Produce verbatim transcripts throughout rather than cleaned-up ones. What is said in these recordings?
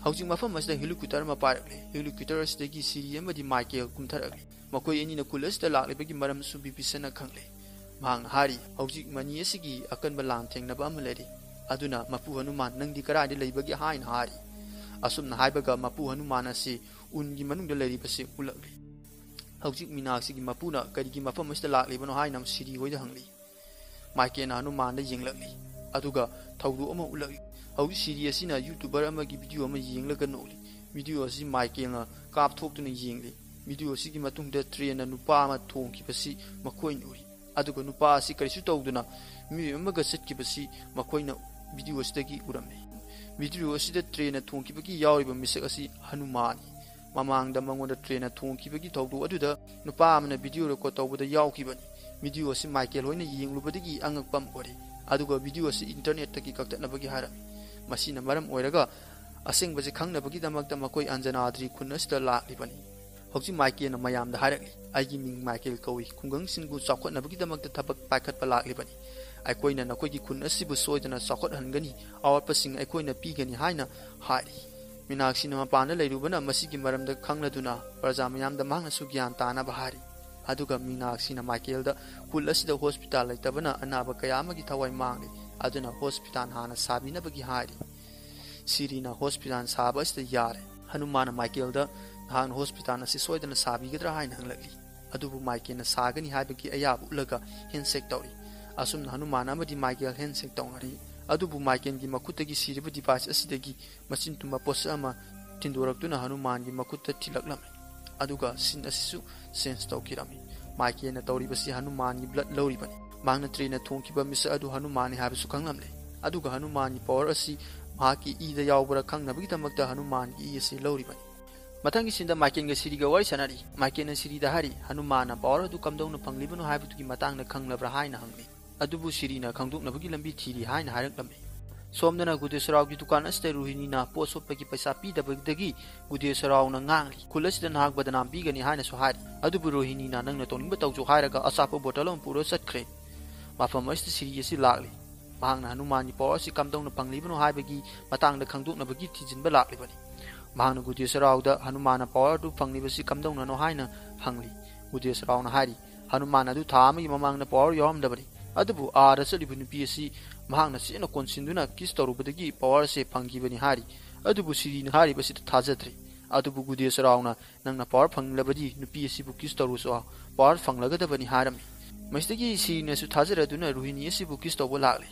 ꯍꯧꯖꯤꯛ ꯃꯐꯝ ꯑꯁꯤꯗ helicopter ꯑꯃ ꯄꯥꯏꯔꯛꯂꯦ꯫ Helicopter ꯑꯁꯤꯗꯒꯤ ꯁꯤꯔꯤ ꯑꯃꯗꯤ ꯃꯥꯏꯀꯦꯜ ꯀꯨꯝꯊꯔꯛꯂꯦ꯫ ꯃꯈꯣꯏ ꯑꯅꯤꯅ ꯈꯨꯜ ꯑꯁꯤꯗ ꯂꯥꯛꯂꯤꯕꯒꯤ ꯃꯔꯝꯁꯨ ꯕꯤꯚꯤꯁꯟꯅ ꯈꯪꯂꯦ꯫ ꯃꯍꯥꯛꯅ ꯍꯥꯏꯔꯤ, "ꯍꯧꯖꯤꯛ ꯃꯅꯤ ꯑꯁꯤꯒꯤ ꯑꯀꯟꯕ ꯂꯥꯟ ꯊꯦꯡꯅꯕ ꯑꯃ ꯂꯩꯔꯤ꯫ ꯑꯗꯨꯅ ꯃꯄꯨ ꯍꯅꯨꯃꯥꯟ, ꯅꯪꯗꯤ ꯀꯗꯥꯏꯗ ꯂꯩꯕꯒꯦ?" ꯍꯥꯏꯅ ꯍꯥꯏꯔꯤ꯫ ꯑꯁꯨꯝꯅ ꯍꯥꯏꯕꯒ ꯃꯄꯨ ꯍꯅꯨꯃꯥꯟ ꯑꯁꯤ ꯎꯟꯒꯤ ꯃꯅꯨꯡꯗ ꯂꯩꯔꯤꯕꯁꯤ ꯎꯠꯂꯛꯂꯤ꯫ ꯍꯧꯖꯤꯛ ꯃꯤꯅꯥꯛꯁꯤꯒꯤ ꯃꯄꯨꯅ ꯀꯔꯤꯒꯤ ꯃꯐꯝ ꯑꯁꯤꯗ ꯂꯥꯛꯂꯤꯕꯅꯣ ꯍꯥꯏꯅ ꯁꯤꯔꯤ ꯍꯣꯏꯗ ꯍꯪꯂꯤ꯫ ꯃꯥꯏꯀꯦꯜꯅ ꯍꯅꯨꯃꯥꯟꯗ ꯌꯦꯡꯂꯛꯂꯤ꯫ ꯑꯗꯨꯒ ꯊꯧꯗꯣꯛ ꯑꯃ ꯎꯠꯂꯛꯂꯤ꯫ ꯍꯧꯖꯤꯛ ꯁꯤꯔꯤ ꯑꯁꯤꯅ YouTuber ꯑꯃꯒꯤ video ꯑꯃ ꯌꯦꯡꯂꯒ ꯅꯣꯛꯂꯤ꯫ Video ꯑꯁꯤ ꯃꯥꯏꯀꯦꯜꯅ ꯀꯥꯞꯊꯣꯛꯇꯨꯅ ꯌꯦꯡꯂꯤ꯫ Video ꯑꯁꯤꯒꯤ ꯃꯇꯨꯡꯗ trainꯅ ꯅꯨꯄꯥ ꯑꯃ ꯊꯣꯡꯈꯤꯕꯁꯤ ꯃꯈꯣꯏꯅ ꯎꯔꯤ꯫ ꯑꯗꯨꯒ ꯅꯨꯄꯥ ꯑꯁꯤ ꯀꯔꯤꯁꯨ ꯇꯧꯗꯅ ꯃꯤꯑꯣꯏ ꯑꯃꯒ ꯆꯠꯈꯤꯕꯁꯤ ꯃꯈꯣꯏꯅ video ꯑꯁꯤꯗꯒꯤ ꯎꯔꯝꯃꯤ꯫ Video ꯑꯁꯤꯗ trainꯅ ꯊꯣꯡꯈꯤꯕꯒꯤ ꯌꯥꯎꯔꯤꯕ ꯃꯤꯁꯛ ꯑꯁꯤ ꯍꯅꯨꯃꯥꯟꯅꯤ꯫ ꯃꯃꯥꯡꯗ ꯃꯉꯣꯟꯗ trainꯅ ꯊꯣꯡꯈꯤꯕꯒꯤ ꯊꯧꯗꯣꯛ ꯑꯗꯨꯗ ꯅꯨꯄꯥ ꯑꯃꯅ video record ꯇꯧꯕꯗ ꯌꯥꯎꯈꯤꯕꯅꯤ꯫ Video ꯑꯁꯤ ꯃꯥꯏꯀꯦꯜ ꯍꯣꯏꯅ ꯌꯦꯡꯂꯨꯕꯗꯒꯤ ꯑꯉꯛꯄ ꯑꯃ ꯑꯣꯏꯔꯦ꯫ ꯑꯗꯨꯒ video ꯑꯁꯤ internetꯇꯒꯤ ꯀꯛꯊꯠꯅꯕꯒꯤ ꯍꯥꯏꯔꯝꯃꯤ꯫ ꯃꯁꯤꯅ ꯃꯔꯝ ꯑꯣꯏꯔꯒ ꯑꯁꯦꯡꯕꯁꯤ ꯈꯪꯅꯕꯒꯤꯗꯃꯛꯇ ꯃꯈꯣꯏ ꯑꯟꯖꯅꯥꯗ꯭ꯔꯤ ꯈꯨꯟ ꯑꯁꯤꯗ ꯂꯥꯛꯂꯤꯕꯅꯤ꯫ ꯍꯧꯖꯤꯛ ꯃꯥꯏꯀꯦꯜꯅ ꯃꯌꯥꯝꯗ ꯍꯥꯏꯔꯛꯂꯤ, "ꯑꯩꯒꯤ ꯃꯤꯡ ꯃꯥꯏꯀꯦꯜ ꯀꯧꯏ꯫ ꯈꯨꯡꯒꯪꯁꯤꯡꯕꯨ ꯆꯥꯎꯈꯠꯅꯕꯒꯤꯗꯃꯛꯇ ꯊꯕꯛ ꯄꯥꯏꯈꯠꯄ ꯂꯥꯛꯂꯤꯕꯅꯤ꯫ ꯑꯩꯈꯣꯏꯅ ꯅꯈꯣꯏꯒꯤ ꯈꯨꯟ ꯑꯁꯤꯕꯨ ꯁꯣꯏꯗꯅ ꯆꯥꯎꯈꯠꯍꯟꯒꯅꯤ꯫ ꯑꯋꯥꯠꯄꯁꯤꯡ ꯑꯩꯈꯣꯏꯅ ꯄꯤꯒꯅꯤ" ꯍꯥꯏꯅ ꯍꯥꯏꯔꯤ꯫ ꯃꯤꯅꯥꯛꯁꯤꯅ ꯃꯄꯥꯟꯗ ꯂꯩꯔꯨꯕꯅ ꯃꯁꯤꯒꯤ ꯃꯔꯝꯗ ꯈꯪꯂꯗꯨꯅ ꯄ꯭ꯔꯖꯥ ꯃꯌꯥꯝꯗ ꯃꯍꯥꯛꯅꯁꯨ ꯒ꯭ꯌꯥꯟ ꯇꯥꯅꯕ ꯍꯥꯏꯔꯤ꯫ ꯑꯗꯨꯒ ꯃꯤꯅꯥꯛꯁꯤꯅ ꯃꯥꯏꯀꯦꯜꯗ, "ꯈꯨꯜ ꯑꯁꯤꯗ hospital ꯂꯩꯇꯕꯅ ꯑꯅꯥꯕ ꯀꯌꯥ ꯑꯃꯒꯤ ꯊꯋꯥꯏ ꯃꯥꯡꯂꯤ, ꯑꯗꯨꯅ hospital ꯍꯥꯟꯅ ꯁꯥꯕꯤꯅꯕꯒꯤ" ꯍꯥꯏꯔꯤ꯫ ꯁꯤꯔꯤꯅ hospital ꯁꯥꯕ ꯑꯁꯤꯗ ꯌꯥꯔꯦ꯫ ꯍꯅꯨꯃꯥꯟꯅ ꯃꯥꯏꯀꯦꯜꯗ, "ꯅꯍꯥꯛꯅ hospital ꯑꯁꯤ ꯁꯣꯏꯗꯅ ꯁꯥꯕꯤꯒꯗ꯭ꯔꯥ?" ꯍꯥꯏꯅ ꯍꯪꯂꯛꯂꯤ꯫ ꯑꯗꯨꯕꯨ ꯃꯥꯏꯀꯦꯜꯅ ꯁꯥꯒꯅꯤ ꯍꯥꯏꯕꯒꯤ ꯑꯌꯥꯕ ꯎꯠꯂꯒ handshake ꯇꯧꯔꯤ꯫ ꯑꯁꯨꯝꯅ ꯍꯅꯨꯃꯥꯟ ꯑꯃꯗꯤ ꯃꯥꯏꯀꯦꯜ handshake ꯇꯧꯅꯔꯤ꯫ ꯑꯗꯨꯕꯨ ꯃꯥꯏꯀꯦꯜꯒꯤ ꯃꯈꯨꯠꯇꯒꯤ ꯁꯤꯔꯤꯕ device ꯑꯁꯤꯗꯒꯤ ꯃꯆꯤꯟ ꯇꯨꯝꯕ ꯄꯣꯠꯁꯛ ꯑꯃ ꯊꯤꯟꯗꯣꯔꯛꯇꯨꯅ ꯍꯅꯨꯃꯥꯟꯒꯤ ꯃꯈꯨꯠꯇ ꯊꯤꯜꯂꯛꯂꯝꯃꯤ꯫ ꯑꯗꯨꯒ scene ꯑꯁꯤꯁꯨ change ꯇꯧꯈꯤꯔꯝꯃꯤ꯫ ꯃꯥꯏꯀꯦꯜꯅ ꯇꯧꯔꯤꯕꯁꯤ ꯍꯅꯨꯃꯥꯟꯒꯤ blood ꯂꯧꯔꯤꯕꯅꯤ꯫ ꯃꯍꯥꯛꯅ trainꯅ ꯊꯣꯡꯈꯤꯕ ꯃꯤꯁꯛ ꯑꯗꯨ ꯍꯅꯨꯃꯥꯟꯅꯤ ꯍꯥꯏꯕꯁꯨ ꯈꯪꯂꯝꯂꯦ꯫ ꯑꯗꯨꯒ ꯍꯅꯨꯃꯥꯟꯒꯤ power ꯑꯁꯤ ꯃꯍꯥꯛꯀꯤ ꯏꯗ ꯌꯥꯎꯕ꯭ꯔꯥ ꯈꯪꯅꯕꯒꯤꯗꯃꯛꯇ ꯍꯅꯨꯃꯥꯟꯒꯤ ꯏ ꯑꯁꯤ ꯂꯧꯔꯤꯕꯅꯤ꯫ ꯃꯊꯪꯒꯤ sceneꯗ ꯃꯥꯏꯀꯦꯜꯒ ꯁꯤꯔꯤꯒ ꯋꯥꯔꯤ ꯁꯥꯟꯅꯔꯤ꯫ ꯃꯥꯏꯀꯦꯜꯅ ꯁꯤꯔꯤꯗ ꯍꯥꯏꯔꯤ, "ꯍꯅꯨꯃꯥꯟꯅ power ꯑꯗꯨ ꯀꯝꯗꯧꯅ ꯐꯪꯂꯤꯕꯅꯣ ꯍꯥꯏꯕꯗꯨꯒꯤ ꯃꯇꯥꯡꯗ ꯈꯪꯂꯕ꯭ꯔꯥ?" ꯍꯥꯏꯅ ꯍꯪꯂꯤ꯫ ꯑꯗꯨꯕꯨ ꯁꯤꯔꯤꯅ ꯈꯪꯗꯣꯛꯅꯕꯒꯤ ꯂꯝꯕꯤ ꯊꯤꯔꯤ ꯍꯥꯏꯅ ꯍꯥꯏꯔꯛꯂꯝꯃꯤ꯫ ꯁꯣꯝꯗꯅ ꯒꯨꯗꯦꯁꯣꯔꯥꯎꯒꯤ ꯗꯨꯀꯥꯟ ꯑꯁꯤꯗ ꯔꯣꯍꯤꯅꯤꯅ ꯄꯣꯠ ꯁꯣꯠꯄꯒꯤ ꯄꯩꯁꯥ ꯄꯤꯗꯕꯗꯒꯤ ꯒꯨꯗꯦꯁꯣꯔꯥꯎꯅ ꯉꯥꯡꯂꯤ꯫ "ꯈꯨꯜ ꯑꯁꯤꯗ ꯅꯍꯥꯛ ꯕꯗꯅꯥꯝ ꯄꯤꯒꯅꯤ" ꯍꯥꯏꯅꯁꯨ ꯍꯥꯏꯔꯤ꯫ ꯑꯗꯨꯕꯨ ꯔꯣꯍꯤꯅꯤꯅ "ꯅꯪꯅ ꯇꯧꯅꯤꯡꯕ ꯇꯧꯖꯧ" ꯍꯥꯏꯔꯒ ꯑꯆꯥꯄꯣꯠ bottle ꯑꯃ ꯄꯨꯔꯒ ꯆꯠꯈ꯭ꯔꯦ꯫ ꯃꯐꯝ ꯑꯁꯤꯗ ꯁꯤꯔꯤ ꯑꯁꯤ ꯂꯥꯛꯂꯤ꯫ ꯃꯍꯥꯛꯅ ꯍꯅꯨꯃꯥꯟꯒꯤ ꯄꯋꯥꯔ ꯑꯁꯤ ꯀꯝꯗꯧꯅ ꯐꯪꯂꯤꯕꯅꯣ ꯍꯥꯏꯕꯒꯤ ꯃꯇꯥꯡꯗ ꯈꯪꯗꯣꯛꯅꯕꯒꯤ ꯊꯤꯖꯤꯟꯕ ꯂꯥꯛꯂꯤꯕꯅꯤ꯫ ꯃꯍꯥꯛꯅ ꯒꯨꯗꯦꯁꯔꯥꯎꯗ ꯍꯅꯨꯃꯥꯟꯅ ꯄꯋꯥꯔ ꯑꯗꯨ ꯐꯪꯂꯤꯕꯁꯤ ꯀꯝꯗꯧꯅꯅꯣ ꯍꯥꯏꯅ ꯍꯪꯂꯤ꯫ ꯒꯨꯗꯦꯁꯔꯥꯎꯅ ꯍꯥꯏꯔꯤ, "ꯍꯅꯨꯃꯥꯟ ꯑꯗꯨ ꯊꯥ ꯑꯃꯒꯤ ꯃꯃꯥꯡꯗ ꯄꯋꯥꯔ ꯌꯥꯎꯔꯝꯗꯕꯅꯤ, ꯑꯗꯨꯕꯨ ꯑꯥꯗ ꯆꯠꯂꯤꯕ ꯅꯨꯄꯤ ꯑꯁꯤ ꯃꯍꯥꯛꯅ ꯆꯦꯠꯅ ꯀꯣꯟꯁꯤꯟꯗꯨꯅ ꯀꯤꯁ ꯇꯧꯔꯨꯕꯗꯒꯤ ꯄꯋꯥꯔ ꯑꯁꯤ ꯐꯪꯈꯤꯕꯅꯤ" ꯍꯥꯏꯔꯤ꯫ ꯑꯗꯨꯕꯨ ꯁꯤꯔꯤꯅ ꯍꯥꯏꯔꯤꯕꯁꯤꯗ ꯊꯥꯖꯗ꯭ꯔꯦ꯫ ꯑꯗꯨꯕꯨ ꯒꯨꯗꯦꯁꯔꯥꯎꯅ, "ꯅꯪꯅ ꯄꯋꯥꯔ ꯐꯪꯂꯕꯗꯤ ꯅꯨꯄꯤ ꯑꯁꯤꯕꯨ ꯀꯤꯁ ꯇꯧꯔꯨꯁꯨ, ꯄꯋꯥꯔ ꯐꯪꯂꯒꯗꯕꯅꯤ" ꯍꯥꯏꯔꯝꯃꯤ꯫ ꯃꯁꯤꯗꯒꯤ ꯁꯤꯔꯤꯅꯁꯨ ꯊꯥꯖꯔꯗꯨꯅ ꯔꯣꯍꯤꯅꯤ ꯑꯁꯤꯕꯨ ꯀꯤꯁ ꯇꯧꯕ ꯂꯥꯛꯂꯤ꯫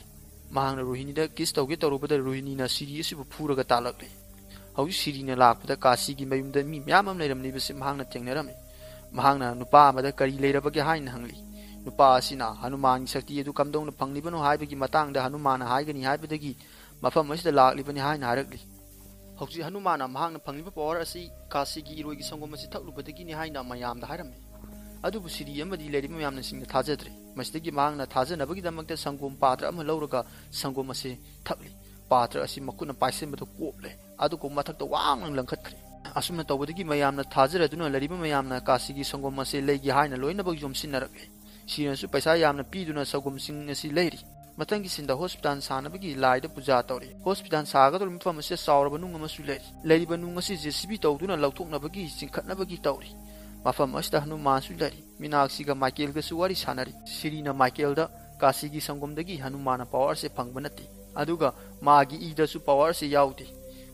ꯃꯍꯥꯛꯅ ꯔꯣꯍꯤꯅꯤꯗ ꯀꯤꯁ ꯇꯧꯒꯦ ꯇꯧꯔꯨꯕꯗ ꯔꯣꯍꯤꯅꯤꯅ ꯁꯤꯔꯤ ꯑꯁꯤꯕꯨ ꯐꯨꯔꯒ ꯇꯥꯜꯂꯛꯂꯤ꯫ ꯍꯧꯖꯤꯛ ꯁꯤꯔꯤꯅ ꯂꯥꯛꯄꯗ ꯀꯥꯁꯤꯒꯤ ꯃꯌꯨꯝꯗ ꯃꯤ ꯃꯌꯥꯝ ꯑꯃ ꯂꯩꯔꯝꯂꯤꯕꯁꯤ ꯃꯍꯥꯛꯅ ꯊꯦꯡꯅꯔꯝꯃꯤ꯫ ꯃꯍꯥꯛꯅ ꯅꯨꯄꯥ ꯑꯃꯗ ꯀꯔꯤ ꯂꯩꯔꯕꯒꯦ ꯍꯥꯏꯅ ꯍꯪꯂꯤ꯫ ꯅꯨꯄꯥ ꯑꯁꯤꯅ ꯍꯅꯨꯃꯥꯟꯒꯤ ꯁꯛꯇꯤ ꯑꯗꯨ ꯀꯝꯗꯧꯅ ꯐꯪꯂꯤꯕꯅꯣ ꯍꯥꯏꯕꯒꯤ ꯃꯇꯥꯡꯗ ꯍꯅꯨꯃꯥꯟꯅ ꯍꯥꯏꯒꯅꯤ ꯍꯥꯏꯕꯗꯒꯤ ꯃꯐꯝ ꯑꯁꯤꯗ ꯂꯥꯛꯂꯤꯕꯅꯤ ꯍꯥꯏꯅ ꯍꯥꯏꯔꯛꯂꯤ꯫ ꯍꯧꯖꯤꯛ ꯍꯅꯨꯃꯥꯟꯅ ꯃꯍꯥꯛꯅ ꯐꯪꯂꯤꯕ ꯄꯋꯥꯔ ꯑꯁꯤ ꯀꯥꯁꯤꯒꯤ ꯏꯔꯣꯏꯒꯤ ꯁꯪꯒꯣꯝ ꯑꯁꯤ ꯊꯛꯂꯨꯕꯗꯒꯤꯅꯤ ꯍꯥꯏꯅ ꯃꯌꯥꯝꯗ ꯍꯥꯏꯔꯝꯃꯤ꯫ ꯑꯗꯨꯕꯨ ꯁꯤꯔꯤ ꯑꯃꯗꯤ ꯂꯩꯔꯤꯕ ꯃꯌꯥꯝꯅ ꯁꯤꯡꯅ ꯊꯥꯖꯗ꯭ꯔꯦ꯫ ꯃꯁꯤꯗꯒꯤ ꯃꯍꯥꯛꯅ ꯊꯥꯖꯅꯕꯒꯤꯗꯃꯛꯇ ꯁꯪꯒꯣꯝ ꯄꯥꯇ꯭ꯔ ꯑꯃ ꯂꯧꯔꯒ ꯁꯪꯒꯣꯝ ꯑꯁꯤ ꯊꯛꯂꯤ꯫ ꯄꯥꯇ꯭ꯔ ꯑꯁꯤ ꯃꯈꯨꯠꯅ ꯄꯥꯏꯁꯤꯟꯕꯗ ꯀꯣꯞꯂꯦ, ꯑꯗꯨꯒ ꯃꯊꯛꯇ ꯋꯥꯡꯅ ꯂꯪꯈꯠꯈ꯭ꯔꯦ꯫ ꯑꯁꯨꯝꯅ ꯇꯧꯕꯗꯒꯤ ꯃꯌꯥꯝꯅ ꯊꯥꯖꯔꯗꯨꯅ ꯂꯩꯔꯤꯕ ꯃꯌꯥꯝꯅ ꯀꯥꯁꯤꯒꯤ ꯁꯪꯒꯣꯝ ꯑꯁꯤ ꯂꯩꯒꯦ ꯍꯥꯏꯅ ꯂꯣꯏꯅꯃꯛ ꯌꯣꯝꯁꯤꯟꯅꯔꯛꯂꯦ꯫ ꯁꯤꯔꯤꯅꯁꯨ ꯄꯩꯁꯥ ꯌꯥꯝꯅ ꯄꯤꯗꯨꯅ ꯁꯪꯒꯣꯝꯁꯤꯡ ꯑꯁꯤ ꯂꯩꯔꯤ꯫ ꯃꯊꯪꯒꯤ ꯁꯤꯟꯗ ꯍꯣꯁꯄꯤꯇꯥꯜ ꯁꯥꯅꯕꯒꯤ ꯂꯥꯏꯗ ꯄꯨꯖꯥ ꯇꯧꯔꯤ꯫ ꯍꯣꯁꯄꯤꯇꯥꯜ ꯁꯥꯒꯗꯧꯔꯤꯕ ꯃꯐꯝ ꯑꯁꯤꯗ ꯆꯥꯎꯔꯕ ꯅꯨꯡ ꯑꯃꯁꯨ ꯂꯩꯔꯤ꯫ ꯂꯩꯔꯤꯕ ꯅꯨꯡ ꯑꯁꯤ JCB ꯇꯧꯗꯨꯅ ꯂꯧꯊꯣꯛꯅꯕꯒꯤ, ꯆꯤꯡꯈꯠꯅꯕꯒꯤ ꯇꯧꯔꯤ꯫ ꯃꯐꯝ ꯑꯁꯤꯗ ꯍꯅꯨꯃꯥꯟꯁꯨ ꯂꯩꯔꯤ꯫ ꯃꯤꯅꯥꯛꯁꯤꯒ ꯃꯥꯏꯀꯦꯜꯒꯁꯨ ꯋꯥꯔꯤ ꯁꯥꯟꯅꯔꯤ꯫ ꯁꯤꯔꯤꯅ ꯃꯥꯏꯀꯦꯜꯗ ꯀꯥꯁꯤꯒꯤ ꯁꯪꯒꯣꯝꯗꯒꯤ ꯍꯅꯨꯃꯥꯟꯅ ꯄꯋꯥꯔꯁꯦ ꯐꯪꯕ ꯅꯠꯇꯦ, ꯑꯗꯨꯒ ꯃꯥꯒꯤ ꯏꯗꯁꯨ ꯄꯋꯥꯔꯁꯦ ꯌꯥꯎꯗꯦ꯫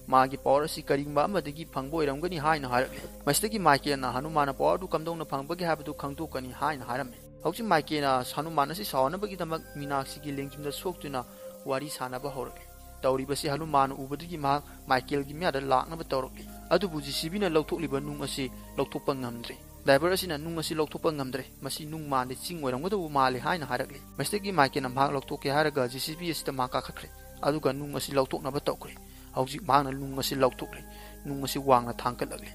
ꯃꯥꯒꯤ ꯄꯋꯥꯔ ꯑꯁꯤ ꯀꯔꯤꯒꯨꯝꯕ ꯑꯃꯗꯒꯤ ꯐꯪꯕ ꯑꯣꯏꯔꯝꯒꯅꯤ ꯍꯥꯏꯅ ꯍꯥꯏꯔꯛꯂꯤ꯫ ꯃꯁꯤꯗꯒꯤ ꯃꯥꯏꯀꯦꯜꯅ ꯍꯅꯨꯃꯥꯟꯅ ꯄꯋꯥꯔꯗꯨ ꯀꯝꯗꯧꯅ ꯐꯪꯕꯒꯦ ꯍꯥꯏꯕꯗꯨ ꯈꯪꯗꯣꯛꯀꯅꯤ ꯍꯥꯏꯅ ꯍꯥꯏꯔꯝꯃꯤ꯫ ꯍꯧꯖꯤꯛ ꯃꯥꯏꯀꯦꯜꯅ ꯍꯅꯨꯃꯥꯟ ꯑꯁꯤ ꯁꯥꯎꯅꯕꯒꯤꯗꯃꯛ ꯃꯤꯅꯥꯛꯁꯤꯒꯤ ꯂꯦꯡꯖꯨꯝꯗ ꯁꯣꯛꯇꯨꯅ ꯋꯥꯔꯤ ꯁꯥꯟꯅꯕ ꯍꯧꯔꯛꯂꯤ꯫ ꯇꯧꯔꯤꯕꯁꯤ ꯍꯅꯨꯃꯥꯟꯅ ꯎꯕꯗꯒꯤ ꯃꯍꯥꯛ ꯃꯥꯏꯀꯦꯜꯒꯤ ꯃꯌꯥꯗ ꯂꯥꯛꯅꯕ ꯇꯧꯔꯛꯂꯤ꯫ ꯑꯗꯨꯕꯨ JCBꯅ ꯂꯧꯊꯣꯛꯂꯤꯕ ꯅꯨꯡ ꯑꯁꯤ ꯂꯧꯊꯣꯛꯄ ꯉꯝꯗ꯭ꯔꯦ꯫ ꯗ꯭ꯔꯥꯏꯚꯔ ꯑꯁꯤꯅ ꯅꯨꯡ ꯑꯁꯤ ꯂꯧꯊꯣꯛꯄ ꯉꯝꯗ꯭ꯔꯦ, ꯃꯁꯤ ꯅꯨꯡ ꯃꯥꯟꯗꯦ, ꯆꯤꯡ ꯑꯣꯏꯔꯝꯒꯗꯧꯕ ꯃꯥꯜꯂꯤ ꯍꯥꯏꯅ ꯍꯥꯏꯔꯛꯂꯤ꯫ ꯃꯁꯤꯗꯒꯤ ꯃꯥꯏꯀꯦꯜꯅ ꯃꯍꯥꯛ ꯂꯧꯊꯣꯛꯀꯦ ꯍꯥꯏꯔꯒ JCB ꯑꯁꯤꯗ ꯃꯍꯥꯛ ꯀꯥꯈꯠꯈ꯭ꯔꯦ, ꯑꯗꯨꯒ ꯅꯨꯡ ꯑꯁꯤ ꯂꯧꯊꯣꯛꯅꯕ ꯇꯧꯈ꯭ꯔꯦ꯫ ꯍꯧꯖꯤꯛ ꯃꯍꯥꯛꯅ ꯅꯨꯡ ꯑꯁꯤ ꯂꯧꯊꯣꯛꯂꯦ꯫ ꯅꯨꯡ ꯑꯁꯤ ꯋꯥꯡꯅ ꯊꯥꯡꯒꯠꯂꯛꯂꯤ꯫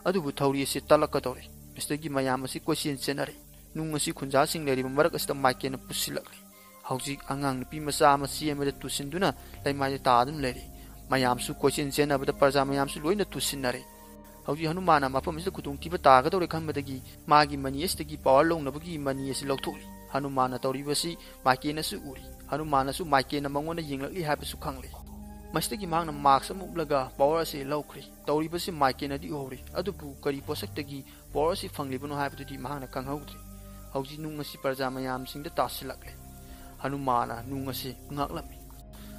ꯑꯗꯨꯕꯨ ꯊꯧꯔꯤ ꯑꯁꯤ ꯇꯠꯂꯛꯀꯗꯧꯔꯦ꯫ ꯃꯁꯤꯗꯒꯤ ꯃꯌꯥꯝ ꯑꯁꯤ ꯀꯣꯏꯆꯦꯟ ꯆꯦꯟꯅꯔꯦ꯫ ꯅꯨꯡ ꯑꯁꯤ ꯈꯨꯟꯖꯥꯁꯤꯡ ꯂꯩꯔꯤꯕ ꯃꯔꯛ ꯑꯁꯤꯗ ꯃꯥꯏꯀꯦꯜꯅ ꯄꯨꯁꯤꯜꯂꯛꯂꯤ꯫ ꯍꯧꯖꯤꯛ ꯑꯉꯥꯡ ꯅꯨꯄꯤ ꯃꯆꯥ ꯑꯃ ꯆꯦꯟꯕꯗ ꯇꯨꯁꯤꯟꯗꯨꯅ ꯂꯩꯃꯥꯏꯗ ꯇꯥꯗꯨꯅ ꯂꯩꯔꯤ꯫ ꯃꯌꯥꯝꯁꯨ ꯀꯣꯏꯆꯦꯟ ꯆꯦꯟꯅꯕꯗ ꯄ꯭ꯔꯖꯥ ꯃꯌꯥꯝꯁꯨ ꯂꯣꯏꯅ ꯇꯨꯁꯤꯟꯅꯔꯦ꯫ ꯍꯧꯖꯤꯛ ꯍꯅꯨꯃꯥꯟꯅ ꯃꯐꯝ ꯑꯁꯤꯗ ꯈꯨꯗꯣꯡꯊꯤꯕ ꯇꯥꯒꯗꯧꯔꯦ ꯈꯟꯕꯗꯒꯤ ꯃꯥꯒꯤ ꯃꯅꯤ ꯑꯁꯤꯗꯒꯤ ꯄꯋꯥꯔ ꯂꯧꯅꯕꯒꯤ ꯃꯅꯤ ꯑꯁꯤ ꯂꯧꯊꯣꯛꯂꯤ꯫ ꯍꯅꯨꯃꯥꯟꯅ ꯇꯧꯔꯤꯕꯁꯤ ꯃꯥꯏꯀꯦꯜꯅꯁꯨ ꯎꯔꯤ꯫ ꯍꯅꯨꯃꯥꯟꯅꯁꯨ ꯃꯥꯏꯀꯦꯜꯅ ꯃꯉꯣꯟꯗ ꯌꯦꯡꯂꯛꯂꯤ ꯍꯥꯏꯕꯁꯨ ꯈꯪꯂꯤ꯫ ꯃꯁꯤꯗꯒꯤ ꯃꯍꯥꯛꯅ ꯃꯥꯛꯁ ꯑꯃ ꯎꯞꯂꯒ ꯄꯋꯥꯔ ꯑꯁꯤ ꯂꯧꯈ꯭ꯔꯦ꯫ ꯇꯧꯔꯤꯕꯁꯤ ꯃꯥꯏꯀꯦꯜꯅꯗꯤ ꯎꯍꯧꯔꯤ, ꯑꯗꯨꯕꯨ ꯀꯔꯤ ꯄꯣꯠꯁꯛꯇꯒꯤ ꯄꯋꯥꯔ ꯑꯁꯤ ꯐꯪꯂꯤꯕꯅꯣ ꯍꯥꯏꯕꯗꯨꯗꯤ ꯃꯍꯥꯛꯅ ꯈꯪꯍꯧꯗ꯭ꯔꯦ꯫ ꯍꯧꯖꯤꯛ ꯅꯨꯡ ꯑꯁꯤ ꯄ꯭ꯔꯖꯥ ꯃꯌꯥꯝꯁꯤꯡꯗ ꯇꯥꯁꯤꯜꯂꯛꯂꯦ꯫ ꯍꯅꯨꯃꯥꯟꯅ ꯅꯨꯡ ꯑꯁꯤ ꯉꯥꯛꯂꯝꯃꯤ꯫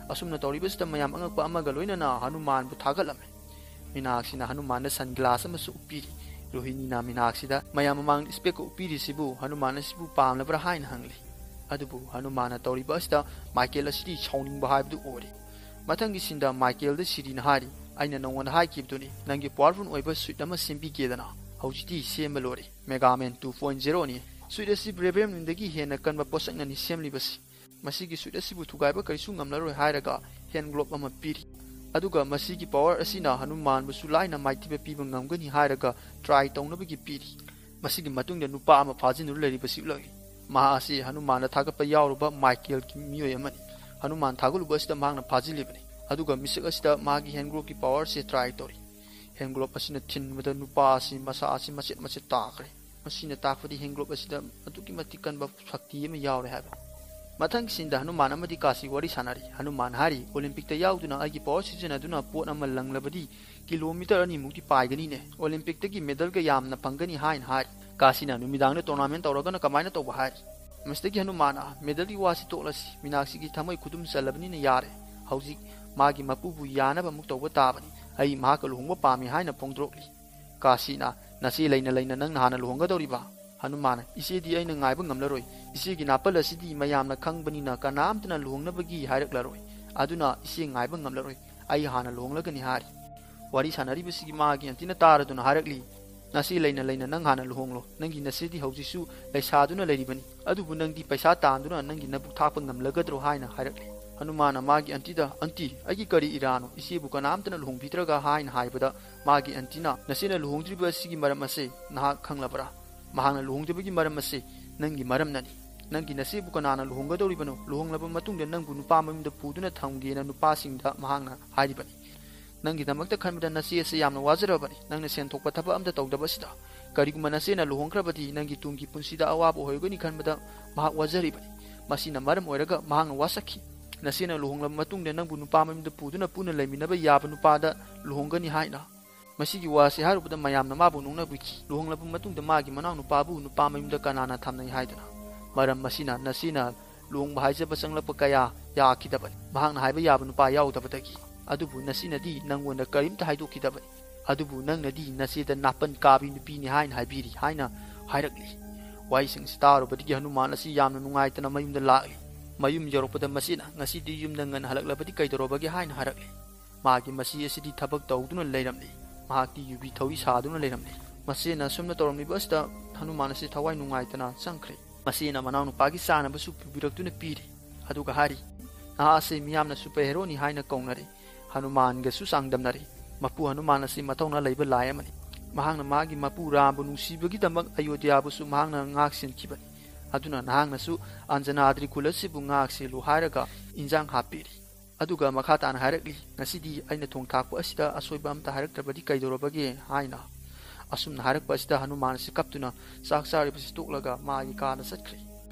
ꯑꯁꯨꯝꯅ ꯇꯧꯔꯤꯕꯁꯤꯗ ꯃꯌꯥꯝ ꯑꯉꯛꯄ ꯑꯃꯒ ꯂꯣꯏꯅꯅ ꯍꯅꯨꯃꯥꯟꯕꯨ ꯊꯥꯒꯠꯂꯝꯃꯤ꯫ ꯃꯤꯅꯥꯛꯁꯤꯅ ꯍꯅꯨꯃꯥꯟꯗ ꯁꯟ ꯒ꯭ꯂꯥꯁ ꯑꯃꯁꯨ ꯎꯞꯄꯤꯔꯤ꯫ ꯔꯣꯍꯤꯅꯤꯅ ꯃꯤꯅꯥꯛꯁꯤꯗ ꯃꯌꯥꯝ ꯃꯃꯥꯡꯗ ꯏꯁꯄꯦꯛꯀ ꯎꯞꯄꯤꯔꯤꯁꯤꯕꯨ ꯍꯅꯨꯃꯥꯟ ꯑꯁꯤꯕꯨ ꯄꯥꯝꯂꯕ꯭ꯔꯥ ꯍꯥꯏꯅ ꯍꯪꯂꯤ꯫ ꯑꯗꯨꯕꯨ ꯍꯅꯨꯃꯥꯟꯅ ꯇꯧꯔꯤꯕ ꯑꯁꯤꯗ ꯃꯥꯏꯀꯦꯜ ꯑꯁꯤꯗꯤ ꯁꯥꯎꯅꯤꯡꯕ ꯍꯥꯏꯕꯗꯨ ꯑꯣꯏꯔꯦ꯫ ꯃꯊꯪꯒꯤ ꯁꯤꯟꯗ ꯃꯥꯏꯀꯦꯜꯗ ꯁꯤꯔꯤꯅ ꯍꯥꯏꯔꯤ, "ꯑꯩꯅ ꯅꯉꯣꯟꯗ ꯍꯥꯏꯈꯤꯕꯗꯨꯅꯤ, ꯅꯪꯒꯤ ꯄꯋꯥꯔꯐꯨꯜ ꯑꯣꯏꯕ ꯁꯨꯏꯠ ꯑꯃ ꯁꯦꯝꯕꯤꯒꯦꯗꯅ꯫ ꯍꯧꯖꯤꯛꯇꯤ ꯁꯦꯝꯕ ꯂꯣꯏꯔꯦ꯫ ꯃꯦꯒꯥꯃꯦꯟ ꯇꯨ ꯄꯣꯏꯟ ꯖꯦꯔꯣꯅꯤ꯫ ꯁꯨꯏꯠ ꯑꯁꯤ ꯕ꯭ꯔꯦꯕꯤꯌꯝꯗꯒꯤ ꯍꯦꯟꯅ ꯀꯟꯕ ꯄꯣꯠꯁꯛꯅꯅꯤ ꯁꯦꯝꯂꯤꯕꯁꯤ꯫ ꯃꯁꯤꯒꯤ ꯁꯨꯏꯠ ꯑꯁꯤꯕꯨ ꯊꯨꯒꯥꯏꯕ ꯀꯔꯤꯁꯨ ꯉꯝꯂꯔꯣꯏ" ꯍꯥꯏꯔꯒ ꯍꯦꯟ ꯒ꯭ꯂꯣꯞ ꯑꯃ ꯄꯤꯔꯤ꯫ ꯑꯗꯨꯒ ꯃꯁꯤꯒꯤ ꯄꯋꯥꯔ ꯑꯁꯤꯅ ꯍꯅꯨꯃꯥꯟꯕꯨꯁꯨ ꯂꯥꯏꯅ ꯃꯥꯏꯊꯤꯕ ꯄꯤꯕ ꯉꯝꯒꯅꯤ ꯍꯥꯏꯔꯒ ꯇ꯭ꯔꯥꯏ ꯇꯧꯅꯕꯒꯤ ꯄꯤꯔꯤ꯫ ꯃꯁꯤꯒꯤ ꯃꯇꯨꯡꯗ ꯅꯨꯄꯥ ꯑꯃ ꯐꯥꯖꯤꯟꯗꯨꯅ ꯂꯩꯔꯤꯕꯁꯤ ꯎꯠꯂꯛꯏ꯫ ꯃꯍꯥꯛ ꯑꯁꯤ ꯍꯅꯨꯃꯥꯟꯗ ꯊꯥꯒꯠꯄ ꯌꯥꯎꯔꯨꯕ ꯃꯥꯏꯀꯦꯜꯒꯤ ꯃꯤꯑꯣꯏ ꯑꯃꯅꯤ꯫ ꯍꯅꯨꯃꯥꯟ ꯊꯥꯒꯠꯂꯨꯕ ꯑꯁꯤꯗ ꯃꯍꯥꯛꯅ ꯐꯥꯖꯤꯜꯂꯤꯕꯅꯤ꯫ ꯑꯗꯨꯒ ꯃꯤꯁꯛ ꯑꯁꯤꯗ ꯃꯥꯒꯤ ꯍꯦꯟ ꯒ꯭ꯂꯣꯞꯀꯤ ꯄꯋꯥꯔꯁꯦ ꯇ꯭ꯔꯥꯏ ꯇꯧꯔꯤ꯫ ꯍꯦꯟ ꯒ꯭ꯂꯣꯞ ꯑꯁꯤꯅ ꯊꯤꯟꯕꯗ ꯅꯨꯄꯥ ꯑꯁꯤ ꯃꯁꯥ ꯑꯁꯤ ꯃꯆꯦꯠ ꯃꯆꯦꯠ ꯇꯥꯈ꯭ꯔꯦ꯫ ꯃꯁꯤꯅ ꯇꯥꯛꯄꯗꯤ ꯍꯦꯟ ꯒ꯭ꯂꯣꯞ ꯑꯁꯤꯗ ꯑꯗꯨꯛꯀꯤ ꯃꯇꯤꯛ ꯀꯟꯕ ꯁꯛꯇꯤ ꯑꯃ ꯌꯥꯎꯔꯦ ꯍꯥꯏꯕ꯫ ꯃꯊꯪꯒꯤ ꯁꯤꯟꯗ ꯍꯅꯨꯃꯥꯟ ꯑꯃꯗꯤ ꯀꯥꯁꯤ ꯋꯥꯔꯤ ꯁꯥꯟꯅꯔꯤ꯫ ꯍꯅꯨꯃꯥꯟ ꯍꯥꯏꯔꯤ, "ꯑꯣꯂꯤꯝꯄꯤꯛꯇ ꯌꯥꯎꯗꯨꯅ ꯑꯩꯒꯤ ꯄꯋꯥꯔ ꯁꯤꯖꯤꯟꯅꯗꯨꯅ ꯄꯣꯠ ꯑꯃ ꯂꯪꯂꯕꯗꯤ ꯀꯤꯂꯣꯃꯤꯇꯔ ꯑꯅꯤꯃꯨꯛꯇꯤ ꯄꯥꯏꯒꯅꯤꯅꯦ꯫ ꯑꯣꯂꯤꯝꯄꯤꯛꯇꯒꯤ ꯃꯦꯗꯜꯒ ꯌꯥꯝꯅ ꯐꯪꯒꯅꯤ" ꯍꯥꯏꯅ ꯍꯥꯏꯔꯤ꯫ ꯀꯥꯁꯤꯅ, "ꯅꯨꯃꯤꯗꯥꯡꯗ ꯇꯣꯔꯅꯥꯃꯦꯟ ꯇꯧꯔꯒꯅ ꯀꯃꯥꯏꯅ ꯇꯧꯕ?" ꯍꯥꯏꯔꯤ꯫ ꯃꯁꯤꯗꯒꯤ ꯍꯅꯨꯃꯥꯟꯅ, "ꯃꯦꯗꯜꯒꯤ ꯋꯥꯁꯤ ꯇꯣꯛꯂꯁꯤ, ꯃꯤꯅꯥꯛꯁꯤꯒꯤ ꯊꯃꯣꯏ ꯈꯨꯗꯨꯝ ꯆꯜꯂꯕꯅꯤꯅ ꯌꯥꯔꯦ꯫ ꯍꯧꯖꯤꯛ ꯃꯥꯒꯤ ꯃꯄꯨꯕꯨ ꯌꯥꯅꯕ ꯑꯃꯨꯛ ꯇꯧꯕ ꯇꯥꯕꯅꯤ꯫ ꯑꯩ ꯃꯍꯥꯛꯀ ꯂꯨꯍꯣꯡꯕ ꯄꯥꯝꯃꯤ" ꯍꯥꯏꯅ ꯐꯣꯡꯗꯣꯔꯛꯂꯤ꯫ ꯀꯥꯁꯤꯅ, "ꯅꯆꯦ ꯂꯩꯅ ꯂꯩꯅ ꯅꯪꯅ ꯍꯥꯟꯅ ꯂꯨꯍꯣꯡꯒꯗꯧꯔꯤꯕ?" ꯍꯅꯨꯃꯥꯟꯅ, "ꯏꯆꯦꯗꯤ ꯑꯩꯅ ꯉꯥꯏꯕ ꯉꯝꯂꯔꯣꯏ꯫ ꯏꯆꯦꯒꯤ ꯅꯥꯄꯜ ꯑꯁꯤꯗꯤ ꯃꯌꯥꯝꯅ ꯈꯪꯕꯅꯤꯅ ꯀꯅꯥꯝꯇꯅ ꯂꯨꯍꯣꯡꯅꯕꯒꯤ ꯍꯥꯏꯔꯛꯂꯔꯣꯏ꯫ ꯑꯗꯨꯅ ꯏꯆꯦ ꯉꯥꯏꯕ ꯉꯝꯂꯔꯣꯏ꯫ ꯑꯩ ꯍꯥꯟꯅ ꯂꯨꯍꯣꯡꯂꯒꯅꯤ" ꯍꯥꯏꯔꯤ꯫ ꯋꯥꯔꯤ ꯁꯥꯟꯅꯔꯤꯕꯁꯤꯒꯤ ꯃꯥꯒꯤ ꯑꯟꯇꯤꯅ ꯇꯥꯔꯗꯨꯅ ꯍꯥꯏꯔꯛꯂꯤ, "ꯅꯆꯦ ꯂꯩꯅ ꯂꯩꯅ ꯅꯪ ꯍꯥꯟꯅ ꯂꯨꯍꯣꯡꯂꯣ꯫ ꯅꯪꯒꯤ ꯅꯆꯦꯗꯤ ꯍꯧꯖꯤꯛꯁꯨ ꯂꯩꯁꯥꯗꯨꯅ ꯂꯩꯔꯤꯕꯅꯤ꯫ ꯑꯗꯨꯕꯨ ꯅꯪꯗꯤ ꯄꯩꯁꯥ ꯇꯥꯟꯗꯨꯅ ꯅꯪꯒꯤ ꯅꯕꯨꯛ ꯊꯥꯛꯄ ꯉꯝꯂꯒꯗ꯭ꯔꯣ?" ꯍꯥꯏꯅ ꯍꯥꯏꯔꯛꯂꯤ꯫ ꯍꯅꯨꯃꯥꯟꯅ ꯃꯥꯒꯤ ꯑꯟꯇꯤꯗ, "ꯑꯟꯇꯤ, ꯑꯩꯒꯤ ꯀꯔꯤ ꯏꯔꯥꯅꯣ? ꯏꯆꯦꯕꯨ ꯀꯅꯥꯝꯇꯅ ꯂꯨꯍꯣꯡꯕꯤꯗ꯭ꯔꯒ?" ꯍꯥꯏꯅ ꯍꯥꯏꯕꯗ ꯃꯥꯒꯤ ꯑꯟꯇꯤꯅ, "ꯅꯆꯦꯅ ꯂꯨꯍꯣꯡꯗ꯭ꯔꯤꯕ ꯑꯁꯤꯒꯤ ꯃꯔꯝ ꯑꯁꯦ ꯅꯍꯥꯛ ꯈꯪꯂꯕ꯭ꯔꯥ? ꯃꯍꯥꯛꯅ ꯂꯨꯍꯣꯡꯗꯕꯒꯤ ꯃꯔꯝ ꯑꯁꯦ ꯅꯪꯒꯤ ꯃꯔꯝꯅꯅꯤ꯫ ꯅꯪꯒꯤ ꯅꯆꯦꯕꯨ ꯀꯅꯥꯅ ꯂꯨꯍꯣꯡꯒꯗꯧꯔꯤꯕꯅꯣ? ꯂꯨꯍꯣꯡꯂꯕ ꯃꯇꯨꯡꯗ ꯅꯪꯕꯨ ꯅꯨꯄꯥ ꯃꯌꯨꯝꯗ ꯄꯨꯗꯨꯅ ꯊꯝꯒꯦꯅ ꯅꯨꯄꯥꯁꯤꯡꯗ ꯃꯍꯥꯛꯅ ꯍꯥꯏꯔꯤꯕꯅꯤ꯫ ꯅꯪꯒꯤꯗꯃꯛꯇ ꯈꯟꯕꯗ ꯅꯆꯦ ꯑꯁꯤ ꯌꯥꯝꯅ ꯋꯥꯖꯔꯕꯅꯤ꯫ ꯅꯪꯅ ꯁꯦꯟ ꯊꯣꯛꯄ ꯊꯕꯛ ꯑꯝꯇ ꯇꯧꯗꯕꯁꯤꯗ "ꯀꯔꯤꯒꯨꯝꯕ ꯅꯆꯦꯅ ꯂꯨꯍꯣꯡꯈ꯭ꯔꯕꯗꯤ ꯅꯪꯒꯤ ꯇꯨꯡꯒꯤ ꯄꯨꯟꯁꯤꯗ ꯑꯋꯥꯕ ꯑꯣꯏꯔꯒꯅꯤ ꯈꯟꯕꯗ ꯃꯍꯥꯛ ꯋꯥꯖꯔꯤꯕꯅꯤ꯫ ꯃꯁꯤꯅ ꯃꯔꯝ ꯑꯣꯏꯔꯒ ꯃꯍꯥꯛꯅ ꯋꯥꯁꯛꯈꯤ꯫ ꯅꯆꯦꯅ ꯂꯨꯍꯣꯡꯂꯕ ꯃꯇꯨꯡꯗ ꯅꯪꯕꯨ ꯅꯨꯄꯥ ꯃꯌꯨꯝꯗ ꯄꯨꯗꯨꯅ ꯄꯨꯟꯅ ꯂꯩꯃꯤꯟꯅꯕ ꯌꯥꯕ ꯅꯨꯄꯥꯗ ꯂꯨꯍꯣꯡꯒꯅꯤ" ꯍꯥꯏꯅ꯫ ꯃꯁꯤꯒꯤ ꯋꯥꯁꯤ ꯍꯥꯏꯔꯨꯕꯗ ꯃꯌꯥꯝꯅ ꯃꯥꯕꯨ ꯅꯣꯛꯅꯕꯤꯈꯤ꯫ ꯂꯨꯍꯣꯡꯂꯕ ꯃꯇꯨꯡꯗ ꯃꯥꯒꯤ ꯃꯅꯥꯎꯅꯨꯄꯥꯕꯨ ꯅꯨꯄꯥ ꯃꯌꯨꯝꯗ ꯀꯅꯥꯅ ꯊꯝꯅꯩ ꯍꯥꯏꯗꯅ? ꯃꯔꯝ ꯑꯁꯤꯅ ꯅꯆꯦꯅ ꯂꯨꯍꯣꯡꯕ ꯍꯥꯏꯖꯕ ꯆꯪꯂꯛꯄ ꯀꯌꯥ ꯌꯥꯈꯤꯗꯕꯅꯤ꯫ ꯃꯍꯥꯛꯅ ꯍꯥꯏꯕ ꯌꯥꯕ ꯅꯨꯄꯥ ꯌꯥꯎꯗꯕꯗꯒꯤ꯫ ꯑꯗꯨꯕꯨ ꯅꯆꯦꯅꯗꯤ ꯅꯪꯉꯣꯟꯗ ꯀꯔꯤꯝꯇ ꯍꯥꯏꯗꯣꯛꯈꯤꯗꯕꯅꯤ꯫ ꯑꯗꯨꯕꯨ ꯅꯪꯅꯗꯤ ꯅꯆꯦꯗ ꯅꯥꯄꯟ ꯀꯥꯕꯤ ꯅꯨꯄꯤꯅꯤ ꯍꯥꯏꯅ ꯍꯥꯏꯕꯤꯔꯤ ꯍꯥꯏꯅ ꯍꯥꯏꯔꯛꯂꯤ꯫ ꯋꯥꯍꯩꯁꯤꯡꯁꯤ ꯇꯥꯔꯨꯕꯗꯒꯤ ꯍꯅꯨꯃꯥꯟ ꯑꯁꯤ ꯌꯥꯝꯅ ꯅꯨꯡꯉꯥꯏꯇꯅ ꯃꯌꯨꯝꯗ ꯂꯥꯛꯂꯤ꯫ ꯃꯌꯨꯝ ꯌꯧꯔꯛꯄꯗ ꯃꯆꯦꯅ, "ꯉꯁꯤꯗꯤ ꯌꯨꯝꯗ ꯉꯟꯅ ꯍꯜꯂꯛꯂꯕꯗꯤ ꯀꯩꯗꯧꯔꯕꯒꯦ?" ꯍꯥꯏꯅ ꯍꯥꯏꯔꯛꯂꯤ꯫ ꯃꯥꯒꯤ ꯃꯆꯦ ꯑꯁꯤꯗꯤ ꯊꯕꯛ ꯇꯧꯗꯨꯅ ꯂꯩꯔꯝꯂꯤ꯫ ꯃꯍꯥꯛꯇꯤ ꯌꯨꯕꯤ ꯊꯧꯔꯤ ꯁꯥꯗꯨꯅ ꯂꯩꯔꯝꯂꯤ꯫ ꯃꯆꯦꯅ ꯑꯁꯨꯝꯅ ꯇꯧꯔꯝꯂꯤꯕ ꯑꯁꯤꯗ ꯍꯅꯨꯃꯥꯟ ꯑꯁꯤ ꯊꯋꯥꯏ ꯅꯨꯡꯉꯥꯏꯇꯅ ꯆꯪꯈ꯭ꯔꯦ꯫ ꯃꯆꯦꯅ ꯃꯅꯥꯎꯅꯨꯄꯥꯒꯤ ꯆꯥꯅꯕꯁꯨ ꯄꯨꯕꯤꯔꯛꯇꯨꯅ ꯄꯤꯔꯤ꯫ ꯑꯗꯨꯒ ꯍꯥꯏꯔꯤ, "ꯅꯍꯥꯛ ꯑꯁꯤ ꯃꯤꯌꯥꯝꯅ ꯁꯨꯄꯔ ꯍꯦꯔꯣꯅꯤ ꯍꯥꯏꯅ ꯀꯧꯅꯔꯤ꯫ ꯍꯅꯨꯃꯥꯟꯒꯁꯨ ꯆꯥꯡꯗꯝꯅꯔꯤ꯫ ꯃꯄꯨ ꯍꯅꯨꯃꯥꯟ ꯑꯁꯤ ꯃꯊꯧꯅꯥ ꯂꯩꯕ ꯂꯥꯏ ꯑꯃꯅꯤ꯫ ꯃꯍꯥꯛꯅ ꯃꯥꯒꯤ ꯃꯄꯨ ꯔꯥꯝꯕꯨ ꯅꯨꯡꯁꯤꯕꯒꯤꯗꯃꯛ ꯑꯌꯣꯙ꯭ꯌꯥꯕꯨꯁꯨ ꯃꯍꯥꯛꯅ ꯉꯥꯛ ꯁꯦꯟꯈꯤꯕꯅꯤ꯫ ꯑꯗꯨꯅ ꯅꯍꯥꯛꯅꯁꯨ ꯑꯟꯖꯅꯥꯗ꯭ꯔꯤ ꯈꯨꯜ ꯑꯁꯤꯕꯨ ꯉꯥꯛ ꯁꯦꯜꯂꯨ" ꯍꯥꯏꯔꯒ ꯏꯟꯖꯥꯡ ꯍꯥꯞꯄꯤꯔꯤ꯫ ꯑꯗꯨꯒ ꯃꯈꯥ ꯇꯥꯅ ꯍꯥꯏꯔꯛꯂꯤ, "ꯉꯁꯤꯗꯤ ꯑꯩꯅ ꯊꯣꯡ ꯊꯥꯛꯄ ꯑꯁꯤꯗ ꯑꯁꯣꯏꯕ ꯑꯝꯇ ꯍꯥꯏꯔꯛꯇ꯭ꯔꯕꯗꯤ ꯀꯩꯗꯧꯔꯕꯒꯦ?" ꯍꯥꯏꯅ꯫ ꯑꯁꯨꯝꯅ ꯍꯥꯏꯔꯛꯄ ꯑꯁꯤꯗ ꯍꯅꯨꯃꯥꯟ ꯑꯁꯤ ꯀꯞꯇꯨꯅ ꯆꯥꯛ ꯆꯥꯔꯤꯕꯁꯤ ꯇꯣꯛꯂꯒ ꯃꯥꯒꯤ ꯀꯥꯗ ꯆꯠꯈ꯭ꯔꯦ꯫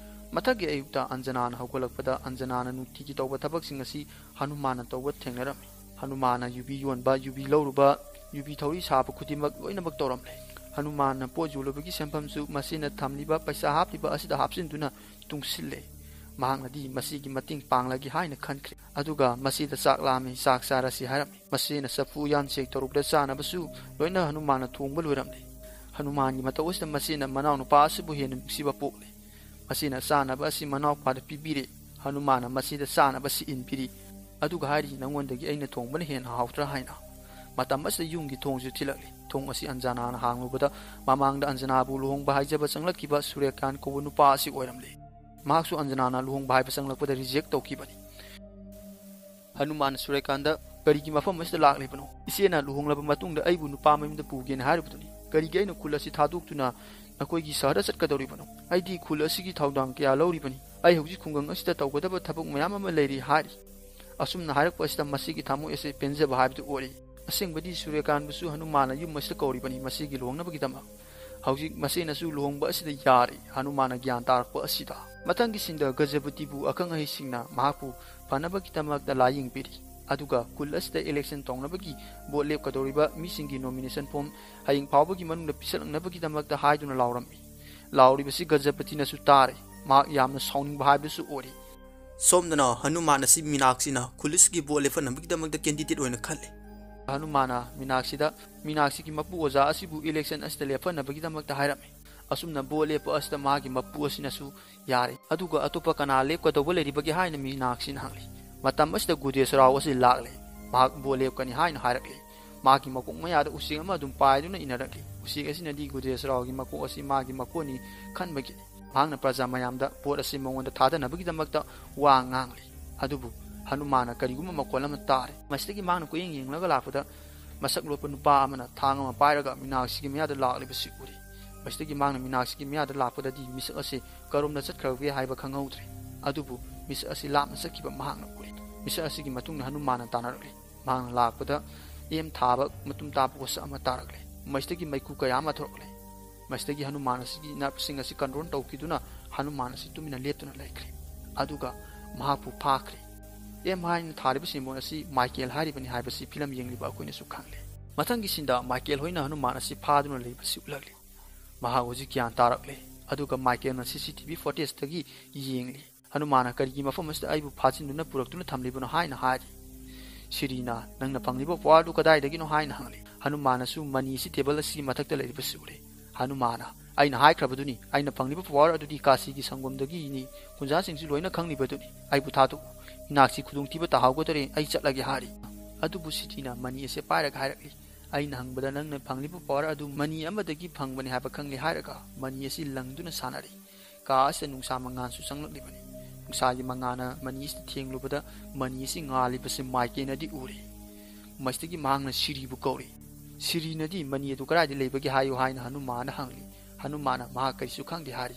ꯃꯊꯪꯒꯤ ꯑꯌꯨꯛꯇ ꯑꯟꯖꯅꯥꯅ ꯍꯧꯒꯠꯂꯛꯄꯗ ꯑꯟꯖꯅꯥꯅ ꯅꯨꯡꯇꯤꯒꯤ ꯇꯧꯕ ꯊꯕꯛꯁꯤꯡ ꯑꯁꯤ ꯍꯅꯨꯃꯥꯟꯅ ꯇꯧꯕ ꯊꯦꯡꯅꯔꯝꯃꯤ꯫ ꯍꯅꯨꯃꯥꯟꯅ ꯌꯨꯕꯤ ꯌꯣꯟꯕ, ꯌꯨꯕꯤ ꯂꯧꯔꯨꯕ, ꯌꯨꯕꯤ ꯊꯧꯔꯤ ꯁꯥꯕ ꯈꯨꯗꯤꯡꯃꯛ ꯂꯣꯏꯅꯃꯛ ꯇꯧꯔꯝꯂꯦ꯫ ꯍꯅꯨꯃꯥꯟꯅ ꯄꯣꯠ ꯌꯣꯜꯂꯨꯕꯒꯤ ꯁꯦꯟꯐꯝꯁꯨ ꯃꯁꯤꯅ ꯊꯝꯂꯤꯕ ꯄꯩꯁꯥ ꯍꯥꯞꯂꯤꯕ ꯑꯁꯤꯗ ꯍꯥꯞꯆꯤꯟꯗꯨꯅ ꯇꯨꯡꯁꯤꯜꯂꯦ꯫ ꯃꯍꯥꯛꯅꯗꯤ ꯃꯁꯤꯒꯤ ꯃꯇꯦꯡ ꯄꯥꯡꯂꯒꯦ ꯍꯥꯏꯅ ꯈꯟꯈ꯭ꯔꯦ꯫ ꯑꯗꯨꯒ ꯃꯁꯤꯗ ꯆꯥꯛ ꯂꯥꯝꯃꯤ, ꯆꯥꯛ ꯆꯥꯔꯁꯤ ꯍꯥꯏꯔꯝꯃꯤ꯫ ꯃꯁꯤꯅ ꯆꯐꯨ ꯎꯌꯥꯟ ꯆꯦꯛ ꯇꯧꯔꯨꯕꯗ ꯆꯥꯅꯕꯁꯨ ꯂꯣꯏꯅ ꯍꯅꯨꯃꯥꯟꯅ ꯊꯣꯡꯕ ꯂꯣꯏꯔꯝꯂꯦ꯫ ꯍꯅꯨꯃꯥꯟꯒꯤ ꯃꯇꯧ ꯑꯁꯤꯗ ꯃꯁꯤꯅ ꯃꯅꯥꯎꯅꯨꯄꯥ ꯑꯁꯤꯕꯨ ꯍꯦꯟꯅ ꯅꯨꯡꯁꯤꯕ ꯄꯣꯛꯂꯦ꯫ ꯃꯁꯤꯅ ꯆꯥꯅꯕ ꯑꯁꯤ ꯃꯅꯥꯎꯄꯥꯗ ꯄꯤꯕꯤꯔꯦ꯫ ꯍꯅꯨꯃꯥꯟꯅ ꯃꯁꯤꯗ ꯆꯥꯅꯕ ꯑꯁꯤ ꯏꯟꯕꯤꯔꯤ꯫ ꯑꯗꯨꯒ ꯍꯥꯏꯔꯤ, "ꯅꯉꯣꯟꯗꯒꯤ ꯑꯩꯅ ꯊꯣꯡꯕꯅ ꯍꯦꯟꯅ ꯍꯥꯎꯇ꯭ꯔꯥ?" ꯍꯥꯏꯅ꯫ ꯃꯇꯝ ꯑꯁꯤꯗ ꯌꯨꯝꯒꯤ ꯊꯣꯡꯁꯨ ꯊꯤꯜꯂꯛꯂꯤ꯫ ꯊꯣꯡ ꯑꯁꯤ ꯑꯟꯖꯅꯥꯅ ꯍꯥꯡꯂꯨꯕꯗ ꯃꯃꯥꯡꯗ ꯑꯟꯖꯅꯥꯕꯨ ꯂꯨꯍꯣꯡꯕ ꯍꯥꯏꯖꯕ ꯆꯪꯂꯛꯈꯤꯕ ꯁꯨꯔꯦꯀꯥꯟ ꯀꯧꯕ ꯅꯨꯄꯥ ꯑꯁꯤ ꯑꯣꯏꯔꯝꯂꯦ꯫ ꯃꯍꯥꯛꯁꯨ ꯑꯟꯖꯅꯥꯅ ꯂꯨꯍꯣꯡꯕ ꯍꯥꯏꯕ ꯆꯪꯂꯛꯄꯗ ꯔꯤꯖꯦꯛ ꯇꯧꯈꯤꯕꯅꯤ꯫ ꯍꯅꯨꯃꯥꯟꯅ ꯁꯨꯔꯦꯀꯥꯟꯗ ꯀꯔꯤꯒꯤ ꯃꯐꯝ ꯑꯁꯤꯗ ꯂꯥꯛꯂꯤꯕꯅꯣ? ꯏꯆꯦꯅ ꯂꯨꯍꯣꯡꯂꯕ ꯃꯇꯨꯡꯗ ꯑꯩꯕꯨ ꯅꯨꯄꯥ ꯃꯌꯨꯝꯗ ꯄꯨꯒꯦꯅ ꯍꯥꯏꯔꯤꯕꯗꯨꯅꯤ꯫ ꯀꯔꯤꯒꯤ ꯑꯩꯅ ꯈꯨꯜ ꯑꯁꯤ ꯊꯥꯗꯣꯛꯇꯨꯅ ꯅꯈꯣꯏꯒꯤ ꯁꯍꯔꯗ ꯆꯠꯀꯗꯧꯔꯤꯕꯅꯣ? ꯑꯩꯗꯤ ꯈꯨꯜ ꯑꯁꯤꯒꯤ ꯊꯧꯗꯥꯡ ꯀꯌꯥ ꯂꯧꯔꯤꯕꯅꯤ꯫ ꯑꯩ ꯍꯧꯖꯤꯛ ꯈꯨꯡꯒꯪ ꯑꯁꯤꯗ ꯇꯧꯒꯗꯕ ꯊꯕꯛ ꯃꯌꯥꯝ ꯑꯃ ꯂꯩꯔꯤ ꯍꯥꯏꯔꯤ꯫ ꯑꯁꯨꯝꯅ ꯍꯥꯏꯔꯛꯄ ꯑꯁꯤꯗ ꯃꯁꯤꯒꯤ ꯊꯃꯣꯏ ꯑꯁꯤ ꯄꯦꯟꯖꯕ ꯍꯥꯏꯕꯗꯨ ꯑꯣꯏꯔꯤ꯫ ꯑꯁꯦꯡꯕꯗꯤ ꯁꯨꯔꯦꯀꯥꯟꯕꯨꯁꯨ ꯍꯅꯨꯃꯥꯟꯅ ꯌꯨꯝ ꯑꯁꯤꯗ ꯀꯧꯔꯤꯕꯅꯤ ꯃꯁꯤꯒꯤ ꯂꯨꯍꯣꯡꯅꯕꯒꯤꯗꯃꯛ꯫ ꯍꯧꯖꯤꯛ ꯃꯁꯦꯟꯅꯁꯨ ꯂꯨꯍꯣꯡꯕ ꯑꯁꯤꯗ ꯌꯥꯔꯦ꯫ ꯍꯅꯨꯃꯥꯟꯅ ꯒ꯭ꯌꯥꯟ ꯇꯥꯔꯛꯄ ꯑꯁꯤꯗ ꯃꯊꯪꯒꯤ ꯁꯤꯟꯗ ꯒꯖꯄꯇꯤꯕꯨ ꯑꯈꯪ ꯑꯍꯩꯁꯤꯡꯅ ꯃꯍꯥꯛꯄꯨ ꯐꯅꯕꯒꯤꯗꯃꯛꯇ ꯂꯥꯏꯌꯦꯡꯕꯤꯔꯤ꯫ ꯑꯗꯨꯒ ꯈꯨꯜ ꯑꯁꯤꯗ election ꯇꯧꯅꯕꯒꯤ ꯚꯣꯠ ꯂꯦꯞꯀꯗꯧꯔꯤꯕ ꯃꯤꯁꯤꯡꯒꯤ nomination form ꯍꯌꯦꯡ ꯐꯥꯎꯕꯒꯤ ꯃꯅꯨꯡꯗ ꯄꯤꯁꯜꯂꯛꯅꯕꯒꯤꯗꯃꯛꯇ ꯍꯥꯏꯗꯨꯅ ꯂꯥꯎꯔꯝꯃꯤ꯫ ꯂꯥꯎꯔꯤꯕꯁꯤ ꯒꯖꯄꯇꯤꯅꯁꯨ ꯇꯥꯔꯦ꯫ ꯃꯍꯥꯛ ꯌꯥꯝꯅ ꯁꯥꯎꯅꯤꯡꯕ ꯍꯥꯏꯕꯗꯨꯁꯨ ꯑꯣꯏꯔꯦ꯫ ꯁꯣꯝꯗꯅ ꯍꯅꯨꯃꯥꯟ ꯑꯁꯤ ꯃꯤꯅꯥꯛꯁꯤꯅ ꯈꯨꯜ ꯑꯁꯤꯒꯤ ꯚꯣꯠ ꯂꯦꯞꯍꯟꯅꯕꯒꯤꯗꯃꯛꯇ candidate ꯑꯣꯏꯅ ꯈꯜꯂꯤ꯫ ꯍꯅꯨꯃꯥꯟꯅ ꯃꯤꯅꯥꯛꯁꯤꯗ ꯃꯤꯅꯥꯛꯁꯤꯒꯤ ꯃꯄꯨ ꯑꯣꯖꯥ ꯑꯁꯤꯕꯨ election ꯑꯁꯤꯗ ꯂꯦꯞꯍꯟꯅꯕꯒꯤꯗꯃꯛꯇ ꯍꯥꯏꯔꯝꯃꯤ꯫ ꯑꯁꯨꯝꯅ ꯚꯣꯠ ꯂꯦꯞꯄ ꯑꯁꯤꯗ ꯃꯥꯒꯤ ꯃꯄꯨ ꯑꯁꯤꯅꯁꯨ ꯌꯥꯔꯦ꯫ ꯑꯗꯨꯒ ꯑꯇꯣꯞꯄ ꯀꯅꯥ ꯂꯦꯞꯀꯗꯧꯕ ꯂꯩꯔꯤꯕꯒꯦ ꯍꯥꯏꯅ ꯃꯤꯅꯥꯛꯁꯤꯅ ꯍꯪꯂꯤ꯫ ꯃꯇꯝ ꯑꯁꯤꯗ ꯒꯨꯗꯦꯁꯔꯥꯎ ꯑꯁꯤ ꯂꯥꯛꯂꯦ꯫ ꯃꯍꯥꯛ ꯚꯣꯠ ꯂꯦꯞꯀꯅꯤ ꯍꯥꯏꯅ ꯍꯥꯏꯔꯛꯂꯤ꯫ ꯃꯥꯒꯤ ꯃꯀꯣꯛ ꯃꯌꯥꯗ ꯎꯆꯦꯛ ꯑꯃ ꯑꯗꯨꯝ ꯄꯥꯏꯗꯨꯅ ꯏꯟꯅꯔꯛꯂꯤ꯫ ꯎꯆꯦꯛ ꯑꯁꯤꯅꯗꯤ ꯒꯨꯗꯦꯁꯔꯥꯎꯒꯤ ꯃꯀꯣꯛ ꯑꯁꯤ ꯃꯥꯒꯤ ꯃꯀꯣꯛꯅꯤ ꯈꯟꯕꯒꯤꯅꯤ꯫ ꯃꯍꯥꯛꯅ ꯄ꯭ꯔꯖꯥ ꯃꯌꯥꯝꯗ ꯚꯣꯠ ꯑꯁꯤ ꯃꯉꯣꯟꯗ ꯊꯥꯗꯅꯕꯒꯤꯗꯃꯛꯇ ꯋꯥ ꯉꯥꯡꯂꯤ꯫ ꯑꯗꯨꯕꯨ ꯍꯅꯨꯃꯥꯟꯅ ꯀꯔꯤꯒꯨꯝꯕ ꯃꯈꯣꯜ ꯑꯃ ꯇꯥꯔꯦ꯫ ꯃꯁꯤꯗꯒꯤ ꯃꯍꯥꯛꯅ ꯀꯣꯏꯌꯦꯡ ꯌꯦꯡꯂꯒ ꯂꯥꯛꯄꯗ ꯃꯁꯛ ꯂꯣꯠꯄ ꯅꯨꯄꯥ ꯑꯃꯅ ꯊꯥꯡ ꯑꯃ ꯄꯥꯏꯔꯒ ꯃꯤꯅꯥꯛꯁꯤꯒꯤ ꯃꯌꯥꯗ ꯂꯥꯛꯂꯤꯕꯁꯤ ꯎꯔꯤ꯫ ꯃꯁꯤꯗꯒꯤ ꯃꯍꯥꯛꯅ ꯃꯤꯅꯥꯛꯁꯤꯒꯤ ꯃꯌꯥꯗ ꯂꯥꯛꯄꯗꯗꯤ ꯃꯤꯁꯛ ꯑꯁꯤ ꯀꯔꯣꯝꯗ ꯆꯠꯈ꯭ꯔꯕꯒꯦ ꯍꯥꯏꯕ ꯈꯪꯍꯧꯗ꯭ꯔꯦ꯫ ꯑꯗꯨꯕꯨ ꯃꯤꯁꯛ ꯑꯁꯤ ꯂꯥꯞꯅ ꯆꯠꯈꯤꯕ ꯃꯍꯥꯛꯅ ꯎꯔꯤ꯫ ꯃꯤꯁꯛ ꯑꯁꯤꯒꯤ ꯃꯇꯨꯡꯗ ꯍꯅꯨꯃꯥꯟꯅ ꯇꯥꯟꯅꯔꯛꯂꯤ꯫ ꯃꯍꯥꯛꯅ ꯂꯥꯛꯄꯗ ꯑꯦꯝ ꯊꯥꯕ ꯃꯇꯨꯝ ꯇꯥꯕ ꯄꯣꯠꯁꯛ ꯑꯃ ꯇꯥꯔꯛꯂꯦ꯫ ꯃꯁꯤꯗꯒꯤ ꯃꯩꯈꯨ ꯀꯌꯥ ꯑꯃ ꯊꯣꯔꯛꯂꯦ꯫ ꯃꯁꯤꯗꯒꯤ ꯍꯅꯨꯃꯥꯟ ꯑꯁꯤꯒꯤ ꯅꯔꯚꯁꯤꯡ ꯑꯁꯤ control ꯇꯧꯈꯤꯗꯨꯅ ꯍꯅꯨꯃꯥꯟ ꯑꯁꯤ ꯇꯨꯃꯤꯟꯅ ꯂꯦꯞꯇꯨꯅ ꯂꯩꯈ꯭ꯔꯦ꯫ ꯑꯗꯨꯒ ꯃꯍꯥꯛꯄꯨ ꯐꯥꯈ꯭ꯔꯦ꯫ ꯑꯦꯝ ꯍꯥꯏꯅ ꯊꯥꯔꯤꯕ symbol ꯑꯁꯤ ꯃꯥꯏꯀꯦꯜ ꯍꯥꯏꯔꯤꯕꯅꯤ ꯍꯥꯏꯕꯁꯤ ꯐꯤꯂꯝ ꯌꯦꯡꯂꯤꯕ ꯑꯩꯈꯣꯏꯅꯁꯨ ꯈꯪꯂꯦ꯫ ꯃꯊꯪꯒꯤ ꯁꯤꯟꯗ ꯃꯥꯏꯀꯦꯜ ꯍꯣꯏꯅ ꯍꯅꯨꯃꯥꯟ ꯑꯁꯤ ꯐꯥꯗꯨꯅ ꯂꯩꯕꯁꯤ ꯎꯠꯂꯛꯂꯤ꯫ ꯃꯍꯥꯛ ꯍꯧꯖꯤꯛ ꯒ꯭ꯌꯥꯟ ꯇꯥꯔꯛꯂꯦ꯫ ꯑꯗꯨꯒ ꯃꯥꯏꯀꯦꯜꯅ CCTV footageꯇꯒꯤ ꯌꯦꯡꯂꯤ꯫ ꯍꯅꯨꯃꯥꯟꯅ ꯀꯔꯤꯒꯤ ꯃꯐꯝ ꯑꯁꯤꯗ ꯑꯩꯕꯨ ꯐꯥꯖꯤꯟꯗꯨꯅ ꯄꯨꯔꯛꯇꯨꯅ ꯊꯝꯂꯤꯕꯅꯣ ꯍꯥꯏꯅ ꯍꯥꯏꯔꯤ꯫ ꯁꯤꯔꯤꯅ, "ꯅꯪꯅ ꯐꯪꯂꯤꯕ powerꯗꯨ ꯀꯗꯥꯏꯗꯒꯤꯅꯣ?" ꯍꯥꯏꯅ ꯍꯪꯂꯤ꯫ ꯍꯅꯨꯃꯥꯟꯅꯁꯨ ꯃꯅꯤ ꯑꯁꯤ table ꯑꯁꯤꯒꯤ ꯃꯊꯛꯇ ꯂꯩꯔꯤꯕꯁꯤ ꯎꯔꯦ꯫ ꯍꯅꯨꯃꯥꯟꯅ, "ꯑꯩꯅ ꯍꯥꯏꯈ꯭ꯔꯕꯗꯨꯅꯤ, ꯑꯩꯅ ꯐꯪꯂꯤꯕ power ꯑꯗꯨꯗꯤ ꯀꯥꯁꯤꯒꯤ ꯁꯪꯒꯣꯝꯗꯒꯤꯅꯤ꯫ ꯈꯨꯟꯖꯥꯁꯤꯡꯁꯨ ꯂꯣꯏꯅ ꯈꯪꯂꯤꯕꯗꯨꯅꯤ꯫ ꯑꯩꯕꯨ ꯊꯥꯗꯣꯛꯎ꯫ ꯏꯅꯥꯛꯁꯤ ꯈꯨꯗꯣꯡꯊꯤꯕ ꯇꯥꯍꯧꯒꯗꯧꯔꯦ꯫ ꯑꯩ ꯆꯠꯂꯒꯦ" ꯍꯥꯏꯔꯤ꯫ ꯑꯗꯨꯕꯨ ꯁꯤꯔꯤꯅ ꯃꯅꯤ ꯑꯁꯦ ꯄꯥꯏꯔꯒ ꯍꯥꯏꯔꯛꯂꯤ, "ꯑꯩꯅ ꯍꯪꯕꯗ ꯅꯪꯅ ꯐꯪꯂꯤꯕ power ꯑꯗꯨ ꯃꯅꯤ ꯑꯃꯗꯒꯤ ꯐꯪꯕꯅꯤ ꯍꯥꯏꯕ ꯈꯪꯂꯦ" ꯍꯥꯏꯔꯒ ꯃꯅꯤ ꯑꯁꯤ ꯂꯪꯗꯨꯅ ꯁꯥꯟꯅꯔꯤ꯫ ꯀꯥ ꯑꯁꯤꯗ ꯅꯨꯡꯁꯥ ꯃꯉꯥꯜꯁꯨ ꯆꯪꯂꯛꯂꯤꯕꯅꯤ꯫ ꯅꯨꯡꯁꯥꯒꯤ ꯃꯉꯥꯜꯅ ꯃꯅꯤ ꯑꯁꯤꯗ ꯊꯦꯡꯂꯨꯕꯗ ꯃꯅꯤ ꯑꯁꯤ ꯉꯥꯜꯂꯤꯕꯁꯤ ꯃꯥꯏꯀꯦꯜꯅꯗꯤ ꯎꯔꯤ꯫ ꯃꯁꯤꯗꯒꯤ ꯃꯍꯥꯛꯅ ꯁꯤꯔꯤꯕꯨ ꯀꯧꯔꯤ꯫ ꯁꯤꯔꯤꯅꯗꯤ ꯃꯅꯤ ꯑꯗꯨ ꯀꯗꯥꯏꯗ ꯂꯩꯕꯒꯦ ꯍꯥꯏꯌꯨ ꯍꯥꯏꯅ ꯍꯅꯨꯃꯥꯟꯗ ꯍꯪꯂꯤ꯫ ꯍꯅꯨꯃꯥꯟꯅ ꯃꯍꯥꯛ ꯀꯔꯤꯁꯨ ꯈꯪꯗꯦ ꯍꯥꯏꯔꯤ꯫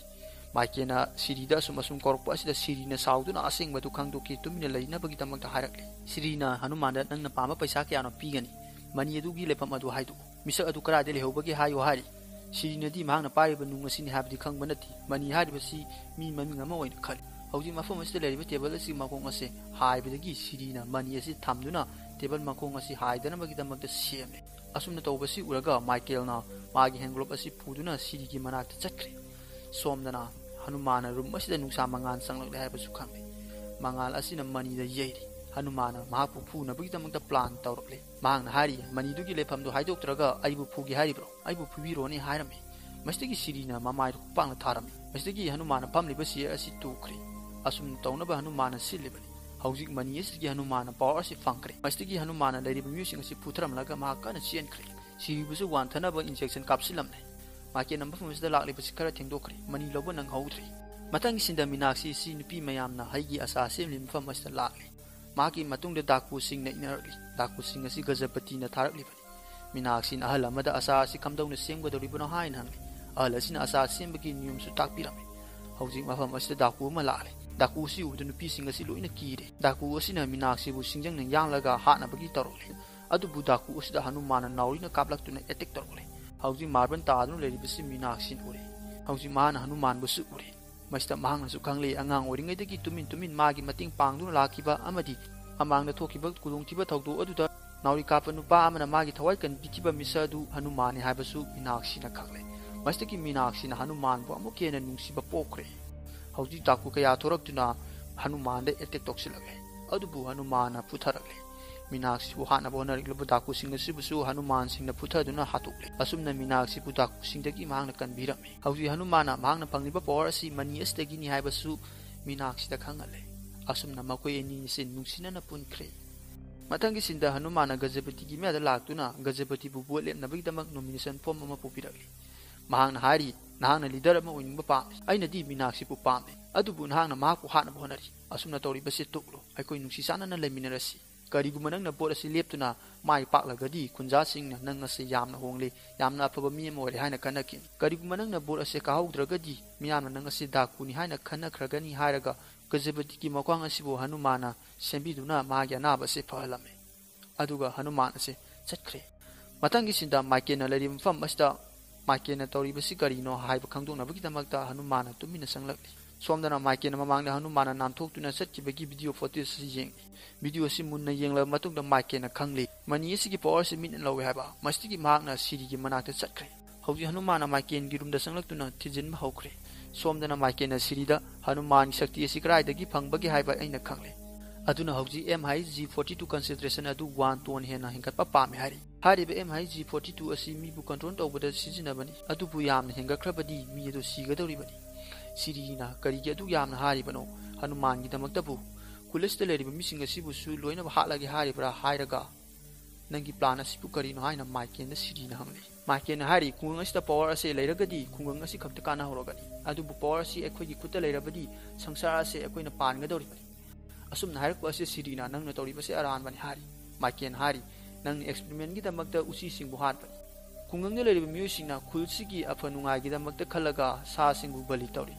ꯃꯥꯏꯀꯦꯜꯅ ꯁꯤꯔꯤꯗ ꯑꯁꯨꯝ ꯑꯁꯨꯝ ꯀꯧꯔꯛꯄ ꯑꯁꯤꯗ ꯁꯤꯔꯤꯅ ꯁꯥꯎꯗꯨꯅ ꯑꯁꯦꯡꯕꯗꯨ ꯈꯪꯗꯣꯛꯈꯤ꯫ ꯇꯨꯃꯤꯟꯅ ꯂꯩꯅꯕꯒꯤꯗꯃꯛꯇ ꯍꯥꯏꯔꯛꯂꯤ꯫ ꯁꯤꯔꯤꯅ ꯍꯅꯨꯃꯥꯟꯗ, "ꯅꯪꯅ ꯄꯥꯝꯕ ꯄꯩꯁꯥ ꯀꯌꯥꯅꯣ ꯄꯤꯒꯅꯤ꯫ ꯃꯅꯤ ꯑꯗꯨꯒꯤ ꯂꯩꯐꯝ ꯑꯗꯨ ꯍꯥꯏꯗꯣꯛꯎ꯫ ꯃꯤꯁꯛ ꯑꯗꯨ ꯀꯗꯥꯏꯗ ꯂꯩꯍꯧꯕꯒꯦ ꯍꯥꯏꯌꯨ" ꯍꯥꯏꯔꯤ꯫ ꯁꯤꯔꯤꯅꯗꯤ ꯃꯍꯥꯛꯅ ꯄꯥꯏꯔꯤꯕ ꯅꯨꯡ ꯑꯁꯤꯅꯤ ꯍꯥꯏꯕꯗꯤ ꯈꯪꯕ ꯅꯠꯇꯦ꯫ ꯃꯅꯤ ꯍꯥꯏꯔꯤꯕꯁꯤ ꯃꯤ ꯃꯃꯤꯡ ꯑꯃ ꯑꯣꯏꯅ ꯈꯜꯂꯤ꯫ ꯍꯧꯖꯤꯛ ꯃꯐꯝ ꯑꯁꯤꯗ ꯂꯩꯔꯤꯕ ꯇꯦꯕꯜ ꯑꯁꯤꯒꯤ ꯃꯈꯣꯡ ꯑꯁꯤ ꯍꯥꯏꯕꯗꯒꯤ ꯁꯤꯔꯤꯅ ꯃꯅꯤ ꯑꯁꯤ ꯊꯝꯗꯨꯅ ꯇꯦꯕꯜ ꯃꯈꯣꯡ ꯑꯁꯤ ꯍꯥꯏꯗꯅꯕꯒꯤꯗꯃꯛꯇ ꯁꯦꯝꯂꯦ꯫ ꯑꯁꯨꯝꯅ ꯇꯧꯕꯁꯤ ꯎꯔꯒ ꯃꯥꯏꯀꯦꯜꯅ ꯃꯥꯒꯤ ꯍꯦꯟꯒ꯭ꯂꯣꯞ ꯑꯁꯤ ꯄꯨꯗꯨꯅ ꯁꯤꯔꯤꯒꯤ ꯃꯅꯥꯛꯇ ꯆꯠꯈ꯭ꯔꯦ꯫ ꯁꯣꯝꯗꯅ ꯍꯅꯨꯃꯥꯟꯅ ꯔꯨꯝ ꯑꯁꯤꯗ ꯅꯨꯡꯁꯥ ꯃꯉꯥꯜ ꯆꯪꯂꯛꯂꯦ ꯍꯥꯏꯕꯁꯨ ꯈꯪꯂꯦ꯫ ꯃꯉꯥꯜ ꯑꯁꯤꯅ ꯃꯅꯤꯗ ꯌꯩꯔꯤ꯫ ꯍꯅꯨꯃꯥꯟꯅ ꯃꯍꯥꯛꯄꯨ ꯐꯨꯅꯕꯒꯤꯗꯃꯛꯇ ꯄ꯭ꯂꯥꯟ ꯇꯧꯔꯛꯂꯦ꯫ ꯃꯍꯥꯛꯅ ꯍꯥꯏꯔꯤ, "ꯃꯅꯤꯗꯨꯒꯤ ꯂꯩꯐꯝꯗꯨ ꯍꯥꯏꯗꯣꯛꯇ꯭ꯔꯒ ꯑꯩꯕꯨ ꯐꯨꯒꯦ ꯍꯥꯏꯔꯤꯕ꯭ꯔꯣ? ꯑꯩꯕꯨ ꯐꯨꯕꯤꯔꯣꯅꯦ" ꯍꯥꯏꯔꯝꯃꯤ꯫ ꯃꯁꯤꯗꯒꯤ ꯁꯤꯔꯤꯅ ꯃꯃꯥꯏꯗ ꯈꯨꯄꯥꯛꯅ ꯊꯥꯔꯝꯃꯤ꯫ ꯃꯁꯤꯗꯒꯤ ꯍꯅꯨꯃꯥꯟꯅ ꯐꯝꯂꯤꯕ ꯆꯤꯌꯔ ꯑꯁꯤ ꯇꯨꯈ꯭ꯔꯦ꯫ ꯑꯁꯨꯝ ꯇꯧꯅꯕ ꯍꯅꯨꯃꯥꯟꯅ ꯁꯤꯜꯂꯤꯕꯅꯤ꯫ ꯍꯧꯖꯤꯛ ꯃꯅꯤ ꯑꯁꯤꯗꯒꯤ ꯍꯅꯨꯃꯥꯟꯅ ꯄꯋꯥꯔ ꯑꯁꯤ ꯐꯪꯈ꯭ꯔꯦ꯫ ꯃꯁꯤꯗꯒꯤ ꯍꯅꯨꯃꯥꯟꯅ ꯂꯩꯔꯤꯕ ꯃꯤꯑꯣꯏꯁꯤꯡ ꯑꯁꯤ ꯐꯨꯊꯔꯝꯂꯒ ꯃꯍꯥꯛ ꯀꯟꯅ ꯆꯦꯟꯈ꯭ꯔꯦ꯫ ꯁꯤꯔꯤꯕꯨꯁꯨ ꯋꯥꯟꯊꯅꯕ ꯏꯟꯖꯦꯛꯁꯟ ꯀꯥꯞꯁꯤꯜꯂꯝꯂꯦ꯫ ꯃꯥꯏꯀꯦꯜꯅ ꯃꯐꯝ ꯑꯁꯤꯗ ꯂꯥꯛꯂꯤꯕꯁꯤ ꯈꯔ ꯊꯦꯡꯗꯣꯛꯈ꯭ꯔꯦ꯫ ꯃꯅꯤ ꯂꯧꯕ ꯅꯪꯍꯧꯗ꯭ꯔꯦ꯫ ꯃꯊꯪꯒꯤ ꯁꯤꯟꯗ ꯃꯤꯅꯥꯛꯁꯤ ꯑꯁꯤ ꯅꯨꯄꯤ ꯃꯌꯥꯝꯅ ꯍꯩꯒꯤ ꯑꯆꯥꯔ ꯁꯦꯝꯂꯤꯕ ꯃꯐꯝ ꯑꯁꯤꯗ ꯂꯥꯛꯂꯤ꯫ ꯃꯍꯥꯛꯀꯤ ꯃꯇꯨꯡꯗ ꯗꯥꯀꯨꯁꯤꯡꯅ ꯏꯟꯅꯔꯛꯂꯤ꯫ ꯗꯥꯀꯨꯁꯤꯡ ꯑꯁꯤ ꯒꯖꯄꯇꯤꯅ ꯊꯥꯔꯛꯂꯤꯕꯅꯤ꯫ ꯃꯤꯅꯥꯛꯁꯤꯅ ꯑꯍꯜ ꯑꯃꯗ ꯑꯆꯥꯔ ꯑꯁꯤ ꯀꯝꯗꯧꯅ ꯁꯦꯝꯒꯗꯧꯔꯤꯕꯅꯣ ꯍꯥꯏꯅ ꯍꯪꯂꯤ꯫ ꯑꯍꯜ ꯑꯁꯤꯅ ꯑꯆꯥꯔ ꯁꯦꯝꯕꯒꯤ ꯅꯤꯌꯣꯝꯁꯨ ꯇꯥꯛꯄꯤꯔꯝꯃꯤ꯫ ꯍꯧꯖꯤꯛ ꯃꯐꯝ ꯑꯁꯤꯗ ꯗꯥꯀꯨ ꯑꯃ ꯂꯥꯛꯂꯦ꯫ ꯗꯥꯀꯨ ꯑꯁꯤ ꯎꯕꯗ ꯅꯨꯄꯤꯁꯤꯡ ꯑꯁꯤ ꯂꯣꯏꯅ ꯀꯤꯔꯦ꯫ ꯗꯥꯀꯨ ꯑꯁꯤꯅ ꯃꯤꯅꯥꯛꯁꯤꯕꯨ ꯁꯤꯡꯖꯪꯅ ꯌꯥꯜꯂꯒ ꯍꯥꯠꯅꯕꯒꯤ ꯇꯧꯔꯛꯂꯦ꯫ ꯑꯗꯨꯕꯨ ꯗꯥꯀꯨ ꯑꯁꯤꯗ ꯍꯅꯨꯃꯥꯟꯅ ꯅꯥꯎꯔꯤꯅ ꯀꯥꯞꯂꯛꯇꯨꯅ ꯑꯦꯇꯦꯛ ꯇꯧꯔꯛꯂꯦ꯫ ꯍꯧꯖꯤꯛ ꯃꯥꯔꯕꯜ ꯇꯥꯗꯨꯅ ꯂꯩꯔꯤꯕꯁꯤ ꯃꯤꯅꯥꯛꯁꯤꯅ ꯎꯔꯦ꯫ ꯍꯧꯖꯤꯛ ꯃꯍꯥꯛꯅ ꯍꯅꯨꯃꯥꯟꯕꯨꯁꯨ ꯎꯔꯦ꯫ ꯃꯁꯤꯗ ꯃꯍꯥꯛꯅꯁꯨ ꯈꯪꯂꯦ, ꯑꯉꯥꯡ ꯑꯣꯏꯔꯤꯉꯩꯗꯒꯤ ꯇꯨꯃꯤꯟ ꯇꯨꯃꯤꯟ ꯃꯥꯒꯤ ꯃꯇꯦꯡ ꯄꯥꯡꯗꯨꯅ ꯂꯥꯛꯈꯤꯕ ꯑꯃꯗꯤ ꯃꯃꯥꯡꯗ ꯊꯣꯛꯈꯤꯕ ꯈꯨꯗꯣꯡꯊꯤꯕ ꯊꯧꯗꯣꯛ ꯑꯗꯨꯗ ꯅꯥꯎꯔꯤ ꯀꯥꯞꯄ ꯅꯨꯄꯥ ꯑꯃꯅ ꯃꯥꯒꯤ ꯊꯋꯥꯏ ꯀꯟꯕꯤꯈꯤꯕ ꯃꯤꯁꯛ ꯑꯗꯨ ꯍꯅꯨꯃꯥꯟꯅꯤ ꯍꯥꯏꯕꯁꯨ ꯃꯤꯅꯥꯛꯁꯤꯅ ꯈꯪꯂꯦ꯫ ꯃꯁꯤꯗꯒꯤ ꯃꯤꯅꯥꯛꯁꯤꯅ ꯍꯅꯨꯃꯥꯟꯕꯨ ꯑꯃꯨꯛꯀ ꯍꯦꯟꯅ ꯅꯨꯡꯁꯤꯕ ꯄꯣꯛꯈ꯭ꯔꯦ꯫ ꯍꯧꯖꯤꯛ ꯗꯥꯀꯨ ꯀꯌꯥ ꯊꯣꯔꯛꯇꯨꯅ ꯍꯅꯨꯃꯥꯟꯗ ꯑꯦꯇꯦꯛ ꯇꯧꯁꯤꯜꯂꯛꯂꯦ꯫ ꯑꯗꯨꯕꯨ ꯍꯅꯨꯃꯥꯟꯅ ꯐꯨꯊꯔꯛꯂꯦ꯫ ꯃꯤꯅꯥꯛꯁꯤꯕꯨ ꯍꯥꯠꯅꯕ ꯍꯣꯠꯅꯔꯛꯂꯤꯕ ꯗꯥꯀꯨꯁꯤꯡ ꯑꯁꯤꯕꯨꯁꯨ ꯍꯅꯨꯃꯥꯟꯁꯤꯡꯅ ꯐꯨꯊꯗꯨꯅ ꯍꯥꯠꯇꯣꯛꯂꯦ꯫ ꯑꯁꯨꯝꯅ ꯃꯤꯅꯥꯛꯁꯤꯕꯨ ꯗꯥꯀꯨꯁꯤꯡꯗꯒꯤ ꯃꯍꯥꯛꯅ ꯀꯟꯕꯤꯔꯝꯃꯤ꯫ ꯍꯧꯖꯤꯛ ꯍꯅꯨꯃꯥꯟꯅ ꯃꯍꯥꯛꯅ ꯐꯪꯂꯤꯕ ꯄꯋꯥꯔ ꯑꯁꯤ ꯃꯅꯤ ꯑꯁꯤꯗꯒꯤꯅꯤ ꯍꯥꯏꯕꯁꯨ ꯃꯤꯅꯥꯛꯁꯤꯗ ꯈꯪꯍꯜꯂꯦ꯫ ꯑꯁꯨꯝꯅ ꯃꯈꯣꯏ ꯑꯅꯤ ꯑꯁꯤ ꯅꯨꯡꯁꯤꯅꯅ ꯄꯨꯟꯈ꯭ꯔꯦ꯫ ꯃꯊꯪꯒꯤ ꯁꯤꯟꯗ ꯍꯅꯨꯃꯥꯟꯅ ꯒꯖꯄꯇꯤꯒꯤ ꯃꯌꯥꯗ ꯂꯥꯛꯇꯨꯅ ꯒꯖꯄꯇꯤꯕꯨ ꯚꯣꯠ ꯂꯦꯞꯅꯕꯒꯤꯗꯃꯛ ꯅꯣꯃꯤꯅꯦꯁꯟ ꯐꯣꯝ ꯑꯃ ꯄꯨꯕꯤꯔꯛꯂꯤ꯫ ꯃꯍꯥꯛꯅ ꯍꯥꯏꯔꯤ, "ꯅꯍꯥꯛꯅ ꯂꯤꯗꯔ ꯑꯃ ꯑꯣꯏꯅꯤꯡꯕ ꯄꯥꯝꯃꯤ꯫ ꯑꯩꯅꯗꯤ ꯃꯤꯅꯥꯛꯁꯤꯕꯨ ꯄꯥꯝꯃꯤ꯫ ꯑꯗꯨꯕꯨ ꯅꯍꯥꯛꯅ ꯃꯍꯥꯛꯄꯨ ꯍꯥꯠꯅꯕ ꯍꯣꯠꯅꯔꯤ꯫ ꯑꯁꯨꯝꯅ ꯇꯧꯔꯤꯕꯁꯤ ꯇꯣꯛꯂꯣ꯫ ꯑꯩꯈꯣꯏ ꯅꯨꯡꯁꯤ ꯆꯥꯟꯅꯅ ꯂꯩꯃꯤꯟꯅꯔꯁꯤ꯫ ꯀꯔꯤꯒꯨꯝꯕ ꯅꯪꯅ ꯚꯣꯠ ꯑꯁꯤ ꯂꯦꯞꯇꯨꯅ ꯃꯥꯏ ꯄꯥꯛꯂꯒꯗꯤ ꯈꯨꯟꯖꯥꯁꯤꯡꯅ ꯅꯪ ꯑꯁꯤ ꯌꯥꯝꯅ ꯍꯣꯡꯂꯦ, ꯌꯥꯝꯅ ꯑꯐꯕ ꯃꯤ ꯑꯃ ꯑꯣꯏꯔꯦ ꯍꯥꯏꯅ ꯈꯟꯅꯈꯤꯅꯤ꯫ ꯀꯔꯤꯒꯨꯝꯕ ꯅꯪꯅ ꯚꯣꯠ ꯑꯁꯤ ꯀꯥꯍꯧꯗ꯭ꯔꯒꯗꯤ ꯃꯤꯌꯥꯝꯅ ꯅꯪ ꯑꯁꯤ ꯗꯥꯀꯨꯅꯤ ꯍꯥꯏꯅ ꯈꯟꯅꯈ꯭ꯔꯒꯅꯤ" ꯍꯥꯏꯔꯒ ꯒꯖꯄꯇꯤꯒꯤ ꯃꯈ꯭ꯋꯥꯡ ꯑꯁꯤꯕꯨ ꯍꯅꯨꯃꯥꯟꯅ ꯁꯦꯝꯕꯤꯗꯨꯅ ꯃꯥꯒꯤ ꯑꯅꯥꯕ ꯑꯁꯤ ꯐꯍꯜꯂꯝꯃꯤ꯫ ꯑꯗꯨꯒ ꯍꯅꯨꯃꯥꯟ ꯑꯁꯤ ꯆꯠꯈ꯭ꯔꯦ꯫ ꯃꯊꯪꯒꯤ ꯁꯤꯟꯗ ꯃꯥꯏꯀꯦꯜꯅ ꯂꯩꯔꯤꯕ ꯃꯐꯝ ꯑꯁꯤꯗ ꯃꯥꯏꯀꯦꯜꯅ ꯇꯧꯔꯤꯕꯁꯤ ꯀꯔꯤꯅꯣ ꯍꯥꯏꯕ ꯈꯪꯗꯣꯛꯅꯕꯒꯤꯗꯃꯛꯇ ꯍꯅꯨꯃꯥꯟꯅ ꯇꯨꯃꯤꯟꯅ ꯆꯪꯂꯛꯂꯤ꯫ ꯁꯣꯝꯗꯅ ꯃꯥꯏꯀꯦꯜꯅ ꯃꯃꯥꯡꯗ ꯍꯅꯨꯃꯥꯟꯅ ꯅꯥꯟꯊꯣꯛꯇꯨꯅ ꯆꯠꯈꯤꯕꯒꯤ ꯚꯤꯗꯤꯑꯣ ꯐꯣꯇꯦꯖ ꯑꯁꯤ ꯌꯦꯡꯂꯤ꯫ ꯚꯤꯗꯤꯑꯣ ꯑꯁꯤ ꯃꯨꯟꯅ ꯌꯦꯡꯂꯕ ꯃꯇꯨꯡꯗ ꯃꯥꯏꯀꯦꯜꯅ ꯈꯪꯂꯤ, ꯃꯅꯤ ꯑꯁꯤꯒꯤ ꯄꯋꯥꯔ ꯑꯁꯤ ꯃꯤꯠꯅ ꯂꯧꯏ ꯍꯥꯏꯕ꯫ ꯃꯁꯤꯗꯒꯤ ꯃꯍꯥꯛꯅ ꯁꯤꯔꯤꯒꯤ ꯃꯅꯥꯛꯇ ꯆꯠꯈ꯭ꯔꯦ꯫ ꯍꯧꯖꯤꯛ ꯍꯅꯨꯃꯥꯟꯅ ꯃꯥꯏꯀꯦꯜꯒꯤ ꯔꯨꯝꯗ ꯆꯪꯂꯛꯇꯨꯅ ꯊꯤꯖꯤꯟꯕ ꯍꯧꯈ꯭ꯔꯦ꯫ ꯁꯣꯝꯗꯅ ꯃꯥꯏꯀꯦꯜꯅ ꯁꯤꯔꯤꯗ ꯍꯅꯨꯃꯥꯟꯒꯤ ꯁꯛꯇꯤ ꯑꯁꯤ ꯀꯗꯥꯏꯗꯒꯤ ꯐꯪꯕꯒꯦ ꯍꯥꯏꯕ ꯑꯩꯅ ꯈꯪꯂꯦ꯫ ꯑꯗꯨꯅ ꯍꯧꯖꯤꯛ M H G forty two concentration ꯑꯗꯨ one ton ꯍꯦꯟꯅ ꯍꯦꯟꯒꯠꯄ ꯄꯥꯝꯃꯤ ꯍꯥꯏꯔꯤ꯫ ꯍꯥꯏꯔꯤꯕ M H G forty two ꯑꯁꯤ ꯃꯤꯕꯨ ꯀꯟꯇ꯭ꯔꯣꯜ ꯇꯧꯕꯗ ꯁꯤꯖꯤꯟꯅꯕꯅꯤ, ꯑꯗꯨꯕꯨ ꯌꯥꯝꯅ ꯍꯦꯟꯒꯠꯈ꯭ꯔꯕꯗꯤ ꯃꯤ ꯑꯗꯨ ꯁꯤꯒꯗꯧꯔꯤꯕꯅꯤ꯫ ꯁꯤꯔꯤꯅ ꯀꯔꯤꯒꯤ ꯑꯗꯨꯛ ꯌꯥꯝꯅ ꯍꯥꯏꯔꯤꯕꯅꯣ? ꯍꯅꯨꯃꯥꯟꯒꯤꯗꯃꯛꯇꯕꯨ ꯈꯨꯜ ꯑꯁꯤꯗ ꯂꯩꯔꯤꯕ ꯃꯤꯁꯤꯡ ꯑꯁꯤꯕꯨꯁꯨ ꯂꯣꯏꯅꯃꯛ ꯍꯥꯠꯂꯒꯦ ꯍꯥꯏꯔꯤꯕ꯭ꯔꯥ ꯍꯥꯏꯔꯒ, ꯅꯪꯒꯤ ꯄ꯭ꯂꯥꯟ ꯑꯁꯤꯕꯨ ꯀꯔꯤꯅꯣ ꯍꯥꯏꯅ ꯃꯥꯏꯀꯦꯜꯅ ꯁꯤꯔꯤꯅ ꯍꯪꯂꯤ꯫ ꯃꯥꯏꯀꯦꯜꯅ ꯍꯥꯏꯔꯤ, ꯈꯨꯡꯒꯪ ꯑꯁꯤꯗ ꯄꯋꯥꯔ ꯑꯁꯦ ꯂꯩꯔꯒꯗꯤ ꯈꯨꯡꯒꯪ ꯑꯁꯤ ꯈꯛꯇ ꯀꯥꯟꯅꯍꯧꯔꯒꯅꯤ, ꯑꯗꯨꯕꯨ ꯄꯋꯥꯔ ꯑꯁꯤ ꯑꯩꯈꯣꯏꯒꯤ ꯈꯨꯠꯇ ꯂꯩꯔꯕꯗꯤ ꯁꯪꯁꯥꯔ ꯑꯁꯦ ꯑꯩꯈꯣꯏꯅ ꯄꯥꯟꯒꯗꯧꯔꯤꯕꯅꯤ꯫ ꯑꯁꯨꯝꯅ ꯍꯥꯏꯔꯛꯄ ꯑꯁꯤ ꯁꯤꯔꯤꯅ ꯅꯪꯅ ꯇꯧꯔꯤꯕꯁꯤ ꯑꯔꯥꯟꯕꯅꯤ ꯍꯥꯏꯔꯤ꯫ ꯃꯥꯏꯀꯦꯜꯅ ꯍꯥꯏꯔꯤ, ꯅꯪꯅ ꯑꯦꯛꯁꯄꯦꯔꯤꯃꯦꯟꯒꯤꯗꯃꯛꯇ ꯎꯆꯤꯁꯤꯡꯕꯨ ꯍꯥꯠꯄꯅꯤ꯫ ꯈꯨꯡꯒꯪꯗ ꯂꯩꯔꯤꯕ ꯃꯤꯑꯣꯏꯁꯤꯡꯅ ꯈꯨꯜꯁꯤꯒꯤ ꯑꯐ ꯅꯨꯡꯉꯥꯏꯒꯤꯗꯃꯛꯇ ꯈꯜꯂꯒ ꯁꯥꯁꯤꯡꯕꯨ ꯕꯂꯤ ꯇꯧꯔꯤ꯫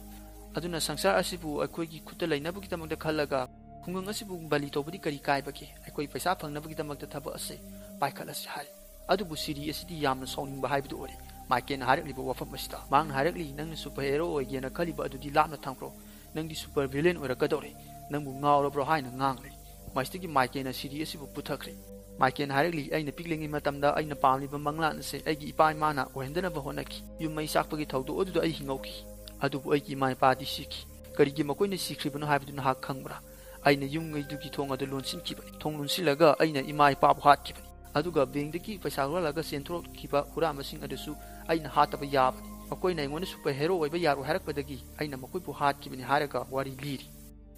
ꯑꯗꯨꯅ ꯁꯪꯁꯥꯔ ꯑꯁꯤꯕꯨ ꯑꯩꯈꯣꯏꯒꯤ ꯈꯨꯠꯇ ꯂꯩꯅꯕꯒꯤꯗꯃꯛꯇ ꯈꯜꯂꯒ ꯈꯨꯡꯒꯪ ꯑꯁꯤꯕꯨ ꯕꯂꯤ ꯇꯧꯕꯗꯤ ꯀꯔꯤ ꯀꯥꯏꯕꯒꯦ? ꯑꯩꯈꯣꯏ ꯄꯩꯁꯥ ꯐꯪꯅꯕꯒꯤꯗꯃꯛꯇ ꯊꯕꯛ ꯑꯁꯦ ꯄꯥꯏꯈꯠꯂꯁꯤ ꯍꯥꯏꯔꯤ꯫ ꯑꯗꯨꯕꯨ ꯁꯤꯔꯤ ꯑꯁꯤꯗꯤ ꯌꯥꯝꯅ ꯁꯥꯎꯅꯤꯡꯕ ꯍꯥꯏꯕꯗꯨ ꯑꯣꯏꯔꯦ꯫ ꯃꯥꯏꯀꯦꯜꯅ ꯍꯥꯏꯔꯛꯂꯤꯕ ꯋꯥꯐꯝ ꯑꯁꯤꯗ ꯃꯍꯥꯛꯅ ꯍꯥꯏꯔꯛꯂꯤ, ꯅꯪꯅ ꯁꯨꯄꯔ ꯍꯦꯔꯣ ꯑꯣꯏꯒꯦꯅ ꯈꯜꯂꯤꯕ ꯑꯗꯨꯗꯤ ꯂꯥꯞꯅ ꯊꯝꯈ꯭ꯔꯣ꯫ ꯅꯪꯗꯤ ꯁꯨꯄꯔ ꯚꯤꯂꯦꯟ ꯑꯣꯏꯔꯛꯀꯗꯧꯔꯦ꯫ ꯅꯪꯕꯨ ꯉꯥꯎꯔꯕ꯭ꯔꯣ ꯍꯥꯏꯅ ꯉꯥꯡꯂꯦ꯫ ꯃꯁꯤꯗꯒꯤ ꯃꯥꯏꯀꯦꯜꯅ ꯁꯤꯔꯤ ꯑꯁꯤꯕꯨ ꯄꯨꯊꯈ꯭ꯔꯦ꯫ ꯃꯥꯏꯀꯦꯜꯅ ꯍꯥꯏꯔꯛꯂꯤ, ꯑꯩꯅ ꯄꯤꯛꯂꯤꯉꯩ ꯃꯇꯝꯗ ꯑꯩꯅ ꯄꯥꯝꯂꯤꯕ ꯃꯪꯂꯥꯟ ꯑꯁꯦ ꯑꯩꯒꯤ ꯏꯄꯥ ꯏꯃꯥꯅ ꯑꯣꯏꯍꯟꯗꯅꯕ ꯍꯣꯠꯅꯈꯤ꯫ ꯌꯨꯝ ꯃꯩ ꯆꯥꯛꯄꯒꯤ ꯊꯧꯗꯣꯛ ꯑꯗꯨꯗ ꯑꯩ ꯍꯤꯡꯍꯧꯈꯤ, ꯑꯗꯨꯕꯨ ꯑꯩꯒꯤ ꯏꯃꯥ ꯏꯄꯥꯗꯤ ꯁꯤꯈꯤ꯫ ꯀꯔꯤꯒꯤ ꯃꯈꯣꯏꯅ ꯁꯤꯈ꯭ꯔꯤꯕꯅꯣ ꯍꯥꯏꯕꯗꯨ ꯅꯍꯥꯛ ꯈꯪꯕ꯭ꯔꯥ? ꯑꯩꯅ ꯌꯨꯝꯉꯩꯗꯨꯒꯤ ꯊꯣꯡ ꯑꯗꯨ ꯂꯣꯟꯁꯤꯟꯈꯤꯕꯅꯤ꯫ ꯊꯣꯡ ꯂꯣꯟꯁꯤꯜꯂꯒ ꯑꯩꯅ ꯏꯃꯥ ꯏꯄꯥꯕꯨ ꯍꯥꯠꯈꯤꯕꯅꯤ꯫ ꯑꯗꯨꯒ ꯕꯦꯡꯗꯒꯤ ꯄꯩꯁꯥ ꯍꯨꯔꯥꯜꯂꯒ ꯆꯦꯟꯊꯣꯔꯛꯈꯤꯕ ꯍꯨꯔꯥꯟꯕꯁꯤꯡ ꯑꯗꯨꯁꯨ ꯑꯩꯅ ꯍꯥꯠꯇꯕ ꯌꯥꯕꯅꯤ꯫ ꯃꯈꯣꯏꯅ ꯑꯩꯉꯣꯟꯗ ꯁꯨꯄꯔ ꯍꯦꯔꯣ ꯑꯣꯏꯕ ꯌꯥꯔꯣꯏ ꯍꯥꯏꯔꯛꯄꯗꯒꯤ ꯑꯩꯅ ꯃꯈꯣꯏꯕꯨ ꯍꯥꯠꯈꯤꯕꯅꯤ ꯍꯥꯏꯔꯒ ꯋꯥꯔꯤ ꯂꯤꯔꯤ꯫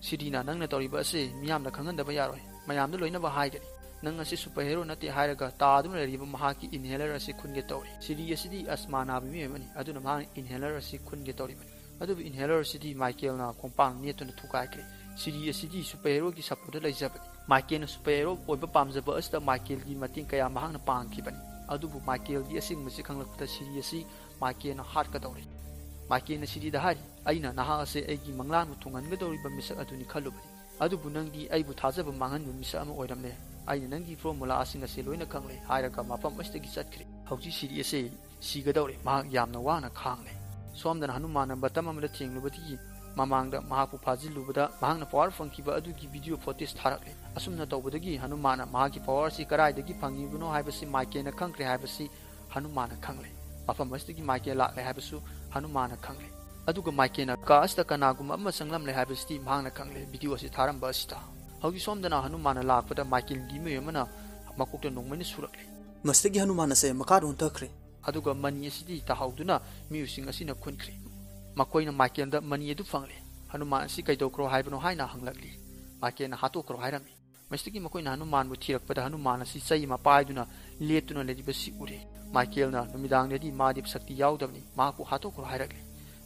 ꯁꯤꯔꯤꯅ, ꯅꯪꯅ ꯇꯧꯔꯤꯕ ꯑꯁꯤ ꯃꯤꯌꯥꯝꯅ ꯈꯪꯍꯟꯗꯕ ꯌꯥꯔꯣꯏ꯫ ꯃꯌꯥꯝꯗ ꯂꯣꯏꯅꯃꯛ ꯍꯥꯏꯒꯅꯤ꯫ ꯅꯪ ꯑꯁꯤ ꯁꯨꯄꯔ ꯍꯦꯔꯣ ꯅꯠꯇꯦ ꯍꯥꯏꯔꯒ ꯇꯥꯗꯨꯅ ꯂꯩꯔꯤꯕ ꯃꯍꯥꯛꯀꯤ ꯏꯟꯍꯦꯂꯔ ꯑꯁꯤ ꯈꯨꯟꯒꯦ ꯇꯧꯔꯤ꯫ ꯁꯤꯔꯤ ꯑꯁꯤꯗꯤ ꯑꯁꯃꯥ ꯅꯥꯕ ꯃꯤꯑꯣꯏ ꯑꯃꯅꯤ, ꯑꯗꯨꯅ ꯃꯍꯥꯛꯅ ꯏꯟꯍꯦꯂꯔ ꯑꯁꯤ ꯈꯨꯟꯒꯦ ꯇꯧꯔꯤꯕꯅꯤ꯫ ꯑꯗꯨꯕꯨ ꯏꯟꯍꯦꯂꯔ ꯑꯁꯤꯗꯤ ꯃꯥꯏꯀꯦꯜꯅ ꯈꯣꯡꯄꯥꯛꯅ ꯅꯦꯠꯇꯨꯅ ꯊꯨꯒꯥꯏꯈ꯭ꯔꯦ꯫ ꯁꯤꯔꯤ ꯑꯁꯤꯗꯤ ꯁꯨꯄꯔ ꯍꯦꯔꯣꯒꯤ ꯁꯥꯄꯣꯔꯠꯇ ꯂꯩꯖꯕꯅꯤ꯫ ꯃꯥꯏꯀꯦꯜꯅ ꯁꯨꯄꯔ ꯍꯦꯔꯣ ꯑꯣꯏꯕ ꯄꯥꯝꯖꯕ ꯑꯁꯤꯗ ꯃꯥꯏꯀꯦꯜꯒꯤ ꯃꯇꯦꯡ ꯀꯌꯥ ꯃꯍꯥꯛꯅ ꯄꯥꯡꯈꯤꯕꯅꯤ꯫ ꯑꯗꯨꯕꯨ ꯃꯥꯏꯀꯦꯜꯒꯤ ꯑꯁꯦꯡꯕꯁꯤ ꯈꯪꯂꯛꯄꯗ ꯁꯤꯔꯤ ꯑꯁꯤ ꯃꯥꯏꯀꯦꯜꯅ ꯍꯥꯠꯀꯗꯧꯔꯤ꯫ ꯃꯥꯏꯀꯦꯜꯅ ꯁꯤꯔꯤꯗ ꯍꯥꯏꯔꯤ, ꯑꯩꯅ ꯅꯍꯥꯛ ꯑꯁꯦ ꯑꯩꯒꯤ ꯃꯪꯂꯥꯟꯕꯨ ꯊꯨꯡꯍꯟꯒꯗꯧꯔꯤꯕ ꯃꯤꯁꯛ ꯑꯗꯨꯅꯤ ꯈꯜꯂꯨꯕꯅꯤ, ꯑꯗꯨꯕꯨ ꯅꯪꯗꯤ ꯑꯩꯕꯨ ꯊꯥꯖꯕ ꯃꯥꯡꯍꯟꯕ ꯃꯤꯁꯛ ꯑꯃ ꯑꯣꯏꯔꯝꯂꯦ꯫ ꯑꯩꯅ ꯅꯪꯒꯤ ꯐꯣꯔꯃꯨꯂꯥꯁꯤꯡ ꯑꯁꯦ ꯂꯣꯏꯅ ꯈꯪꯂꯦ ꯍꯥꯏꯔꯒ ꯃꯐꯝ ꯑꯁꯤꯗꯒꯤ ꯆꯠꯈ꯭ꯔꯦ꯫ ꯍꯧꯖꯤꯛ ꯁꯤꯔꯤ ꯑꯁꯦ ꯁꯤꯒꯗꯧꯔꯦ꯫ ꯃꯍꯥꯛ ꯌꯥꯝꯅ ꯋꯥꯅ ꯈꯥꯡꯂꯦ꯫ ꯁꯣꯝꯗꯅ ꯍꯅꯨꯃꯥꯟꯅ ꯕꯇꯝ ꯑꯃꯗ ꯊꯦꯡꯂꯨꯕꯗꯒꯤ ꯃꯃꯥꯡꯗ ꯃꯍꯥꯛꯄꯨ ꯐꯥꯖꯤꯜꯂꯨꯕꯗ ꯃꯍꯥꯛꯅ ꯄꯋꯥꯔ ꯐꯪꯈꯤꯕ ꯑꯗꯨꯒꯤ ꯚꯤꯗꯤꯑꯣ ꯐꯣꯇꯦꯖ ꯊꯥꯔꯛꯂꯦ꯫ ꯑꯁꯨꯝꯅ ꯇꯧꯕꯗꯒꯤ ꯍꯅꯨꯃꯥꯟꯅ ꯃꯍꯥꯛꯀꯤ ꯄꯋꯥꯔ ꯑꯁꯤ ꯀꯗꯥꯏꯗꯒꯤ ꯐꯪꯉꯤꯕꯅꯣ ꯍꯥꯏꯕꯁꯤ ꯃꯥꯏꯀꯦꯜꯅ ꯈꯪꯈ꯭ꯔꯦ ꯍꯥꯏꯕꯁꯤ ꯍꯅꯨꯃꯥꯟꯅ ꯈꯪꯂꯦ꯫ ꯃꯐꯝ ꯑꯁꯤꯗꯒꯤ ꯃꯥꯏꯀꯦꯜ ꯂꯥꯛꯂꯦ ꯍꯥꯏꯕꯁꯨ ꯍꯅꯨꯃꯥꯟꯅ ꯈꯪꯂꯦ꯫ ꯑꯗꯨꯒ ꯃꯥꯏꯀꯦꯜꯅ ꯀꯥ ꯑꯁꯤꯗ ꯀꯅꯥꯒꯨꯝꯕ ꯑꯃ ꯆꯪꯂꯝꯂꯦ ꯍꯥꯏꯕꯁꯤꯗꯤ ꯃꯍꯥꯛꯅ ꯈꯪꯂꯦ ꯚꯤꯗꯤꯑꯣ ꯑꯁꯤ ꯊꯥꯔꯝꯕ ꯑꯁꯤꯗ꯫ ꯍꯧꯖꯤꯛ ꯁꯣꯝꯗꯅ ꯍꯅꯨꯃꯥꯟꯅ ꯂꯥꯛꯄꯗ ꯃꯥꯏꯀꯦꯜꯒꯤ ꯃꯤꯑꯣꯏ ꯑꯃꯅ ꯃꯀꯣꯛꯇ ꯅꯣꯡꯃꯩꯅ ꯁꯨꯔꯛꯂꯦ꯫ ꯃꯁꯤꯗꯒꯤ ꯍꯅꯨꯃꯥꯟ ꯑꯁꯦ ꯃꯈꯥꯗ ꯑꯣꯟꯊꯈ꯭ꯔꯦ꯫ ꯑꯗꯨꯒ ꯃꯅꯤ ꯑꯁꯤꯗꯤ ꯇꯥꯍꯧꯗꯨꯅ ꯃꯤꯑꯣꯏꯁꯤꯡ ꯑꯁꯤꯅ ꯈꯨꯟꯈ꯭ꯔꯦ꯫ ꯃꯈꯣꯏꯅ ꯃꯥꯏꯀꯦꯜꯗ ꯃꯅꯤ ꯑꯗꯨ ꯐꯪꯂꯦ꯫ ꯍꯅꯨꯃꯥꯟ ꯑꯁꯤ ꯀꯩꯗꯧꯈ꯭ꯔꯣ ꯍꯥꯏꯕꯅꯣ ꯍꯥꯏꯅ ꯍꯪꯂꯛꯂꯤ꯫ ꯃꯥꯏꯀꯦꯜꯅ ꯍꯥꯠꯇꯣꯛꯈ꯭ꯔꯣ ꯍꯥꯏꯔꯝꯃꯤ꯫ ꯃꯁꯤꯗꯒꯤ ꯃꯈꯣꯏꯅ ꯍꯅꯨꯃꯥꯟꯕꯨ ꯊꯤꯔꯛꯄꯗ ꯍꯅꯨꯃꯥꯟ ꯑꯁꯤ ꯆꯩ ꯑꯃ ꯄꯥꯏꯗꯨꯅ ꯂꯦꯞꯇꯨꯅ ꯂꯩꯔꯤꯕꯁꯤ ꯎꯔꯦ꯫ ꯃꯥꯏꯀꯦꯜꯅ ꯅꯨꯃꯤꯗꯥꯡꯗꯗꯤ ꯃꯥꯗꯤ ꯁꯛꯇꯤ ꯌꯥꯎꯗꯕꯅꯤ, ꯃꯍꯥꯛꯄꯨ ꯍꯥꯠꯇꯣꯛꯈ꯭ꯔꯣ ꯍꯥꯏꯔꯛꯂꯦ꯫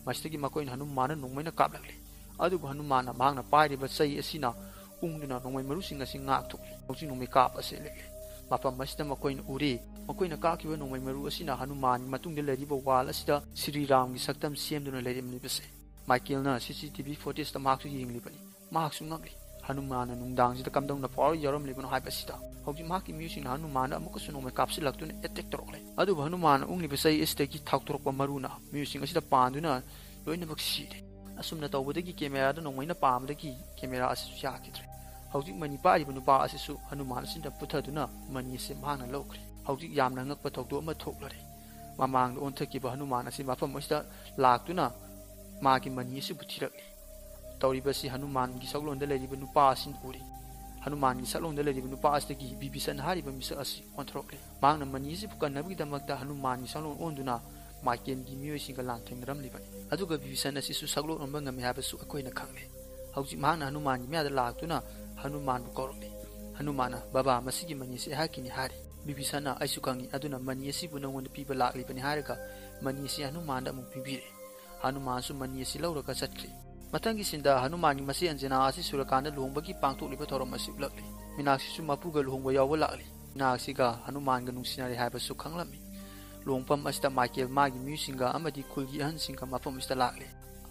ꯃꯁꯤꯗꯒꯤ ꯃꯈꯣꯏꯅ ꯍꯅꯨꯃꯥꯟꯗ ꯅꯣꯡꯃꯩꯅ ꯀꯥꯞꯂꯛꯂꯦ꯫ ꯑꯗꯨꯕꯨ ꯍꯅꯨꯃꯥꯟꯅ ꯃꯍꯥꯛꯅ ꯄꯥꯏꯔꯤꯕ ꯆꯩ ꯑꯁꯤꯅ ꯎꯪꯗꯨꯅ ꯅꯣꯡꯃꯩ ꯃꯔꯨꯁꯤꯡ ꯑꯁꯤ ꯉꯥꯛꯊꯣꯛꯂꯦ꯫ ꯍꯧꯖꯤꯛ ꯅꯣꯡꯃꯩ ꯀꯥꯞꯄ ꯑꯁꯤ ꯂꯦꯞꯂꯦ꯫ ꯃꯐꯝ ꯑꯁꯤꯗ ꯃꯈꯣꯏꯅ ꯎꯔꯦ꯫ ꯃꯈꯣꯏꯅ ꯀꯥꯞꯈꯤꯕ ꯅꯣꯡꯃꯩ ꯃꯔꯨ ꯑꯁꯤꯅ ꯍꯅꯨꯃꯥꯟꯒꯤ ꯃꯇꯨꯡꯗ ꯂꯩꯔꯤꯕ ꯋꯥꯜ ꯑꯁꯤꯗ ꯁ꯭ꯔꯤ ꯔꯥꯝꯒꯤ ꯁꯛꯇꯝ ꯁꯦꯝꯗꯨꯅ ꯂꯩꯔꯝꯂꯤꯕꯁꯦ꯫ ꯃꯥꯏꯀꯦꯜꯅ ꯁꯤ ꯁꯤ ꯇꯤ ꯚꯤ ꯐꯨꯇꯦꯖꯇ ꯃꯍꯥꯛꯁꯨ ꯌꯦꯡꯂꯤꯕꯅꯤ꯫ ꯃꯍꯥꯛꯁꯨ ꯉꯛꯂꯤ꯫ ꯍꯅꯨꯃꯥꯟꯅ ꯅꯨꯡꯗꯥꯡꯁꯤꯗ ꯀꯝꯗꯧꯅ ꯄꯋꯥꯔ ꯌꯥꯎꯔꯝꯂꯤꯕꯅꯣ ꯍꯥꯏꯕ ꯑꯁꯤꯗ꯫ ꯍꯧꯖꯤꯛ ꯃꯍꯥꯛꯀꯤ ꯃꯤꯑꯣꯏꯁꯤꯡꯅ ꯍꯅꯨꯃꯥꯟꯗ ꯑꯃꯨꯛꯀꯁꯨ ꯅꯣꯡꯃꯩ ꯀꯥꯞꯁꯤꯜꯂꯛꯇꯨꯅ ꯑꯦꯇꯦꯛ ꯇꯧꯔꯛꯂꯦ꯫ ꯑꯗꯨꯕꯨ ꯍꯅꯨꯃꯥꯟꯅ ꯎꯪꯂꯤꯕ ꯆꯩ ꯑꯁꯤꯗꯒꯤ ꯊꯥꯎꯊꯣꯔꯛꯄ ꯃꯔꯨꯅ ꯃꯤꯑꯣꯏꯁꯤꯡ ꯑꯁꯤꯗ ꯄꯥꯟꯗꯨꯅ ꯂꯣꯏꯅꯃꯛ ꯁꯤꯔꯦ꯫ ꯑꯁꯨꯝꯅ ꯇꯧꯕꯗꯒꯤ ꯀꯦꯃꯦꯔꯥꯗ ꯅꯣꯡꯃꯩꯅ ꯄꯥꯝꯕꯗꯒꯤ ꯀꯦꯃꯦꯔꯥ ꯑꯁꯤꯁꯨ ꯌꯥꯈꯤꯗ꯭ꯔꯦ꯫ ꯍꯧꯖꯤꯛ ꯃꯅꯤ ꯄꯥꯏꯔꯤꯕ ꯅꯨꯄꯥ ꯑꯁꯤꯁꯨ ꯍꯅꯨꯃꯥꯟ ꯑꯁꯤꯅ ꯄꯨꯊꯗꯨꯅ ꯃꯅꯤ ꯑꯁꯤ ꯃꯍꯥꯛꯅ ꯂꯧꯈ꯭ꯔꯦ꯫ ꯍꯧꯖꯤꯛ ꯌꯥꯝꯅ ꯉꯛꯄ ꯊꯧꯗꯣꯛ ꯑꯃ ꯊꯣꯛꯂꯔꯦ꯫ ꯃꯃꯥꯡꯗ ꯑꯣꯟꯊꯈꯤꯕ ꯍꯅꯨꯃꯥꯟ ꯑꯁꯤ ꯃꯐꯝ ꯑꯁꯤꯗ ꯂꯥꯛꯇꯨꯅ ꯃꯥꯒꯤ ꯃꯅꯤ ꯑꯁꯤꯕꯨ ꯊꯤꯔꯛꯂꯤ꯫ ꯇꯧꯔꯤꯕꯁꯤ ꯍꯅꯨꯃꯥꯟꯒꯤ ꯁꯛꯂꯣꯟꯗ ꯂꯩꯔꯤꯕ ꯅꯨꯄꯥ ꯑꯁꯤꯅ ꯎꯔꯤ꯫ ꯍꯅꯨꯃꯥꯟꯒꯤ ꯁꯛꯂꯣꯟꯗ ꯂꯩꯔꯤꯕ ꯅꯨꯄꯥ ꯑꯁꯤꯗꯒꯤ ꯕꯤꯕꯤꯁꯟ ꯍꯥꯏꯔꯤꯕ ꯃꯤꯁꯛ ꯑꯁꯤ ꯑꯣꯟꯊꯣꯔꯛꯂꯤ꯫ ꯃꯍꯥꯛꯅ ꯃꯅꯤ ꯑꯁꯤꯕꯨ ꯀꯟꯅꯕꯒꯤꯗꯃꯛꯇ ꯍꯅꯨꯃꯥꯟꯒꯤ ꯁꯛꯂꯣꯟ ꯑꯣꯟꯗꯨꯅ ꯃꯥꯏꯀꯦꯜꯒꯤ ꯃꯤꯑꯣꯏꯁꯤꯡꯒ ꯂꯥꯟꯊꯦꯡꯅꯔꯝꯂꯤꯕꯅꯤ꯫ ꯑꯗꯨꯒ ꯕꯤꯕꯤꯁꯟ ꯑꯁꯤꯁꯨ ꯁꯛꯂꯣꯟ ꯑꯣꯟꯕ ꯉꯝꯃꯤ ꯍꯥꯏꯕꯁꯨ ꯑꯩꯈꯣꯏꯅ ꯈꯪꯂꯦ꯫ ꯍꯧꯖꯤꯛ ꯃꯍꯥꯛꯅ ꯍꯅꯨꯃꯥꯟꯒꯤ ꯃꯌꯥꯗ ꯂꯥꯛꯇꯨꯅ ꯍꯅꯨꯃꯥꯟꯕꯨ ꯀꯧꯔꯛꯂꯤ꯫ ꯍꯅꯨꯃꯥꯟꯅ, "ꯕꯕꯥ, ꯃꯁꯤꯒꯤ ꯃꯅꯤ ꯑꯁꯤ ꯑꯩꯍꯥꯛꯀꯤꯅꯤ" ꯍꯥꯏꯔꯤ꯫ ꯕꯤꯕꯤꯁꯟꯅ, "ꯑꯩꯁꯨ ꯈꯪꯏ, ꯑꯗꯨꯅ ꯃꯅꯤ ꯑꯁꯤꯕꯨ ꯅꯉꯣꯟꯗ ꯄꯤꯕ ꯂꯥꯛꯂꯤꯕꯅꯤ" ꯍꯥꯏꯔꯒ ꯃꯅꯤ ꯑꯁꯤ ꯍꯅꯨꯃꯥꯟꯗ ꯑꯃꯨꯛ ꯄꯤꯕꯤꯔꯦ꯫ ꯍꯅꯨꯃꯥꯟꯁꯨ ꯃꯅꯤ ꯑꯁꯤ ꯂꯧꯔꯒ ꯆꯠꯈ꯭ꯔꯦ꯫ ꯃꯊꯪꯒꯤ ꯁꯤꯟꯗ ꯍꯅꯨꯃꯥꯟꯒꯤ ꯃꯆꯦ ꯑꯟꯖꯅꯥ ꯑꯁꯤ ꯁꯨꯔꯀꯥꯟꯗ ꯂꯨꯍꯣꯡꯕꯒꯤ ꯄꯥꯡꯊꯣꯛꯂꯤꯕ ꯊꯧꯔꯝ ꯑꯁꯤ ꯎꯠꯂꯛꯂꯤ꯫ ꯃꯤꯅꯥꯛꯁꯤꯁꯨ ꯃꯄꯨꯒ ꯂꯨꯍꯣꯡꯕ ꯌꯥꯎꯕ ꯂꯥꯛꯂꯤ꯫ ꯃꯤꯅꯥꯛꯁꯤꯒ ꯍꯅꯨꯃꯥꯟꯒ ꯅꯨꯡꯁꯤꯅꯔꯦ ꯍꯥꯏꯕꯁꯨ ꯈꯪꯂꯝꯃꯤ꯫ ꯂꯨꯍꯣꯡꯐꯝ ꯑꯁꯤꯗ ꯃꯥꯏꯀꯦꯜ ꯃꯥꯒꯤ ꯃꯤꯑꯣꯏꯁꯤꯡꯒ ꯑꯃꯗꯤ ꯈꯨꯜꯒꯤ ꯑꯍꯟꯁꯤꯡꯒ ꯃꯐꯝ ꯑꯁꯤꯗ ꯂꯥꯛꯂꯤ꯫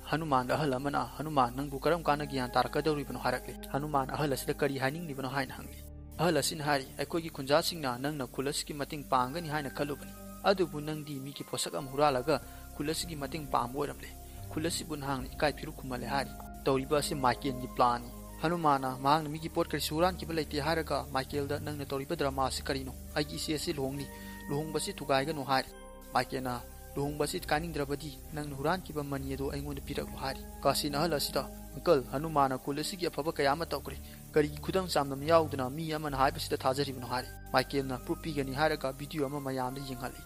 ꯍꯅꯨꯃꯥꯟꯗ ꯑꯍꯜ ꯑꯃꯅ, "ꯍꯅꯨꯃꯥꯟ, ꯅꯪꯕꯨ ꯀꯔꯝ ꯀꯥꯟꯗ ꯒ꯭ꯌꯥꯟ ꯇꯥꯔꯛꯀꯗꯧꯔꯤꯕꯅꯣ?" ꯍꯥꯏꯔꯛꯂꯤ꯫ ꯍꯅꯨꯃꯥꯟ ꯑꯍꯜ ꯑꯁꯤꯗ ꯀꯔꯤ ꯍꯥꯏꯅꯤꯡꯂꯤꯕꯅꯣ ꯍꯥꯏꯅ ꯍꯪꯂꯤ꯫ ꯑꯍꯜ ꯑꯁꯤꯅ ꯍꯥꯏꯔꯤ, "ꯑꯩꯈꯣꯏꯒꯤ ꯈꯨꯟꯖꯥꯁꯤꯡꯅ ꯅꯪꯅ ꯈꯨꯜ ꯑꯁꯤꯒꯤ ꯃꯇꯦꯡ ꯄꯥꯡꯒꯅꯤ ꯍꯥꯏꯅ ꯈꯜꯂꯨꯕꯅꯤ, "ꯑꯗꯨꯕꯨ ꯅꯪꯗꯤ ꯃꯤꯒꯤ ꯄꯣꯠꯁꯛ ꯑꯃ ꯍꯨꯔꯥꯜꯂꯒ ꯈꯨꯜ ꯑꯁꯤꯒꯤ ꯃꯇꯦꯡ ꯄꯥꯡꯕ ꯑꯣꯏꯔꯝꯂꯦ꯫ ꯈꯨꯜ ꯑꯁꯤꯕꯨ ꯅꯍꯥꯛꯅ ꯏꯀꯥꯏ ꯐꯤꯔꯨꯛ ꯈꯨꯝꯍꯜꯂꯦ" ꯍꯥꯏꯔꯤ꯫ ꯇꯧꯔꯤꯕ ꯑꯁꯤ ꯃꯥꯏꯀꯦꯜꯒꯤ ꯄ꯭ꯂꯥꯟꯅꯤ꯫ ꯍꯅꯨꯃꯥꯟꯅ ꯃꯍꯥꯛꯅ ꯃꯤꯒꯤ ꯄꯣꯠ ꯀꯔꯤꯁꯨ ꯍꯨꯔꯥꯟꯈꯤꯕ ꯂꯩꯇꯦ ꯍꯥꯏꯔꯒ ꯃꯥꯏꯀꯦꯜꯗ, "ꯅꯪꯅ ꯇꯧꯔꯤꯕ ꯗ꯭ꯔꯃꯥ ꯑꯁꯤ ꯀꯔꯤꯅꯣ? ꯑꯩꯒꯤ ꯏꯆꯦ ꯑꯁꯤ ꯂꯨꯍꯣꯡꯂꯤ꯫ ꯂꯨꯍꯣꯡꯕ ꯑꯁꯤ ꯊꯨꯒꯥꯏꯒꯅꯨ" ꯍꯥꯏꯔꯤ꯫ ꯃꯥꯏꯀꯦꯜꯅ, "ꯂꯨꯍꯣꯡꯕ ꯑꯁꯤ ꯀꯥꯏꯅꯤꯡꯗ꯭ꯔꯕꯗꯤ ꯅꯪꯅ ꯍꯨꯔꯥꯟꯈꯤꯕ ꯃꯅꯤ ꯑꯗꯨ ꯑꯩꯉꯣꯟꯗ ꯄꯤꯔꯛꯂꯨ" ꯍꯥꯏꯔꯤ꯫ ꯀꯥꯁꯤꯅ ꯑꯍꯜ ꯑꯁꯤꯗ, "ꯑꯪꯀꯜ, ꯍꯅꯨꯃꯥꯟꯅ ꯈꯨꯜ ꯑꯁꯤꯒꯤ ꯑꯐꯕ ꯀꯌꯥ ꯑꯃ ꯇꯧꯈ꯭ꯔꯦ꯫ ꯀꯔꯤꯒꯤ ꯈꯨꯗꯝ ꯆꯥꯡꯗꯝ ꯌꯥꯎꯗꯅ ꯃꯤ ꯑꯃꯅ ꯍꯥꯏꯕꯁꯤꯗ ꯊꯥꯖꯔꯤꯕꯅꯣ?" ꯍꯥꯏꯔꯤ꯫ ꯃꯥꯏꯀꯦꯜꯅ ꯄ꯭ꯔꯨꯐ ꯄꯤꯒꯅꯤ ꯍꯥꯏꯔꯒ ꯚꯤꯗꯤꯑꯣ ꯑꯃ ꯃꯌꯥꯝꯗ ꯌꯦꯡꯍꯜꯂꯤ꯫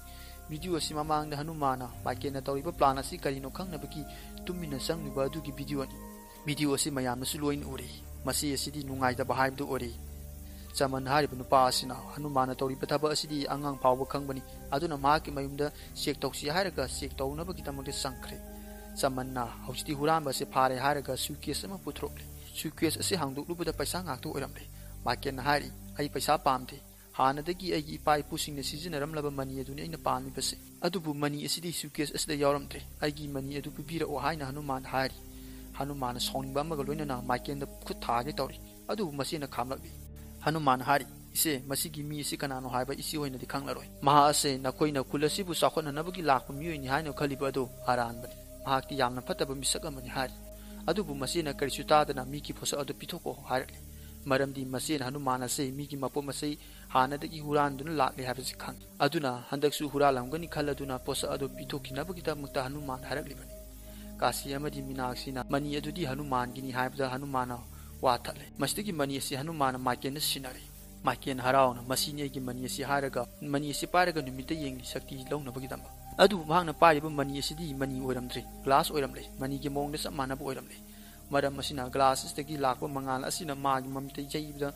ꯚꯤꯗꯤꯑꯣ ꯑꯁꯤ ꯃꯃꯥꯡꯗ ꯍꯅꯨꯃꯥꯟꯅ ꯃꯥꯏꯀꯦꯜꯅ ꯇꯧꯔꯤꯕ ꯄ꯭ꯂꯥꯟ ꯑꯁꯤ ꯀꯔꯤꯅꯣ ꯈꯪꯅꯕꯒꯤ ꯇꯨꯃꯤꯟꯅ ꯆꯪꯂꯤꯕ ꯑꯗꯨꯒꯤ ꯚꯤꯗꯤꯑꯣꯅꯤ꯫ ꯚꯤꯗꯤꯑꯣ ꯑꯁꯤ ꯃꯌꯥꯝꯅꯁꯨ ꯂꯣꯏꯅ ꯎꯔꯦ꯫ ꯃꯆꯦ ꯑꯁꯤꯗꯤ ꯅꯨꯡꯉꯥꯏꯇꯕ ꯍꯥꯏꯕꯗꯨ ꯑꯣꯏꯔꯦ꯫ ꯆꯃꯟ ꯍꯥꯏꯔꯤꯕ ꯅꯨꯄꯥ ꯑꯁꯤꯅ ꯍꯅꯨꯃꯥꯟꯅ ꯇꯧꯔꯤꯕ ꯊꯕꯛ ꯑꯁꯤꯗꯤ ꯑꯉꯥꯡ ꯐꯥꯎꯕ ꯈꯪꯕꯅꯤ, ꯑꯗꯨꯅ ꯃꯍꯥꯛꯀꯤ ꯃꯌꯨꯝꯗ ꯆꯦꯛ ꯇꯧꯁꯤ ꯍꯥꯏꯔꯒ ꯆꯦꯛ ꯇꯧꯅꯕꯒꯤꯗꯃꯛꯇ ꯆꯪꯈ꯭ꯔꯦ꯫ ꯆꯃꯟꯅ ꯍꯧꯖꯤꯛꯇꯤ ꯍꯨꯔꯥꯟꯕ ꯑꯁꯤ ꯐꯥꯔꯦ ꯍꯥꯏꯔꯒ ꯁꯨꯠꯀꯦꯁ ꯑꯃ ꯄꯨꯊꯣꯔꯛꯂꯦ꯫ ꯁꯨꯠꯀꯦꯁ ꯑꯁꯤ ꯍꯥꯡꯗꯣꯛꯂꯨꯕꯗ ꯄꯩꯁꯥ ꯉꯥꯛꯇ ꯑꯣꯏꯔꯝꯂꯦ꯫ ꯃꯥꯏꯀꯦꯜꯅ ꯍꯥꯏꯔꯤ, "ꯑꯩ ꯄꯩꯁꯥ ꯄꯥꯝꯗꯦ꯫ ꯍꯥꯟꯅꯗꯒꯤ ꯑꯩꯒꯤ ꯏꯄꯥ ꯏꯄꯨꯁꯤꯡꯅ ꯁꯤꯖꯤꯟꯅꯔꯝꯂꯕ ꯃꯅꯤ ꯑꯗꯨꯅꯤ ꯑꯩꯅ ꯄꯥꯝꯂꯤꯕꯁꯦ꯫ ꯑꯗꯨꯕꯨ ꯃꯅꯤ ꯑꯁꯤꯗꯤ ꯁꯨꯠꯀꯦꯁ ꯑꯁꯤꯗ ꯌꯥꯎꯔꯝꯗ꯭ꯔꯦ꯫ ꯑꯩꯒꯤ ꯃꯅꯤ ꯑꯗꯨ ꯄꯤꯕꯤꯔꯛꯑꯣ" ꯍꯥꯏꯅ ꯍꯅꯨꯃꯥꯟꯗ ꯍꯥꯏꯔꯤ꯫ ꯍꯅꯨꯃꯥꯟꯅ ꯁꯥꯎꯅꯤꯡꯕ ꯑꯃꯒ ꯂꯣꯏꯅꯅ ꯃꯥꯏꯀꯦꯜꯗ ꯈꯨꯠ ꯊꯥꯒꯦ ꯇꯧꯔꯤ꯫ ꯑꯗꯨꯕꯨ ꯃꯆꯦꯅ ꯈꯥꯝꯂꯛꯂꯤ꯫ ꯍꯅꯨꯃꯥꯟꯅ ꯍꯥꯏꯔꯤ, "ꯏꯆꯦ, ꯃꯁꯤꯒꯤ ꯃꯤ ꯑꯁꯤ ꯀꯅꯥꯅꯣ ꯍꯥꯏꯕ ꯏꯆꯦ ꯍꯣꯏꯅꯗꯤ ꯈꯪꯂꯔꯣꯏ꯫ ꯃꯍꯥꯛ ꯑꯁꯦ ꯅꯈꯣꯏꯅ ꯈꯨꯜ ꯑꯁꯤꯕꯨ ꯆꯥꯎꯈꯠꯅꯅꯕꯒꯤ ꯂꯥꯛꯄ ꯃꯤꯑꯣꯏꯅꯤ ꯍꯥꯏꯅ ꯈꯜꯂꯤꯕ ꯑꯗꯨ ꯑꯔꯥꯟꯕꯅꯤ꯫ ꯃꯍꯥꯛꯇꯤ ꯌꯥꯝꯅ ꯐꯠꯇꯕ ꯃꯤꯁꯛ ꯑꯃꯅꯤ" ꯍꯥꯏꯔꯤ꯫ ꯑꯗꯨꯕꯨ ꯃꯆꯦꯅ ꯀꯔꯤꯁꯨ ꯇꯥꯗꯅ ꯃꯤꯒꯤ ꯄꯣꯠꯁꯛ ꯑꯗꯨ ꯄꯤꯊꯣꯛꯑꯣ ꯍꯥꯏꯔꯛꯂꯤ꯫ ꯃꯔꯝꯗꯤ ꯃꯆꯦꯅ ꯍꯅꯨꯃꯥꯟ ꯑꯁꯦ ꯃꯤꯒꯤ ꯃꯄꯣꯠ ꯃꯆꯩ ꯍꯥꯟꯅꯗꯒꯤ ꯍꯨꯔꯥꯟꯗꯨꯅ ꯂꯥꯛꯂꯦ ꯍꯥꯏꯕꯁꯤ ꯈꯪꯏ꯫ ꯑꯗꯨꯅ ꯍꯟꯗꯛꯁꯨ ꯍꯨꯔꯥꯜꯂꯝꯒꯅꯤ ꯈꯜꯂꯗꯨꯅ ꯄꯣꯠꯁꯛ ꯑꯗꯨ ꯄꯤꯊꯣꯛꯈꯤꯅꯕꯒꯤꯗꯃꯛꯇ ꯍꯅꯨꯃꯥꯟ ꯍꯥꯏꯔꯛꯂꯤꯕꯅꯤ꯫ ꯀꯥꯁꯤ ꯑꯃꯗꯤ ꯃꯤꯅꯥꯛꯁꯤꯅ ꯃꯅꯤ ꯑꯗꯨꯗꯤ ꯍꯅꯨꯃꯥꯟꯒꯤꯅꯤ ꯍꯥꯏꯕꯗ ꯍꯅꯨꯃꯥꯟꯅ ꯋꯥ ꯊꯠꯂꯦ꯫ ꯃꯁꯤꯗꯒꯤ ꯃꯅꯤ ꯑꯁꯤ ꯍꯅꯨꯃꯥꯟꯅ ꯃꯥꯏꯀꯦꯜꯅ ꯁꯤꯟꯅꯔꯦ꯫ ꯃꯥꯏꯀꯦꯜꯅ ꯍꯔꯥꯎꯅ, "ꯃꯁꯤꯅꯤ ꯑꯩꯒꯤ ꯃꯅꯤ ꯑꯁꯤ" ꯍꯥꯏꯔꯒ ꯃꯅꯤ ꯑꯁꯤ ꯄꯥꯏꯔꯒ ꯅꯨꯃꯤꯠꯇ ꯌꯦꯡꯂꯤ, ꯁꯛꯇꯤ ꯂꯧꯅꯕꯒꯤꯗꯃꯛ꯫ ꯑꯗꯨꯕꯨ ꯃꯍꯥꯛꯅ ꯄꯥꯏꯔꯤꯕ ꯃꯅꯤ ꯑꯁꯤꯗꯤ ꯃꯅꯤ ꯑꯣꯏꯔꯝꯗ꯭ꯔꯦ, ꯒ꯭ꯂꯥꯁ ꯑꯣꯏꯔꯝꯂꯦ꯫ ꯃꯅꯤꯒꯤ ꯃꯑꯣꯡꯗ ꯆꯞ ꯃꯥꯟꯅꯕ ꯑꯣꯏꯔꯝꯂꯦ꯫ ꯃꯔꯝ ꯑꯁꯤꯅ ꯒ꯭ꯂꯥꯁ ꯑꯁꯤꯗꯒꯤ ꯂꯥꯛꯄ ꯃꯉꯥꯜ ꯑꯁꯤꯅ ꯃꯥꯒꯤ ꯃꯃꯤꯠꯇ ꯌꯩꯕꯗ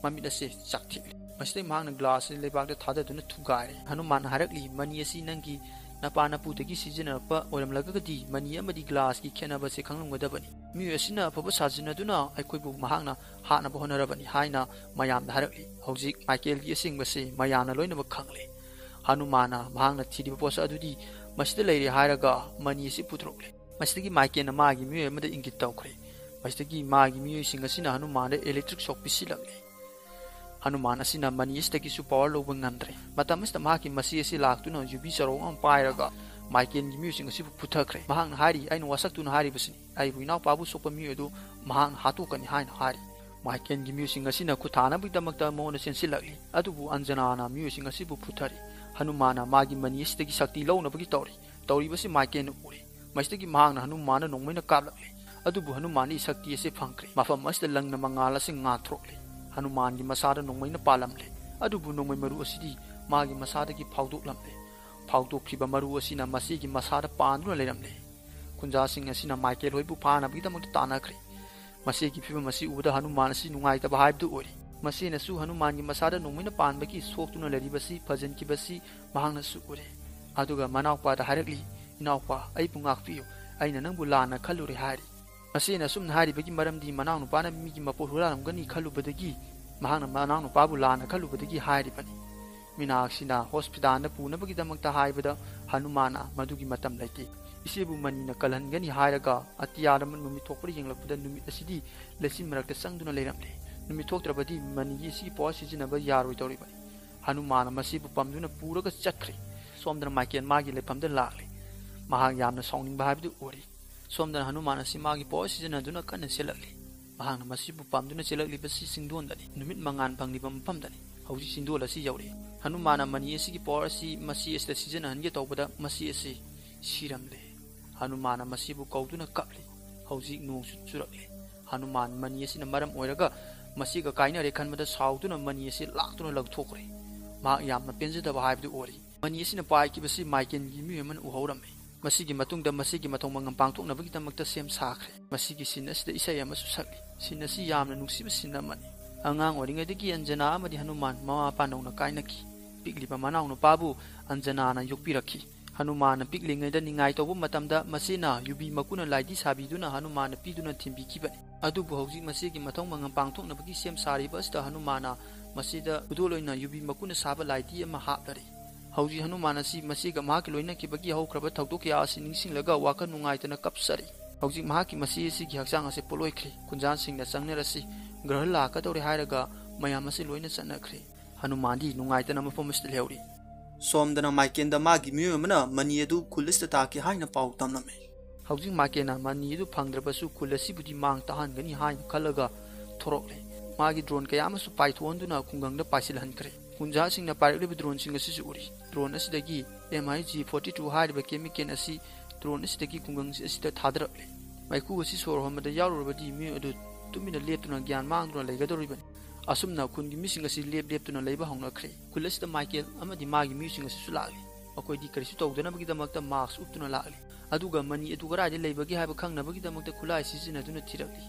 ꯃꯃꯤꯠ ꯑꯁꯤ ꯆꯥꯛꯊꯦꯛꯂꯦ꯫ ꯃꯁꯤꯗꯒꯤ ꯃꯍꯥꯛꯅ ꯒ꯭ꯂꯥꯁ ꯑꯁꯤ ꯂꯩꯕꯥꯛꯇ ꯊꯥꯗꯗꯨꯅ ꯊꯨꯒꯥꯏꯔꯦ꯫ ꯍꯅꯨꯃꯥꯟꯅ ꯍꯥꯏꯔꯛꯂꯤ, "ꯃꯅꯤ ꯑꯁꯤ ꯅꯪꯒꯤ ꯅꯄꯥ ꯅꯄꯨꯗꯒꯤ ꯁꯤꯖꯤꯟꯅꯔꯛꯄ ꯑꯣꯏꯔꯝꯂꯒꯗꯤ ꯃꯅꯤ ꯑꯃꯗꯤ ꯒ꯭ꯂꯥꯁꯀꯤ ꯈꯦꯠꯅꯕ ꯑꯁꯤ ꯈꯪꯂꯝꯒꯗꯕꯅꯤ꯫ ꯃꯤꯑꯣꯏ ꯑꯁꯤꯅ ꯑꯐꯕ ꯁꯥꯖꯤꯟꯅꯗꯨꯅ ꯑꯩꯈꯣꯏꯕꯨ ꯃꯍꯥꯛꯅ ꯍꯥꯠꯅꯕ ꯍꯣꯠꯅꯔꯕꯅꯤ" ꯍꯥꯏꯅ ꯃꯌꯥꯝꯗ ꯍꯥꯏꯔꯛꯂꯤ꯫ ꯍꯧꯖꯤꯛ ꯃꯥꯏꯀꯦꯜꯒꯤ ꯑꯁꯦꯡꯕꯁꯤ ꯃꯌꯥꯝꯅ ꯂꯣꯏꯅꯃꯛ ꯈꯪꯂꯦ꯫ ꯍꯅꯨꯃꯥꯟꯅ ꯃꯍꯥꯛꯅ ꯊꯤꯔꯤꯕ ꯄꯣꯠꯁꯛ ꯑꯗꯨꯗꯤ ꯃꯁꯤꯗ ꯂꯩꯔꯦ ꯍꯥꯏꯔꯒ ꯃꯅꯤ ꯑꯁꯤ ꯄꯨꯊꯣꯔꯛꯂꯦ꯫ ꯃꯁꯤꯗꯒꯤ ꯃꯥꯏꯀꯦꯜꯅ ꯃꯥꯒꯤ ꯃꯤꯑꯣꯏ ꯑꯃꯗ ꯏꯪꯒꯤꯠ ꯇꯧꯈ꯭ꯔꯦ꯫ ꯃꯁꯤꯗꯒꯤ ꯃꯥꯒꯤ ꯃꯤꯑꯣꯏꯁꯤꯡ ꯑꯁꯤꯅ ꯍꯅꯨꯃꯥꯟꯗ ꯏꯂꯦꯛꯇ꯭ꯔꯤꯛ ꯁꯣꯛ ꯄꯤꯁꯤꯜꯂꯛꯂꯦ꯫ ꯍꯅꯨꯃꯥꯟ ꯑꯁꯤꯅ ꯃꯅꯤ ꯑꯁꯤꯗꯒꯤꯁꯨ power ꯂꯧꯕ ꯉꯝꯗ꯭ꯔꯦ꯫ ꯃꯇꯝ ꯑꯁꯤꯗ ꯃꯍꯥꯛꯀꯤ ꯃꯆꯦ ꯑꯁꯤ ꯂꯥꯛꯇꯨꯅ ꯌꯨꯕꯤ ꯆꯔꯣꯡ ꯑꯃ ꯄꯥꯏꯔꯒ ꯃꯥꯏꯀꯦꯟꯒꯤ ꯃꯤꯑꯣꯏꯁꯤꯡ ꯑꯁꯤꯕꯨ ꯐꯨꯊꯈ꯭ꯔꯦ꯫ ꯃꯍꯥꯛꯅ ꯍꯥꯏꯔꯤ, "ꯑꯩꯅ ꯋꯥꯁꯛꯇꯨꯅ ꯍꯥꯏꯔꯤꯕꯁꯤꯅꯤ, ꯑꯩꯕꯨ ꯏꯅꯥꯎꯄꯥꯕꯨ ꯁꯣꯛꯄ ꯃꯤꯑꯣꯏ ꯑꯗꯨ ꯃꯍꯥꯛꯅ ꯍꯥꯠꯇꯣꯛꯀꯅꯤ" ꯍꯥꯏꯅ ꯍꯥꯏꯔꯤ꯫ ꯃꯥꯏꯀꯦꯟꯒꯤ ꯃꯤꯑꯣꯏꯁꯤꯡ ꯑꯁꯤꯅ ꯈꯨꯠ ꯊꯥꯅꯕꯒꯤꯗꯃꯛꯇ ꯃꯉꯣꯟꯗ ꯆꯦꯟꯁꯤꯜꯂꯛꯂꯤ꯫ ꯑꯗꯨꯕꯨ ꯑꯟꯖꯅꯥꯅ ꯃꯤꯑꯣꯏꯁꯤꯡ ꯑꯁꯤꯕꯨ ꯐꯨꯊꯔꯤ꯫ ꯍꯅꯨꯃꯥꯟꯅ ꯃꯥꯒꯤ ꯃꯅꯤ ꯑꯁꯤꯗꯒꯤ ꯁꯛꯇꯤ ꯂꯧꯅꯕꯒꯤ ꯇꯧꯔꯤ꯫ ꯇꯧꯔꯤꯕꯁꯤ ꯃꯥꯏꯀꯦꯟꯅ ꯎꯔꯤ꯫ ꯃꯁꯤꯗꯒꯤ ꯃꯍꯥꯛꯅ ꯍꯅꯨꯃꯥꯟꯗ ꯅꯣꯡꯃꯩꯅ ꯀꯥꯞꯂꯛꯂꯤ꯫ ꯑꯗꯨꯕꯨ ꯍꯅꯨꯃꯥꯟꯗꯤ ꯁꯛꯇꯤ ꯑꯁꯤ ꯐꯪꯈ꯭ꯔꯦ꯫ ꯃꯐꯝ ꯑꯁꯤꯗ ꯂꯪꯅ ꯃꯉꯥꯜ ꯑꯁꯤ ꯉꯥꯟꯊꯣꯔꯛꯂꯤ꯫ ꯍꯅꯨꯃꯥꯟꯒꯤ ꯃꯁꯥꯗ ꯅꯣꯡꯃꯩꯅ ꯄꯥꯜꯂꯝꯂꯦ꯫ ꯑꯗꯨꯕꯨ ꯅꯣꯡꯃꯩ ꯃꯔꯨ ꯑꯁꯤꯗꯤ ꯃꯥꯒꯤ ꯃꯁꯥꯗꯒꯤ ꯐꯥꯎꯗꯣꯛꯂꯝꯂꯦ꯫ ꯐꯥꯎꯗꯣꯛꯈꯤꯕ ꯃꯔꯨ ꯑꯁꯤꯅ ꯃꯁꯤꯒꯤ ꯃꯁꯥꯗ ꯄꯥꯟꯗꯨꯅ ꯂꯩꯔꯝꯂꯦ꯫ ꯈꯨꯟꯖꯥꯁꯤꯡ ꯑꯁꯤꯅ ꯃꯥꯏꯀꯦꯜ ꯍꯣꯏꯕꯨ ꯐꯥꯅꯕꯒꯤꯗꯃꯛꯇ ꯇꯥꯟꯅꯈ꯭ꯔꯦ꯫ ꯃꯁꯤꯒꯤ ꯐꯤꯕꯝ ꯑꯁꯤ ꯎꯕꯗ ꯍꯅꯨꯃꯥꯟ ꯑꯁꯤ ꯅꯨꯡꯉꯥꯏꯇꯕ ꯍꯥꯏꯕꯗꯨ ꯑꯣꯏꯔꯦ꯫ ꯃꯁꯤꯅꯁꯨ ꯍꯅꯨꯃꯥꯟꯒꯤ ꯃꯁꯥꯗ ꯅꯣꯡꯃꯩꯅ ꯄꯥꯟꯕꯒꯤ ꯁꯣꯛꯇꯨꯅ ꯂꯩꯔꯤꯕꯁꯤ ꯐꯖꯤꯟꯈꯤꯕꯁꯤ ꯃꯍꯥꯛꯅꯁꯨ ꯎꯔꯦ꯫ ꯑꯗꯨꯒ ꯃꯅꯥꯎꯄꯥꯗ ꯍꯥꯏꯔꯛꯂꯤ, "ꯏꯅꯥꯎꯄꯥ, ꯑꯩꯕꯨ ꯉꯥꯛꯄꯤꯌꯨ, ꯑꯩꯅ ꯅꯪꯕꯨ ꯂꯥꯟꯅ ꯈꯜꯂꯨꯔꯦ" ꯍꯥꯏꯔꯤ꯫ ꯃꯁꯤꯅ ꯑꯁꯨꯝꯅ ꯍꯥꯏꯔꯤꯕꯒꯤ ꯃꯔꯝꯗꯤ ꯃꯅꯥꯎꯅꯨꯄꯥꯅ ꯃꯤꯒꯤ ꯃꯄꯣꯠ ꯍꯨꯔꯥꯜꯂꯝꯒꯅꯤ ꯈꯜꯂꯨꯕꯗꯒꯤ ꯃꯍꯥꯛꯅ ꯃꯅꯥꯎꯅꯨꯄꯥꯕꯨ ꯂꯥꯟꯅ ꯈꯜꯂꯨꯕꯗꯒꯤ ꯍꯥꯏꯔꯤꯕꯅꯤ꯫ ꯃꯤꯅꯥꯛꯁꯤꯅ ꯍꯣꯁꯄꯤꯇꯥꯜꯗ ꯄꯨꯅꯕꯒꯤꯗꯃꯛꯇ ꯍꯥꯏꯕꯗ ꯍꯅꯨꯃꯥꯟꯅ ꯃꯗꯨꯒꯤ ꯃꯇꯝ ꯂꯩꯇꯦ꯫ "ꯏꯆꯦꯕꯨ ꯃꯅꯤꯅ ꯀꯜꯍꯟꯒꯅꯤ ꯍꯥꯏꯔꯒ ꯑꯇꯤꯌꯥꯗ ꯅꯨꯃꯤꯠ ꯊꯣꯛꯄ꯭ꯔꯥ ꯌꯦꯡꯂꯛꯄꯗ ꯅꯨꯃꯤꯠ ꯑꯁꯤꯗꯤ ꯂꯩꯆꯤꯟ ꯃꯔꯛꯇ ꯆꯪꯗꯨꯅ ꯂꯩꯔꯝꯂꯦ꯫ ꯅꯨꯃꯤꯠ ꯊꯣꯛꯇ꯭ꯔꯕꯗꯤ ꯃꯅꯤꯒꯤ ꯏꯆꯦꯒꯤ power ꯁꯤꯖꯤꯟꯅꯕ ꯌꯥꯔꯣꯏꯗꯧꯔꯤꯕꯅꯤ"꯫ ꯍꯅꯨꯃꯥꯟꯅ ꯃꯁꯤꯕꯨ ꯄꯝꯗꯨꯅ ꯄꯨꯔꯒ ꯆꯠꯈ꯭ꯔꯦ꯫ ꯁꯣꯝꯗꯅ ꯃꯥꯏꯀꯦꯟ ꯃꯥꯒꯤ ꯂꯩꯐꯝꯗ ꯂꯥꯛꯂꯦ꯫ ꯃꯍꯥꯛ ꯌꯥꯝꯅ ꯁꯥꯎꯅꯤꯡꯕ ꯍꯥꯏꯕꯗꯨ ꯑꯣꯏꯔꯤ꯫ ꯁꯣꯝꯗꯅ ꯍꯅꯨꯃꯥꯟ ꯑꯁꯤ ꯃꯥꯒꯤ power ꯁꯤꯖꯤꯟꯅꯗꯨꯅ ꯀꯟꯅ ꯆꯦꯜꯂꯛꯂꯤ꯫ ꯃꯍꯥꯛꯅ ꯃꯁꯤꯕꯨ ꯄꯥꯝꯗꯨꯅ ꯆꯦꯜꯂꯛꯂꯤꯕꯁꯤ ꯆꯤꯡꯗꯣꯟꯗꯅꯤ꯫ ꯅꯨꯃꯤꯠ ꯃꯉꯥꯜ ꯐꯪꯂꯤꯕ ꯃꯐꯝꯗꯅꯤ꯫ ꯍꯧꯖꯤꯛ ꯆꯤꯡꯗꯣꯜ ꯑꯁꯤ ꯌꯧꯔꯛꯏ꯫ ꯍꯅꯨꯃꯥꯟꯅ ꯃꯅꯤ ꯑꯁꯤꯒꯤ power ꯑꯁꯤ ꯃꯁꯤ ꯑꯁꯤꯗ ꯁꯤꯖꯤꯟꯅꯍꯟꯒꯦ ꯇꯧꯕꯗ ꯃꯁꯤ ꯑꯁꯤ ꯁꯤꯔꯝꯂꯦ꯫ ꯍꯅꯨꯃꯥꯟꯅ ꯃꯁꯤꯕꯨ ꯀꯧꯗꯨꯅ ꯀꯞꯂꯤ꯫ ꯍꯧꯖꯤꯛ ꯅꯣꯡꯁꯨ ꯆꯨꯔꯛꯂꯦ꯫ ꯍꯅꯨꯃꯥꯟ ꯃꯅꯤ ꯑꯁꯤꯅ ꯃꯔꯝ ꯑꯣꯏꯔꯒ ꯃꯁꯤꯒ ꯀꯥꯏꯅꯔꯦ ꯈꯟꯕꯗ ꯁꯥꯎꯗꯨꯅ ꯃꯅꯤ ꯑꯁꯤ ꯂꯥꯛꯇꯨꯅ ꯂꯪꯊꯣꯛꯈ꯭ꯔꯦ꯫ ꯃꯍꯥꯛ ꯌꯥꯝꯅ ꯄꯦꯟꯖꯗꯕ ꯍꯥꯏꯕꯗꯨ ꯑꯣꯏꯔꯤ꯫ ꯃꯅꯤ ꯑꯁꯤꯅ ꯄꯥꯏꯈꯤꯕꯁꯤ ꯃꯥꯏꯀꯦꯟꯒꯤ ꯃꯤꯑꯣꯏ ꯑꯃꯅ ꯎꯍꯧꯔꯝꯃꯤ꯫ ꯃꯁꯤꯒꯤ ꯃꯇꯨꯡꯗ ꯃꯁꯤꯒꯤ ꯃꯊꯧ ꯃꯉꯝ ꯄꯥꯡꯊꯣꯛꯅꯕꯒꯤꯗꯃꯛꯇ ꯁꯦꯝ ꯁꯥꯈ꯭ꯔꯦ꯫ ꯃꯁꯤꯒꯤ scene ꯑꯁꯤꯗ ꯏꯁꯩ ꯑꯃꯁꯨ ꯁꯛꯂꯤ꯫ Scene ꯑꯁꯤ ꯌꯥꯝꯅ ꯅꯨꯡꯁꯤꯕ scene ꯑꯃꯅꯤ꯫ ꯑꯉꯥꯡ ꯑꯣꯏꯔꯤꯉꯩꯗꯒꯤ ꯑꯟꯖꯅꯥ ꯑꯃꯗꯤ ꯍꯅꯨꯃꯥꯟ ꯃꯃꯥ ꯃꯄꯥ ꯅꯧꯅ ꯀꯥꯏꯅꯈꯤ꯫ ꯄꯤꯛꯂꯤꯕ ꯃꯅꯥꯎꯅꯨꯄꯥꯕꯨ ꯑꯟꯖꯅꯥꯅ ꯌꯣꯛꯄꯤꯔꯛꯈꯤ꯫ ꯍꯅꯨꯃꯥꯟꯅ ꯄꯤꯛꯂꯤꯉꯩꯗ ꯅꯤꯡꯉꯥꯏ ꯇꯧꯕ ꯃꯇꯝꯗ ꯃꯁꯤꯅ ꯌꯨꯕꯤ ꯃꯀꯨꯅ ꯂꯥꯏꯙꯤ ꯁꯥꯕꯤꯗꯨꯅ ꯍꯅꯨꯃꯥꯟꯅ ꯄꯤꯗꯨꯅ ꯊꯤꯟꯕꯤꯈꯤꯕꯅꯤ꯫ ꯑꯗꯨꯕꯨ ꯍꯧꯖꯤꯛ ꯃꯁꯤꯒꯤ ꯃꯊꯧ ꯃꯉꯝ ꯄꯥꯡꯊꯣꯛꯅꯕꯒꯤ ꯁꯦꯝ ꯁꯥꯔꯤꯕ ꯑꯁꯤꯗ ꯍꯅꯨꯃꯥꯟꯅ ꯃꯁꯤꯗ ꯈꯨꯗꯣꯜ ꯑꯣꯏꯅ ꯌꯨꯕꯤ ꯃꯀꯨꯅ ꯁꯥꯕ ꯂꯥꯏꯙꯤ ꯑꯃ ꯍꯥꯞꯂꯔꯤ꯫ ꯍꯧꯖꯤꯛ ꯍꯅꯨꯃꯥꯟ ꯑꯁꯤ ꯃꯁꯤꯒ ꯃꯍꯥꯛꯀꯤ ꯂꯣꯏꯅꯈꯤꯕꯒꯤ ꯍꯧꯈ꯭ꯔꯕ ꯊꯧꯗꯣꯛ ꯀꯌꯥ ꯑꯁꯤ ꯅꯤꯡꯁꯤꯡꯂꯒ ꯋꯥꯈꯜ ꯅꯨꯡꯉꯥꯏꯇꯅ ꯀꯞꯆꯔꯤ꯫ ꯍꯧꯖꯤꯛ ꯃꯍꯥꯛꯀꯤ ꯃꯆꯦ ꯑꯁꯤꯒꯤ ꯍꯛꯆꯥꯡ ꯑꯁꯤ ꯄꯣꯠꯂꯣꯏꯈ꯭ꯔꯦ꯫ ꯈꯨꯟꯖꯥꯟꯁꯤꯡꯅ ꯆꯪꯅꯔꯁꯤ, ꯒ꯭ꯔꯍ ꯂꯥꯛꯀꯗꯧꯔꯦ ꯍꯥꯏꯔꯒ ꯃꯌꯥꯝ ꯑꯁꯤ ꯂꯣꯏꯅ ꯆꯠꯅꯈ꯭ꯔꯦ꯫ ꯍꯅꯨꯃꯥꯟꯗꯤ ꯅꯨꯡꯉꯥꯏꯇꯅ ꯃꯐꯝ ꯑꯁꯤꯗ ꯂꯩꯍꯧꯔꯤ꯫ ꯁꯣꯝꯗꯅ ꯃꯥꯏꯀꯦꯟꯗ ꯃꯥꯒꯤ ꯃꯤꯑꯣꯏ ꯑꯃꯅ ꯃꯅꯤ ꯑꯗꯨ ꯈꯨꯜ ꯑꯁꯤꯗ ꯇꯥꯈꯤ ꯍꯥꯏꯅ ꯄꯥꯎ ꯇꯝꯂꯝꯃꯤ꯫ ꯍꯧꯖꯤꯛ ꯃꯥꯏꯀꯦꯟꯅ ꯃꯅꯤ ꯑꯗꯨ ꯐꯪꯗ꯭ꯔꯕꯁꯨ ꯈꯨꯜ ꯑꯁꯤꯕꯨꯗꯤ ꯃꯥꯡ ꯇꯥꯍꯟꯒꯅꯤ ꯍꯥꯏꯅ ꯈꯜꯂꯒ ꯊꯣꯔꯛꯂꯦ꯫ ꯃꯥꯒꯤ ꯗ꯭ꯔꯣꯟ ꯀꯌꯥ ꯑꯃꯁꯨ ꯄꯥꯏꯊꯣꯛꯍꯟꯗꯨꯅ ꯈꯨꯡꯒꯪꯗ ꯄꯥꯏꯁꯤꯜꯍꯟꯈ꯭ꯔꯦ꯫ ꯈꯨꯟꯖꯥꯁꯤꯡꯅ ꯄꯥꯏꯔꯛꯂꯤꯕ ꯗ꯭ꯔꯣꯟꯁꯤꯡ ꯑꯁꯤꯁꯨ ꯎꯔꯤ꯫ ꯗ꯭ꯔꯣꯟ ꯑꯁꯤꯗꯒꯤ M I G forty two ꯍꯥꯏꯔꯤꯕ ꯀꯦꯃꯤꯀꯦꯜ ꯑꯁꯤ ꯗ꯭ꯔꯣꯟ ꯑꯁꯤꯗꯒꯤ ꯈꯨꯡꯒꯪ ꯑꯁꯤꯗ ꯊꯥꯗꯔꯛꯂꯦ꯫ ꯃꯩꯈꯨ ꯑꯁꯤ ꯁꯣꯔ ꯍꯣꯟꯕꯗ ꯌꯥꯎꯔꯨꯔꯕꯗꯤ ꯃꯤꯑꯣꯏ ꯑꯗꯨ ꯇꯨꯃꯤꯟꯅ ꯂꯦꯞꯇꯨꯅ ꯒ꯭ꯌꯥꯟ ꯃꯥꯡꯗꯨꯅ ꯂꯩꯒꯗꯧꯔꯤꯕꯅꯤ꯫ ꯑꯁꯨꯝꯅ ꯈꯨꯟꯒꯤ ꯃꯤꯁꯤꯡ ꯑꯁꯤ ꯂꯦꯞ ꯂꯦꯞꯇꯨꯅ ꯂꯩꯕ ꯍꯧꯅꯈ꯭ꯔꯦ꯫ ꯈꯨꯜ ꯑꯁꯤꯗ ꯃꯥꯏꯀꯦꯜ ꯑꯃꯗꯤ ꯃꯥꯒꯤ ꯃꯤꯑꯣꯏꯁꯤꯡ ꯑꯁꯤꯁꯨ ꯂꯥꯛꯂꯤ꯫ ꯃꯈꯣꯏꯗꯤ ꯀꯔꯤꯁꯨ ꯇꯧꯗꯅꯕꯒꯤꯗꯃꯛꯇ ꯃꯥꯛꯁ ꯎꯞꯇꯨꯅ ꯂꯥꯛꯂꯤ꯫ ꯑꯗꯨꯒ ꯃꯅꯤ ꯑꯗꯨ ꯀꯗꯥꯏꯗ ꯂꯩꯕꯒꯦ ꯍꯥꯏꯕ ꯈꯪꯅꯕꯒꯤꯗꯃꯛꯇ ꯈꯨꯠꯂꯥꯏ ꯁꯤꯖꯤꯟꯅꯗꯨꯅ ꯊꯤꯔꯛꯂꯤ꯫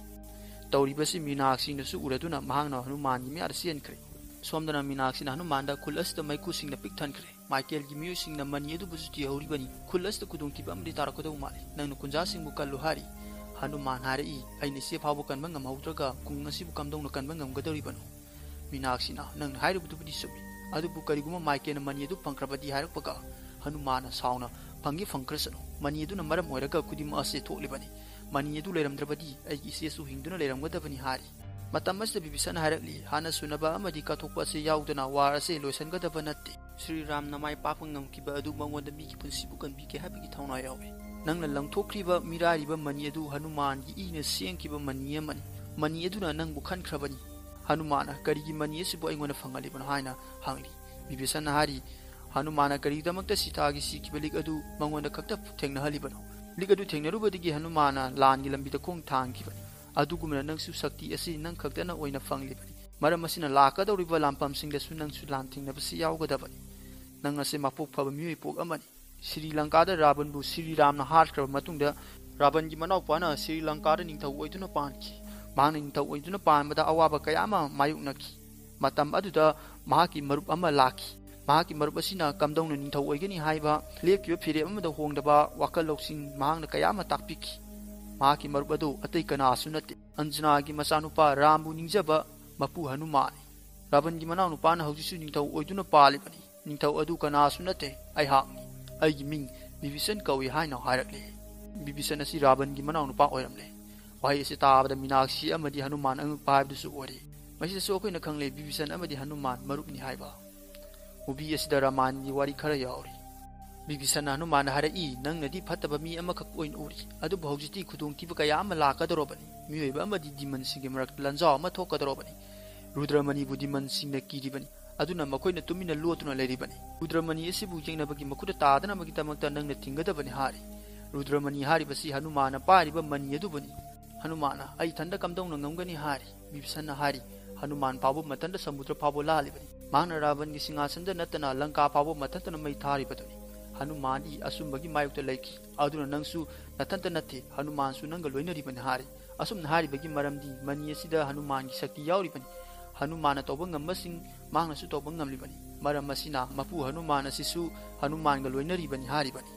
ꯇꯧꯔꯤꯕꯁꯤ ꯃꯤꯅꯥꯛꯁꯤꯡꯅꯁꯨ ꯎꯔꯗꯨꯅ ꯃꯍꯥꯛꯅ ꯍꯅꯨꯃꯥꯟꯒꯤ ꯃꯌꯥꯗ ꯆꯦꯟꯈ꯭ꯔꯦ꯫ ꯁꯣꯝꯗꯅ ꯃꯤꯅꯥꯛꯁꯤꯅ ꯍꯅꯨꯃꯥꯟꯗ ꯈꯨꯜ ꯑꯁꯤꯗ ꯃꯩꯈꯨꯁꯤꯡꯅ ꯄꯤꯛ ꯊꯟꯈ꯭ꯔꯦ꯫ ꯃꯥꯏꯀꯦꯜꯒꯤ ꯃꯤꯑꯣꯏꯁꯤꯡꯅ ꯃꯅꯤ ꯑꯗꯨꯕꯨꯁꯨ ꯊꯤꯍꯧꯔꯤꯕꯅꯤ꯫ ꯈꯨꯜ ꯑꯁꯤꯗ ꯈꯨꯗꯣꯡꯊꯤꯕ ꯑꯃꯗꯤ ꯇꯥꯔꯛꯀꯗꯧ ꯃꯥꯜꯂꯤ꯫ ꯅꯪꯅ ꯈꯨꯟꯖꯥꯁꯤꯡꯕꯨ ꯀꯜꯂꯨ ꯍꯥꯏꯔꯤ꯫ ꯍꯅꯨꯃꯥꯟ ꯍꯥꯏꯔꯛꯏ, "ꯑꯩꯅ ꯏꯆꯦ ꯐꯥꯎꯕ ꯀꯟꯕ ꯉꯝꯍꯧꯗ꯭ꯔꯒ ꯈꯨꯡꯒꯪ ꯑꯁꯤꯕꯨ ꯀꯝꯗꯧꯅ ꯀꯟꯕ ꯉꯝꯒꯗꯧꯔꯤꯕꯅꯣ?" ꯃꯤꯅꯥꯛꯁꯤꯅ, "ꯅꯪꯅ ꯍꯥꯏꯔꯤꯕꯗꯨꯕꯨꯗꯤ ꯆꯨꯝꯃꯤ꯫ ꯑꯗꯨꯕꯨ ꯀꯔꯤꯒꯨꯝꯕ ꯃꯥꯏꯀꯦꯜꯅ ꯃꯅꯤ ꯑꯗꯨ ꯐꯪꯈ꯭ꯔꯕꯗꯤ?" ꯍꯥꯏꯔꯛꯄꯒ ꯍꯅꯨꯃꯥꯟꯅ ꯁꯥꯎꯅ, "ꯐꯪꯒꯦ ꯐꯪꯈ꯭ꯔꯁꯅꯨ꯫ ꯃꯅꯤ ꯑꯗꯨꯅ ꯃꯔꯝ ꯑꯣꯏꯔꯒ ꯈꯨꯗꯤꯡꯃꯛ ꯑꯁꯤ ꯊꯣꯛꯂꯤꯕꯅꯤ꯫ ꯃꯅꯤ ꯑꯗꯨ ꯂꯩꯔꯝꯗ꯭ꯔꯕꯗꯤ ꯑꯩꯒꯤ ꯏꯆꯦꯁꯨ ꯍꯤꯡꯗꯨꯅ ꯂꯩꯔꯝꯒꯗꯕꯅꯤ" ꯍꯥꯏꯔꯤ꯫ ꯃꯇꯝ ꯑꯁꯤꯗ ꯕꯤꯕꯤꯁꯟꯅ ꯍꯥꯏꯔꯛꯂꯤ, "ꯍꯥꯟꯅ ꯁꯨꯅꯕ ꯑꯃꯗꯤ ꯀꯠꯊꯣꯛꯄ ꯑꯁꯤ ꯌꯥꯎꯗꯅ ꯋꯥꯔ ꯑꯁꯤ ꯂꯣꯏꯁꯤꯟꯒꯗꯕ ꯅꯠꯇꯦ꯫ ꯁ꯭ꯔꯤ ꯔꯥꯝꯅ ꯃꯥꯏ ꯄꯥꯛꯄ ꯉꯝꯈꯤꯕ ꯑꯗꯨ ꯃꯉꯣꯟꯗ ꯃꯤꯒꯤ ꯄꯨꯟꯁꯤꯕꯨ ꯀꯟꯕꯤꯒꯦ ꯍꯥꯏꯕꯒꯤ ꯊꯧꯅꯥ ꯌꯥꯎꯏ꯫ ꯅꯪꯅ ꯂꯪꯊꯣꯛꯈ꯭ꯔꯤꯕ ꯃꯤꯔꯥꯏꯔꯤꯕ ꯃꯅꯤ ꯑꯗꯨ ꯍꯅꯨꯃꯥꯟꯒꯤ ꯏꯅ ꯁꯦꯝꯈꯤꯕ ꯃꯅꯤ ꯑꯃꯅꯤ꯫ ꯃꯅꯤ ꯑꯗꯨꯅ ꯅꯪꯕꯨ ꯈꯟꯈ꯭ꯔꯕꯅꯤ꯫" "ꯍꯅꯨꯃꯥꯟꯅ ꯀꯔꯤꯒꯤ ꯃꯅꯤ ꯑꯁꯤꯕꯨ ꯑꯩꯉꯣꯟꯗ ꯐꯪꯍꯜꯂꯤꯕꯅꯣ?" ꯍꯥꯏꯅ ꯍꯪꯂꯤ꯫ ꯕꯤꯕꯤꯁꯟꯅ ꯍꯥꯏꯔꯤ, "ꯍꯅꯨꯃꯥꯟꯅ ꯀꯔꯤꯒꯤꯗꯃꯛꯇ ꯁꯤꯇꯥꯒꯤ ꯁꯤꯈꯤꯕ ꯂꯤꯛ ꯑꯗꯨ ꯃꯉꯣꯟꯗ ꯈꯛꯇ ꯊꯦꯡꯅꯍꯜꯂꯤꯕꯅꯣ?" ꯂꯤꯛ ꯑꯗꯨ ꯊꯦꯡꯅꯔꯨꯕꯗꯒꯤ ꯍꯅꯨꯃꯥꯟꯅ ꯂꯥꯟꯒꯤ ꯂꯝꯕꯤꯗ ꯈꯣꯡ ꯊꯥꯡꯈꯤꯕꯅꯤ꯫ ꯑꯗꯨꯒꯨꯝꯅ ꯅꯪꯁꯨ ꯁꯛꯇꯤ ꯑꯁꯤ ꯅꯪ ꯈꯛꯇꯅ ꯑꯣꯏꯅ ꯐꯪꯂꯤꯕꯅꯤ꯫ ꯃꯔꯝ ꯑꯁꯤꯅ ꯂꯥꯛꯀꯗꯧꯔꯤꯕ ꯂꯥꯟꯐꯝꯁꯤꯡꯗꯁꯨ ꯅꯪꯁꯨ ꯂꯥꯟ ꯊꯦꯡꯅꯕꯁꯤ ꯌꯥꯎꯒꯗꯕꯅꯤ꯫ ꯅꯪ ꯑꯁꯤ ꯃꯄꯣꯛ ꯐꯕ ꯃꯤꯑꯣꯏ ꯄꯣꯛ ꯑꯃꯅꯤ꯫ ꯁ꯭ꯔꯤ ꯂꯪꯀꯥꯗ ꯔꯥꯕꯟꯕꯨ ꯁ꯭ꯔꯤ ꯔꯥꯝꯅ ꯍꯥꯠꯈ꯭ꯔꯕ ꯃꯇꯨꯡꯗ ꯔꯥꯕꯟꯒꯤ ꯃꯅꯥꯎꯄꯥꯅ ꯁ꯭ꯔꯤ ꯂꯪꯀꯥꯗ ꯅꯤꯡꯊꯧ ꯑꯣꯏꯗꯨꯅ ꯄꯥꯟꯈꯤ꯫ ꯃꯍꯥꯛꯅ ꯅꯤꯡꯊꯧ ꯑꯣꯏꯗꯨꯅ ꯄꯥꯟꯕꯗ ꯑꯋꯥꯕ ꯀꯌꯥ ꯑꯃ ꯃꯥꯌꯣꯛꯅꯈꯤ꯫ ꯃꯇꯝ ꯑꯗꯨꯗ ꯃꯍꯥꯛꯀꯤ ꯃꯔꯨꯞ ꯑꯃ ꯂꯥꯛꯈꯤ꯫ ꯃꯍꯥꯛꯀꯤ ꯃꯔꯨꯞ ꯑꯁꯤꯅ ꯀꯝꯗꯧꯅ ꯅꯤꯡꯊꯧ ꯑꯣꯏꯒꯅꯤ ꯍꯥꯏꯕ ꯂꯦꯞꯈꯤꯕ ꯐꯤꯔꯦꯞ ꯑꯃꯗ ꯍꯣꯡꯗꯕ ꯋꯥꯈꯜ ꯂꯧꯁꯤꯡ ꯃꯍꯥꯛꯅ ꯀꯌꯥ ꯑꯃ ꯇꯥꯛꯄꯤꯈꯤ꯫ ꯃꯍꯥꯛꯀꯤ ꯃꯔꯨꯞ ꯑꯗꯨ ꯑꯇꯩ ꯀꯅꯥꯁꯨ ꯅꯠꯇꯦ, ꯑꯟꯖꯅꯥꯒꯤ ꯃꯆꯥꯅꯨꯄꯥ ꯔꯥꯝꯕꯨ ꯅꯤꯡꯖꯕ ꯃꯄꯨ ꯍꯅꯨꯃꯥꯟꯅꯤ꯫ ꯔꯥꯕꯟꯒꯤ ꯃꯅꯥꯎꯅꯨꯄꯥꯅ ꯍꯧꯖꯤꯛꯁꯨ ꯅꯤꯡꯊꯧ ꯑꯣꯏꯗꯨꯅ ꯄꯥꯜꯂꯤꯕꯅꯤ꯫ ꯅꯤꯡꯊꯧ ꯑꯗꯨ ꯀꯅꯥꯁꯨ ꯅꯠꯇꯦ, ꯑꯩꯍꯥꯛꯅꯤ꯫ ꯑꯩꯒꯤ ꯃꯤꯡ ꯕꯤꯕꯤꯁꯟ ꯀꯧꯏ" ꯍꯥꯏꯅ ꯍꯥꯏꯔꯛꯂꯦ꯫ ꯕꯤꯕꯤꯁꯟ ꯑꯁꯤ ꯔꯥꯕꯟꯒꯤ ꯃꯅꯥꯎꯅꯨꯄꯥ ꯑꯣꯏꯔꯝꯂꯦ꯫ ꯋꯥꯍꯩ ꯑꯁꯤ ꯇꯥꯕꯗ ꯃꯤꯅꯥꯛꯁꯤ ꯑꯃꯗꯤ ꯍꯅꯨꯃꯥꯟ ꯑꯉꯛꯄ ꯍꯥꯏꯕꯗꯨꯁꯨ ꯑꯣꯏꯔꯦ꯫ ꯃꯁꯤꯗꯁꯨ ꯑꯩꯈꯣꯏꯅ ꯈꯪꯂꯦ, ꯕꯤꯕꯤꯁꯟ ꯑꯃꯗꯤ ꯍꯅꯨꯃꯥꯟ ꯃꯔꯨꯞꯅꯤ ꯍꯥꯏꯕ꯫ ꯃꯨꯚꯤ ꯑꯁꯤꯗ ꯔꯥꯃꯥꯌꯟꯒꯤ ꯋꯥꯔꯤ ꯈꯔ ꯌꯥꯎꯔꯤ꯫ ꯕꯤꯕꯤꯁꯟꯅ ꯍꯅꯨꯃꯥꯟꯗ ꯍꯥꯏꯔꯛꯏ, "ꯅꯪꯅꯗꯤ ꯐꯠꯇꯕ ꯃꯤ ꯑꯃꯈꯛ ꯑꯣꯏꯅ ꯎꯔꯤ, ꯑꯗꯨꯕꯨ ꯍꯧꯖꯤꯛꯇꯤ ꯈꯨꯗꯣꯡꯊꯤꯕ ꯀꯌꯥ ꯑꯃ ꯂꯥꯛꯀꯗꯧꯔꯕꯅꯤ꯫ ꯃꯤꯑꯣꯏꯕ ꯑꯃꯗꯤ ꯗꯤꯃꯟꯁꯤꯡꯒꯤ ꯃꯔꯛꯇ ꯂꯥꯟꯖꯥꯎ ꯑꯃ ꯊꯣꯛꯀꯗꯧꯔꯕꯅꯤ꯫ ꯔꯨꯗ꯭ꯔꯃꯅꯤꯕꯨ ꯗꯤꯃꯟꯁꯤꯡꯅ ꯀꯤꯔꯤꯕꯅꯤ, ꯑꯗꯨꯅ ꯃꯈꯣꯏꯅ ꯇꯨꯃꯤꯟꯅ ꯂꯣꯠꯇꯨꯅ ꯂꯩꯔꯤꯕꯅꯤ꯫ ꯔꯨꯗ꯭ꯔꯃꯅꯤ ꯑꯁꯤꯕꯨ ꯌꯦꯡꯅꯕꯒꯤ ꯃꯈꯨꯠꯇ ꯇꯥꯗꯅꯕꯒꯤꯗꯃꯛꯇ ꯅꯪꯅ ꯊꯤꯡꯒꯗꯕꯅꯤ" ꯍꯥꯏꯔꯤ꯫ ꯔꯨꯗ꯭ꯔꯃꯅꯤ ꯍꯥꯏꯔꯤꯕꯁꯤ ꯍꯅꯨꯃꯥꯟꯅ ꯄꯥꯏꯔꯤꯕ ꯃꯅꯤ ꯑꯗꯨꯕꯨꯅꯤ꯫ ꯍꯅꯨꯃꯥꯟꯅ, "ꯑꯩ ꯏꯊꯟꯇ ꯀꯝꯗꯧꯅ ꯉꯝꯒꯅꯤ?" ꯍꯥꯏꯔꯤ꯫ ꯕꯤꯕꯤꯁꯟꯅ ꯍꯥꯏꯔꯤ, "ꯍꯅꯨꯃꯥꯟ ꯐꯥꯎꯕ ꯃꯊꯟꯇ ꯁꯃꯨꯗ꯭ꯔ ꯐꯥꯎꯕ ꯂꯥꯜꯂꯤꯕꯅꯤ꯫ ꯃꯍꯥꯛꯅ ꯔꯥꯕꯟꯒꯤ ꯁꯤꯡꯍꯥꯁꯟꯗ ꯅꯠꯇꯅ ꯂꯪꯀꯥ ꯐꯥꯎꯕ ꯃꯊꯟꯇꯅ ꯃꯩ ꯊꯥꯔꯤꯕꯗꯨꯅꯤ꯫ ꯍꯅꯨꯃꯥꯟꯗꯤ ꯑꯆꯨꯝꯕꯒꯤ ꯃꯥꯌꯣꯛꯇ ꯂꯩꯈꯤ, ꯑꯗꯨꯅ ꯅꯪꯁꯨ ꯅꯊꯟꯇ ꯅꯠꯇꯦ, ꯍꯅꯨꯃꯥꯟꯁꯨ ꯅꯪꯒ ꯂꯣꯏꯅꯔꯤꯕꯅꯤ" ꯍꯥꯏꯔꯤ꯫ ꯑꯁꯨꯝꯅ ꯍꯥꯏꯔꯤꯕꯒꯤ ꯃꯔꯝꯗꯤ ꯃꯅꯤ ꯑꯁꯤꯗ ꯍꯅꯨꯃꯥꯟꯒꯤ ꯁꯛꯇꯤ ꯌꯥꯎꯔꯤꯕꯅꯤ꯫ ꯍꯅꯨꯃꯥꯟꯅ ꯇꯧꯕ ꯉꯝꯕꯁꯤꯡ ꯃꯍꯥꯛꯅꯁꯨ ꯇꯧꯕ ꯉꯝꯂꯤꯕꯅꯤ꯫ ꯃꯔꯝ ꯑꯁꯤꯅ ꯃꯄꯨ ꯍꯅꯨꯃꯥꯟ ꯑꯁꯤꯁꯨ ꯍꯅꯨꯃꯥꯟꯒ ꯂꯣꯏꯅꯔꯤꯕꯅꯤ ꯍꯥꯏꯔꯤꯕꯅꯤ꯫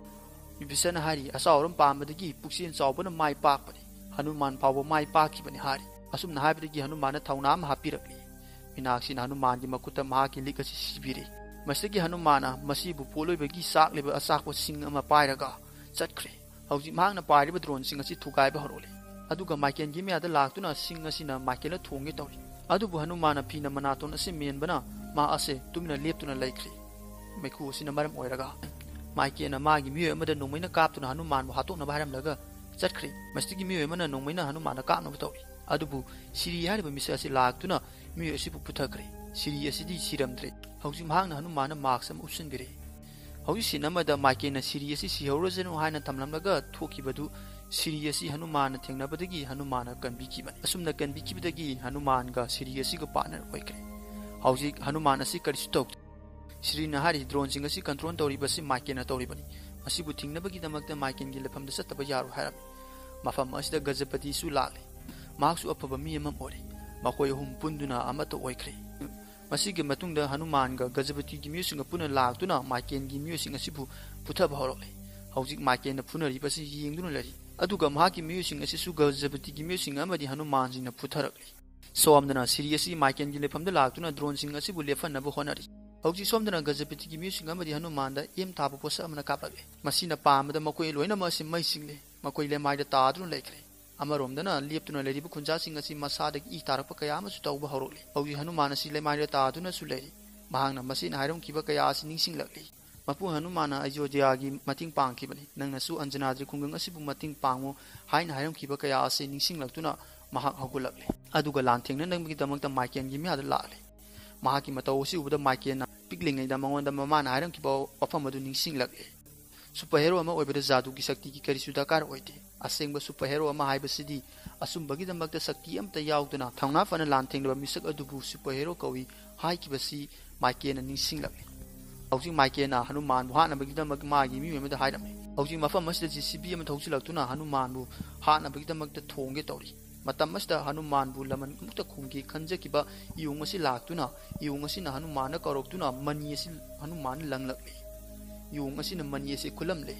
ꯕꯤꯕꯤꯁꯟꯅ ꯍꯥꯏꯔꯤ, "ꯑꯆꯥꯎ ꯑꯔꯝ ꯄꯥꯝꯕꯗꯒꯤ ꯄꯨꯛꯆꯦꯜ ꯆꯥꯎꯕꯅ ꯃꯥꯏ ꯄꯥꯛꯄꯅꯤ꯫ ꯍꯅꯨꯃꯥꯟ ꯐꯥꯎꯕ ꯃꯥꯏ ꯄꯥꯛꯈꯤꯕꯅꯤ" ꯍꯥꯏꯔꯤ꯫ ꯑꯁꯨꯝꯅ ꯍꯥꯏꯕꯗꯒꯤ ꯍꯅꯨꯃꯥꯟꯅ ꯊꯧꯅꯥ ꯑꯃ ꯍꯥꯞꯄꯤꯔꯛꯂꯤ꯫ ꯃꯤꯅꯥꯛꯁꯤꯅ ꯍꯅꯨꯃꯥꯟꯒꯤ ꯃꯈꯨꯠꯇ ꯃꯍꯥꯛꯀꯤ ꯂꯤꯛ ꯑꯁꯤ ꯁꯤꯕꯤꯔꯦ꯫ ꯃꯁꯤꯗꯒꯤ ꯍꯅꯨꯃꯥꯟꯅ ꯃꯁꯤꯕꯨ ꯄꯣꯠꯂꯣꯏꯕꯒꯤ ꯆꯥꯛꯂꯤꯕ ꯑꯆꯥꯛꯄꯁꯤꯡ ꯑꯃ ꯄꯥꯏꯔꯒ ꯆꯠꯈ꯭ꯔꯦ꯫ ꯍꯧꯖꯤꯛ ꯃꯍꯥꯛꯅ ꯄꯥꯏꯔꯤꯕ ꯗ꯭ꯔꯣꯟꯁꯤꯡ ꯑꯁꯤ ꯊꯨꯒꯥꯏꯕ ꯍꯧꯔꯛꯂꯦ꯫ ꯑꯗꯨꯒ ꯃꯥꯏꯀꯦꯜꯒꯤ ꯃꯌꯥꯗ ꯂꯥꯛꯇꯨꯅ ꯁꯤꯡ ꯑꯁꯤꯅ ꯃꯥꯏꯀꯦꯜꯅ ꯊꯣꯡꯒꯦ ꯇꯧꯔꯤ꯫ ꯑꯗꯨꯕꯨ ꯍꯅꯨꯃꯥꯟꯅ ꯐꯤꯅ ꯃꯅꯥꯇꯣꯟ ꯑꯁꯤ ꯃꯦꯟꯕꯅ ꯃꯍꯥꯛ ꯑꯁꯦ ꯇꯨꯃꯤꯟꯅ ꯂꯦꯞꯇꯨꯅ ꯂꯩꯈ꯭ꯔꯦ꯫ ꯃꯩꯈꯨ ꯑꯁꯤꯅ ꯃꯔꯝ ꯑꯣꯏꯔꯒ ꯃꯥꯏꯀꯦꯜꯅ ꯃꯥꯒꯤ ꯃꯤꯑꯣꯏ ꯑꯃꯗ ꯅꯣꯡꯃꯩꯅ ꯀꯥꯞꯇꯨꯅ ꯍꯅꯨꯃꯥꯟꯕꯨ ꯍꯥꯠꯇꯣꯛꯅꯕ ꯍꯥꯏꯔꯝꯂꯒ ꯆꯠꯈ꯭ꯔꯦ꯫ ꯃꯁꯤꯗꯒꯤ ꯃꯤꯑꯣꯏ ꯑꯃꯅ ꯅꯣꯡꯃꯩꯅ ꯍꯅꯨꯃꯥꯟꯗ ꯀꯥꯞꯅꯕ ꯇꯧꯔꯤ꯫ ꯑꯗꯨꯕꯨ ꯁꯤꯔꯤ ꯍꯥꯏꯔꯤꯕ ꯃꯤꯁꯛ ꯑꯁꯤ ꯂꯥꯛꯇꯨꯅ ꯃꯤꯑꯣꯏ ꯑꯁꯤꯕꯨ ꯄꯨꯊꯈ꯭ꯔꯦ꯫ ꯁꯤꯔꯤ ꯑꯁꯤꯗꯤ ꯁꯤꯔꯝꯗ꯭ꯔꯦ꯫ ꯍꯧꯖꯤꯛ ꯃꯍꯥꯛꯅ ꯍꯅꯨꯃꯥꯟꯗ ꯃꯥꯛꯁ ꯑꯃ ꯎꯞꯁꯤꯟꯕꯤꯔꯦ꯫ ꯍꯧꯖꯤꯛ ꯁꯤꯟ ꯑꯃꯗ ꯃꯥꯏꯀꯦꯜꯅ ꯁꯤꯔꯤ ꯑꯁꯤ ꯁꯤꯍꯧꯔꯁꯅꯨ ꯍꯥꯏꯅ ꯊꯝꯂꯝꯂꯒ ꯊꯣꯛꯈꯤꯕꯗꯨ ꯁꯤꯔꯤ ꯑꯁꯤ ꯍꯅꯨꯃꯥꯟꯅ ꯊꯦꯡꯅꯕꯗꯒꯤ ꯍꯅꯨꯃꯥꯟꯅ ꯀꯟꯕꯤꯈꯤꯕꯅꯤ꯫ ꯑꯁꯨꯝꯅ ꯀꯟꯕꯤꯈꯤꯕꯗꯒꯤ ꯍꯅꯨꯃꯥꯟꯒ ꯁꯤꯔꯤ ꯑꯁꯤꯒ ꯄꯥꯔꯠꯅꯔ ꯑꯣꯏꯈ꯭ꯔꯦ꯫ ꯍꯧꯖꯤꯛ ꯍꯅꯨꯃꯥꯟ ꯑꯁꯤ ꯀꯔꯤꯁꯨ ꯇꯧꯗꯦ꯫ ꯁꯤꯔꯤꯅ ꯍꯥꯏꯔꯤ, "ꯗ꯭ꯔꯣꯟꯁꯤꯡ ꯑꯁꯤ ꯀꯟꯇ꯭ꯔꯣꯜ ꯇꯧꯔꯤꯕꯁꯤ ꯃꯥꯏꯀꯦꯜꯅ ꯇꯧꯔꯤꯕꯅꯤ꯫ ꯃꯁꯤꯕꯨ ꯊꯤꯡꯅꯕꯒꯤꯗꯃꯛꯇ ꯃꯥꯏꯀꯦꯜꯒꯤ ꯂꯩꯐꯝꯗ ꯆꯠꯇꯕ ꯌꯥꯔꯣꯏ" ꯍꯥꯏꯔꯝꯃꯤ꯫ ꯃꯐꯝ ꯑꯁꯤꯗ ꯒꯖꯄꯇꯤꯁꯨ ꯂꯥꯛꯂꯦ꯫ ꯃꯍꯥꯛꯁꯨ ꯑꯐꯕ ꯃꯤ ꯑꯃ ꯑꯣꯏꯔꯦ꯫ ꯃꯈꯣꯏ ꯑꯍꯨꯝ ꯄꯨꯟꯗꯨꯅ ꯑꯃꯠꯇ ꯑꯣꯏꯈ꯭ꯔꯦ꯫ ꯃꯁꯤꯒꯤ ꯃꯇꯨꯡꯗ ꯍꯅꯨꯃꯥꯟꯒ ꯒꯖꯄꯇꯤꯒꯤ ꯃꯤꯑꯣꯏꯁꯤꯡꯒ ꯄꯨꯟꯅ ꯂꯥꯛꯇꯨꯅ ꯃꯥꯏꯀꯦꯜꯒꯤ ꯃꯤꯑꯣꯏꯁꯤꯡ ꯑꯁꯤꯕꯨ ꯐꯨꯊꯕ ꯍꯧꯔꯛꯂꯦ꯫ ꯍꯧꯖꯤꯛ ꯃꯥꯏꯀꯦꯜꯅ ꯐꯨꯅꯔꯤꯕ ꯑꯁꯤ ꯌꯦꯡꯗꯨꯅ ꯂꯩꯔꯤ꯫ ꯑꯗꯨꯒ ꯃꯍꯥꯛꯀꯤ ꯃꯤꯑꯣꯏꯁꯤꯡ ꯑꯁꯤꯁꯨ ꯒꯖꯄꯇꯤꯒꯤ ꯃꯤꯑꯣꯏꯁꯤꯡ ꯑꯃꯗꯤ ꯍꯅꯨꯃꯥꯟꯁꯤꯡꯅ ꯐꯨꯊꯔꯛꯂꯤ꯫ ꯁꯣꯝꯗꯅ ꯁꯤꯔꯤ ꯑꯁꯤ ꯃꯥꯏꯀꯦꯜꯒꯤ ꯂꯩꯐꯝꯗ ꯂꯥꯛꯇꯨꯅ ꯗ꯭ꯔꯣꯟꯁꯤꯡ ꯑꯁꯤꯕꯨ ꯂꯦꯞꯍꯟꯅꯕ ꯍꯣꯠꯅꯔꯤ꯫ ꯍꯧꯖꯤꯛ ꯁꯣꯝꯗꯅ ꯒꯖꯄꯇꯤꯒꯤ ꯃꯤꯑꯣꯏꯁꯤꯡ ꯑꯃꯗꯤ ꯍꯅꯨꯃꯥꯟꯗ ꯑꯦꯝ ꯊꯥꯕ ꯄꯣꯠꯁꯛ ꯑꯃꯅ ꯀꯥꯞꯂꯛꯂꯦ꯫ ꯃꯁꯤꯅ ꯄꯥꯟꯕꯗ ꯃꯈꯣꯏ ꯂꯣꯏꯅꯃꯛ ꯑꯁꯤ ꯃꯩ ꯆꯤꯡꯂꯦ꯫ ꯃꯈꯣꯏ ꯂꯦꯃꯥꯏꯗ ꯇꯥꯗꯨꯅ ꯂꯩꯈ꯭ꯔꯦ꯫ ꯑꯃꯔꯣꯝꯗꯅ ꯂꯦꯞꯇꯨꯅ ꯂꯩꯔꯤꯕ ꯈꯨꯟꯖꯥꯁꯤꯡ ꯑꯁꯤ ꯃꯁꯥꯗꯒꯤ ꯏ ꯇꯥꯔꯛꯄ ꯀꯌꯥ ꯑꯃꯁꯨ ꯇꯧꯕ ꯍꯧꯔꯛꯂꯤ꯫ ꯍꯧꯖꯤꯛ ꯍꯅꯨꯃꯥꯟ ꯑꯁꯤ ꯂꯩꯃꯥꯏꯗ ꯇꯥꯗꯨꯅꯁꯨ ꯂꯩꯔꯤ꯫ ꯃꯍꯥꯛꯅ ꯃꯁꯤꯅ ꯍꯥꯏꯔꯝꯈꯤꯕ ꯀꯌꯥ ꯑꯁꯤ ꯅꯤꯡꯁꯤꯡꯂꯛꯂꯤ꯫ ꯃꯄꯨ ꯍꯅꯨꯃꯥꯟꯅ ꯑꯌꯣꯙ꯭ꯌꯥꯒꯤ ꯃꯇꯦꯡ ꯄꯥꯡꯈꯤꯕꯅꯤ꯫ ꯅꯪꯅꯁꯨ ꯑꯟꯖꯅꯥꯗ꯭ꯔꯤ ꯈꯨꯡꯒꯪ ꯑꯁꯤꯕꯨ ꯃꯇꯦꯡ ꯄꯥꯡꯉꯨ ꯍꯥꯏꯅ ꯍꯥꯏꯔꯝꯈꯤꯕ ꯀꯌꯥ ꯑꯁꯤ ꯅꯤꯡꯁꯤꯡꯂꯛꯇꯨꯅ ꯃꯍꯥꯛ ꯍꯧꯒꯠꯂꯛꯂꯤ꯫ ꯑꯗꯨꯒ ꯂꯥꯟꯊꯦꯡꯅꯅꯕꯒꯤꯗꯃꯛꯇ ꯃꯥꯏꯀꯦꯜꯒꯤ ꯃꯌꯥꯗ ꯂꯥꯛꯂꯤ꯫ ꯃꯍꯥꯛꯀꯤ ꯃꯇꯧ ꯑꯁꯤ ꯎꯕꯗ ꯃꯥꯏꯀꯦꯜꯅ ꯄꯤꯛꯂꯤꯉꯩꯗ ꯃꯉꯣꯟꯗ ꯃꯃꯥꯅ ꯍꯥꯏꯔꯝꯈꯤꯕ ꯋꯥꯐꯝ ꯑꯗꯨ ꯅꯤꯡꯁꯤꯡꯂꯛꯂꯤ꯫ ꯁꯨꯄꯔ ꯍꯦꯔꯣ ꯑꯃ ꯑꯣꯏꯕꯗ ꯖꯥꯗꯨꯒꯤ ꯁꯛꯇꯤꯒꯤ ꯀꯔꯤꯁꯨ ꯗꯔꯀꯥꯔ ꯑꯣꯏꯗꯦ꯫ ꯑꯁꯦꯡꯕ ꯁꯨꯄꯔ ꯍꯦꯔꯣ ꯑꯃ ꯍꯥꯏꯕꯁꯤꯗꯤ ꯑꯆꯨꯝꯕꯒꯤꯗꯃꯛꯇ ꯁꯛꯇꯤ ꯑꯃꯠꯇ ꯌꯥꯎꯗꯅ ꯊꯧꯅꯥ ꯐꯅ ꯂꯥꯟꯊꯦꯡꯅꯕ ꯃꯤꯁꯛ ꯑꯗꯨꯕꯨ ꯁꯨꯄꯔ ꯍꯦꯔꯣ ꯀꯧꯏ ꯍꯥꯏꯈꯤꯕꯁꯤ ꯃꯥꯏꯀꯦꯜꯅ ꯅꯤꯡꯁꯤꯡꯂꯛꯂꯤ꯫ ꯍꯧꯖꯤꯛ ꯃꯥꯏꯀꯦꯜꯅ ꯍꯅꯨꯃꯥꯟꯕꯨ ꯍꯥꯠꯅꯕꯒꯤꯗꯃꯛ ꯃꯥꯒꯤ ꯃꯤꯑꯣꯏ ꯑꯃꯗ ꯍꯥꯏꯔꯝꯃꯤ꯫ ꯍꯧꯖꯤꯛ ꯃꯐꯝ ꯑꯁꯤꯗ ꯖꯦ ꯁꯤ ꯕꯤ ꯑꯃ ꯊꯧꯖꯤꯜꯂꯛꯇꯨꯅ ꯍꯅꯨꯃꯥꯟꯕꯨ ꯍꯥꯠꯅꯕꯒꯤꯗꯃꯛꯇ ꯊꯣꯡꯒꯦ ꯇꯧꯔꯤ꯫ ꯃꯇꯝ ꯑꯁꯤꯗ ꯍꯅꯨꯃꯥꯟꯕꯨ ꯂꯃꯟ ꯑꯃꯨꯛꯇ ꯈꯨꯝꯒꯦ ꯈꯟꯖꯈꯤꯕ ꯏꯌꯣꯡ ꯑꯁꯤ ꯂꯥꯛꯇꯨꯅ, ꯏꯌꯣꯡ ꯑꯁꯤꯅ ꯍꯅꯨꯃꯥꯟꯗ ꯀꯧꯔꯛꯇꯨꯅ ꯃꯅꯤ ꯑꯁꯤ ꯍꯅꯨꯃꯥꯟꯗ ꯂꯪꯂꯛꯂꯤ꯫ ꯏꯌꯣꯡ ꯑꯁꯤꯅ ꯃꯅꯤ ꯑꯁꯤ ꯈꯨꯜꯂꯝꯂꯦ꯫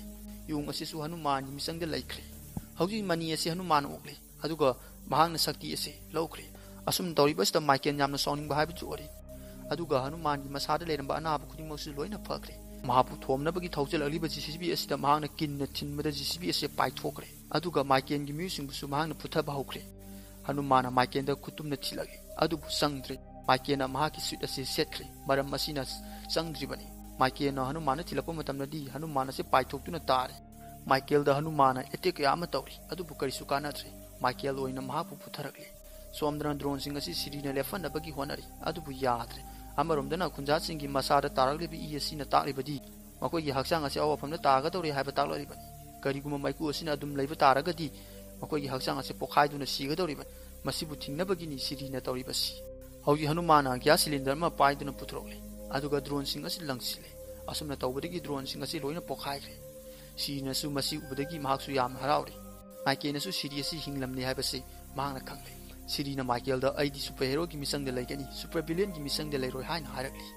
ꯏꯌꯣꯡ ꯑꯁꯤꯁꯨ ꯍꯅꯨꯃꯥꯟꯒꯤ ꯃꯤꯆꯪꯗ ꯂꯩꯈ꯭ꯔꯦ꯫ ꯍꯧꯖꯤꯛ ꯃꯅꯤ ꯑꯁꯤ ꯍꯅꯨꯃꯥꯟꯅ ꯑꯣꯛꯂꯦ꯫ ꯑꯗꯨꯒ ꯃꯍꯥꯛꯅ ꯁꯛꯇꯤ ꯑꯁꯤ ꯂꯧꯈ꯭ꯔꯦ꯫ ꯑꯁꯨꯝꯅ ꯇꯧꯔꯤꯕꯁꯤꯗ ꯃꯥꯏꯀꯦꯜ ꯌꯥꯝꯅ ꯁꯥꯎꯅꯤꯡꯕ ꯍꯥꯏꯕꯗꯨ ꯑꯣꯏꯔꯦ꯫ ꯑꯗꯨꯒ ꯍꯅꯨꯃꯥꯟꯒꯤ ꯃꯁꯥꯗ ꯂꯩꯔꯝꯕ ꯑꯅꯥꯕ ꯈꯨꯗꯤꯡꯃꯛꯁꯨ ꯂꯣꯏꯅ ꯐꯈ꯭ꯔꯦ꯫ ꯃꯍꯥꯛꯄꯨ ꯊꯣꯝꯅꯕꯒꯤ ꯊꯧꯖꯤꯜꯂꯛꯂꯤꯕ ꯖꯦ ꯁꯤ ꯕꯤ ꯑꯁꯤꯗ ꯃꯍꯥꯛꯅ ꯀꯤꯟꯅ ꯊꯤꯟꯕꯗ ꯖꯦ ꯁꯤ ꯕꯤ ꯑꯁꯤ ꯄꯥꯏꯊꯣꯛꯈ꯭ꯔꯦ꯫ ꯑꯗꯨꯒ ꯃꯥꯏꯀꯦꯜꯒꯤ ꯃꯤꯑꯣꯏꯁꯤꯡꯕꯨꯁꯨ ꯃꯍꯥꯛꯅ ꯐꯨꯊꯕ ꯍꯧꯈ꯭ꯔꯦ꯫ ꯍꯅꯨꯃꯥꯟꯅ ꯃꯥꯏꯀꯦꯜꯗ ꯈꯨꯇꯨꯝꯅ ꯊꯤꯜꯂꯛꯏ꯫ ꯑꯗꯨꯕꯨ ꯆꯪꯗ꯭ꯔꯦ꯫ ꯃꯥꯏꯀꯦꯜꯅ ꯃꯍꯥꯛꯀꯤ ꯁꯨꯠ ꯑꯁꯤ ꯁꯦꯠꯈ꯭ꯔꯦ꯫ ꯃꯔꯝ ꯑꯁꯤꯅ ꯆꯪꯗ꯭ꯔꯤꯕꯅꯤ꯫ ꯃꯥꯏꯀꯦꯜꯅ ꯍꯅꯨꯃꯥꯟꯗ ꯊꯤꯜꯂꯛꯄ ꯃꯇꯝꯗꯗꯤ ꯍꯅꯨꯃꯥꯟ ꯑꯁꯤ ꯄꯥꯏꯊꯣꯛꯇꯨꯅ ꯇꯥꯔꯦ꯫ ꯃꯥꯏꯀꯦꯜꯗ ꯍꯅꯨꯃꯥꯟꯅ ꯑꯦꯇꯦꯛ ꯀꯌꯥ ꯑꯃ ꯇꯧꯔꯤ꯫ ꯑꯗꯨꯕꯨ ꯀꯔꯤꯁꯨ ꯀꯥꯟꯅꯗ꯭ꯔꯦ꯫ ꯃꯥꯏꯀꯦꯜ ꯑꯣꯏꯅ ꯃꯍꯥꯛꯄꯨ ꯄꯨꯊꯔꯛꯂꯤ꯫ ꯁꯣꯝꯗꯅ ꯗ꯭ꯔꯣꯟꯁꯤꯡ ꯑꯁꯤ ꯁꯤꯔꯤꯅ ꯂꯦꯞꯍꯟꯅꯕꯒꯤ ꯍꯣꯠꯅꯔꯤ꯫ ꯑꯗꯨꯕꯨ ꯌꯥꯗ꯭ꯔꯦ꯫ ꯑꯃꯔꯣꯝꯗꯅ ꯈꯨꯟꯖꯥꯁꯤꯡꯒꯤ ꯃꯁꯥꯗ ꯇꯥꯔꯛꯂꯤꯕ ꯏ ꯑꯁꯤꯅ ꯇꯥꯛꯂꯤꯕꯗꯤ ꯃꯈꯣꯏꯒꯤ ꯍꯛꯆꯥꯡ ꯑꯁꯤ ꯑꯋꯥꯐꯝꯗ ꯇꯥꯒꯗꯧꯔꯦ ꯍꯥꯏꯕ ꯇꯥꯛꯂꯛꯂꯤꯕꯅꯤ꯫ ꯀꯔꯤꯒꯨꯝꯕ ꯃꯩꯈꯨ ꯑꯁꯤꯅ ꯑꯗꯨꯝ ꯂꯩꯕ ꯇꯥꯔꯒꯗꯤ ꯃꯈꯣꯏꯒꯤ ꯍꯛꯆꯥꯡ ꯑꯁꯤ ꯄꯣꯈꯥꯏꯗꯨꯅ ꯁꯤꯒꯗꯧꯔꯤꯕꯅꯤ꯫ ꯃꯁꯤꯕꯨ ꯊꯤꯡꯅꯕꯒꯤꯅꯤ ꯁꯤꯔꯤꯅ ꯇꯧꯔꯤꯕꯁꯤ꯫ ꯍꯧꯖꯤꯛ ꯍꯅꯨꯃꯥꯟꯅ ꯒ꯭ꯌꯥꯁ ꯁꯤꯂꯤꯟꯗꯔ ꯑꯃ ꯄꯥꯏꯗꯨꯅ ꯄꯨꯊꯣꯔꯛꯂꯦ꯫ ꯑꯗꯨꯒ ꯗ꯭ꯔꯣꯟꯁꯤꯡ ꯑꯁꯤ ꯂꯪꯁꯤꯜꯂꯦ꯫ ꯑꯁꯨꯝꯅ ꯇꯧꯕꯗꯒꯤ ꯗ꯭ꯔꯣꯟꯁꯤꯡ ꯑꯁꯤ ꯂꯣꯏꯅ ꯄꯣꯈꯥꯏꯈ꯭ꯔꯦ꯫ ꯁꯤꯔꯤꯅꯁꯨ ꯃꯁꯤ ꯎꯕꯗꯒꯤ ꯃꯍꯥꯛꯁꯨ ꯌꯥꯝꯅ ꯍꯔꯥꯎꯔꯦ꯫ ꯃꯥꯏꯀꯦꯜꯅꯁꯨ ꯁꯤꯔꯤ ꯑꯁꯤ ꯍꯤꯡꯂꯝꯂꯦ ꯍꯥꯏꯕꯁꯤ ꯃꯍꯥꯛꯅ ꯈꯪꯂꯦ꯫ ꯁꯤꯔꯤꯅ ꯃꯥꯏꯀꯦꯜꯗ "ꯑꯩꯗꯤ ꯁꯨꯄꯔ ꯍꯦꯔꯣꯒꯤ ꯃꯤꯆꯪꯗ ꯂꯩꯒꯅꯤ, ꯁꯨꯄꯔ ꯚꯤꯂꯤꯌꯟꯒꯤ ꯃꯤꯆꯪꯗ ꯂꯩꯔꯣꯏ" ꯍꯥꯏꯅ ꯍꯥꯏꯔꯛꯂꯤ꯫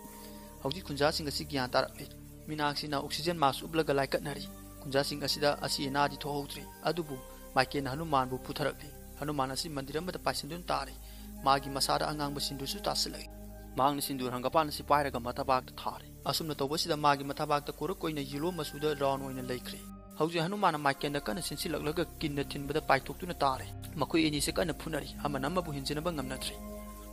ꯍꯧꯖꯤꯛ ꯈꯨꯟꯖꯥꯁꯤꯡ ꯑꯁꯤ ꯒ꯭ꯌꯥꯟ ꯇꯥꯔꯛꯂꯦ꯫ ꯃꯤꯅꯥꯛꯁꯤꯅ ꯑꯣꯛꯁꯤꯖꯦꯟ ꯃꯥꯁ ꯎꯞꯂꯒ ꯂꯥꯏꯀꯠꯅꯔꯤ꯫ ꯈꯨꯟꯖꯥꯁꯤꯡ ꯑꯁꯤꯗ ꯑꯁꯤ ꯑꯅꯥꯗꯤ ꯊꯣꯛꯍꯧꯗ꯭ꯔꯤ꯫ ꯑꯗꯨꯕꯨ ꯃꯥꯏꯀꯦꯜꯅ ꯍꯅꯨꯃꯥꯟꯕꯨ ꯄꯨꯊꯔꯛꯂꯤ꯫ ꯍꯅꯨꯃꯥꯟ ꯑꯁꯤ ꯃꯟꯗꯤꯔ ꯑꯃꯗ ꯄꯥꯏꯁꯤꯟꯗꯨꯅ ꯇꯥꯔꯤ꯫ ꯃꯥꯒꯤ ꯃꯁꯥꯗ ꯑꯉꯥꯡꯕ ꯁꯤꯟꯗꯨꯔꯁꯨ ꯇꯥꯁꯤꯜꯂꯛꯏ꯫ ꯃꯍꯥꯛꯅ ꯁꯤꯟꯗꯨꯔ ꯍꯪꯒꯄꯥꯟ ꯑꯁꯤ ꯄꯥꯏꯔꯒ ꯃꯊꯕꯥꯛꯇ ꯊꯥꯔꯦ꯫ ꯑꯁꯨꯝꯅ ꯇꯧꯕꯁꯤꯗ ꯃꯥꯒꯤ ꯃꯊꯕꯥꯛꯇ ꯀꯣꯔꯛ ꯑꯣꯏꯅ ꯌꯦꯂꯣ ꯃꯆꯨꯗ ꯔꯥꯎꯟ ꯑꯣꯏꯅ ꯂꯩꯈ꯭ꯔꯦ꯫ ꯍꯧꯖꯤꯛ ꯍꯅꯨꯃꯥꯟꯅ ꯃꯥꯏꯀꯦꯜꯗ ꯀꯟꯅ ꯆꯦꯟꯁꯤꯜꯂꯛꯂꯒ ꯀꯤꯟꯅ ꯊꯤꯟꯕꯗ ꯄꯥꯏꯊꯣꯛꯇꯨꯅ ꯇꯥꯔꯦ꯫ ꯃꯈꯣꯏ ꯑꯅꯤꯁꯦ ꯀꯟꯅ ꯐꯨꯅꯔꯤ, ꯑꯃꯅ ꯑꯃꯕꯨ ꯍꯦꯟꯖꯤꯟꯅꯕ ꯉꯝꯅꯗ꯭ꯔꯤ꯫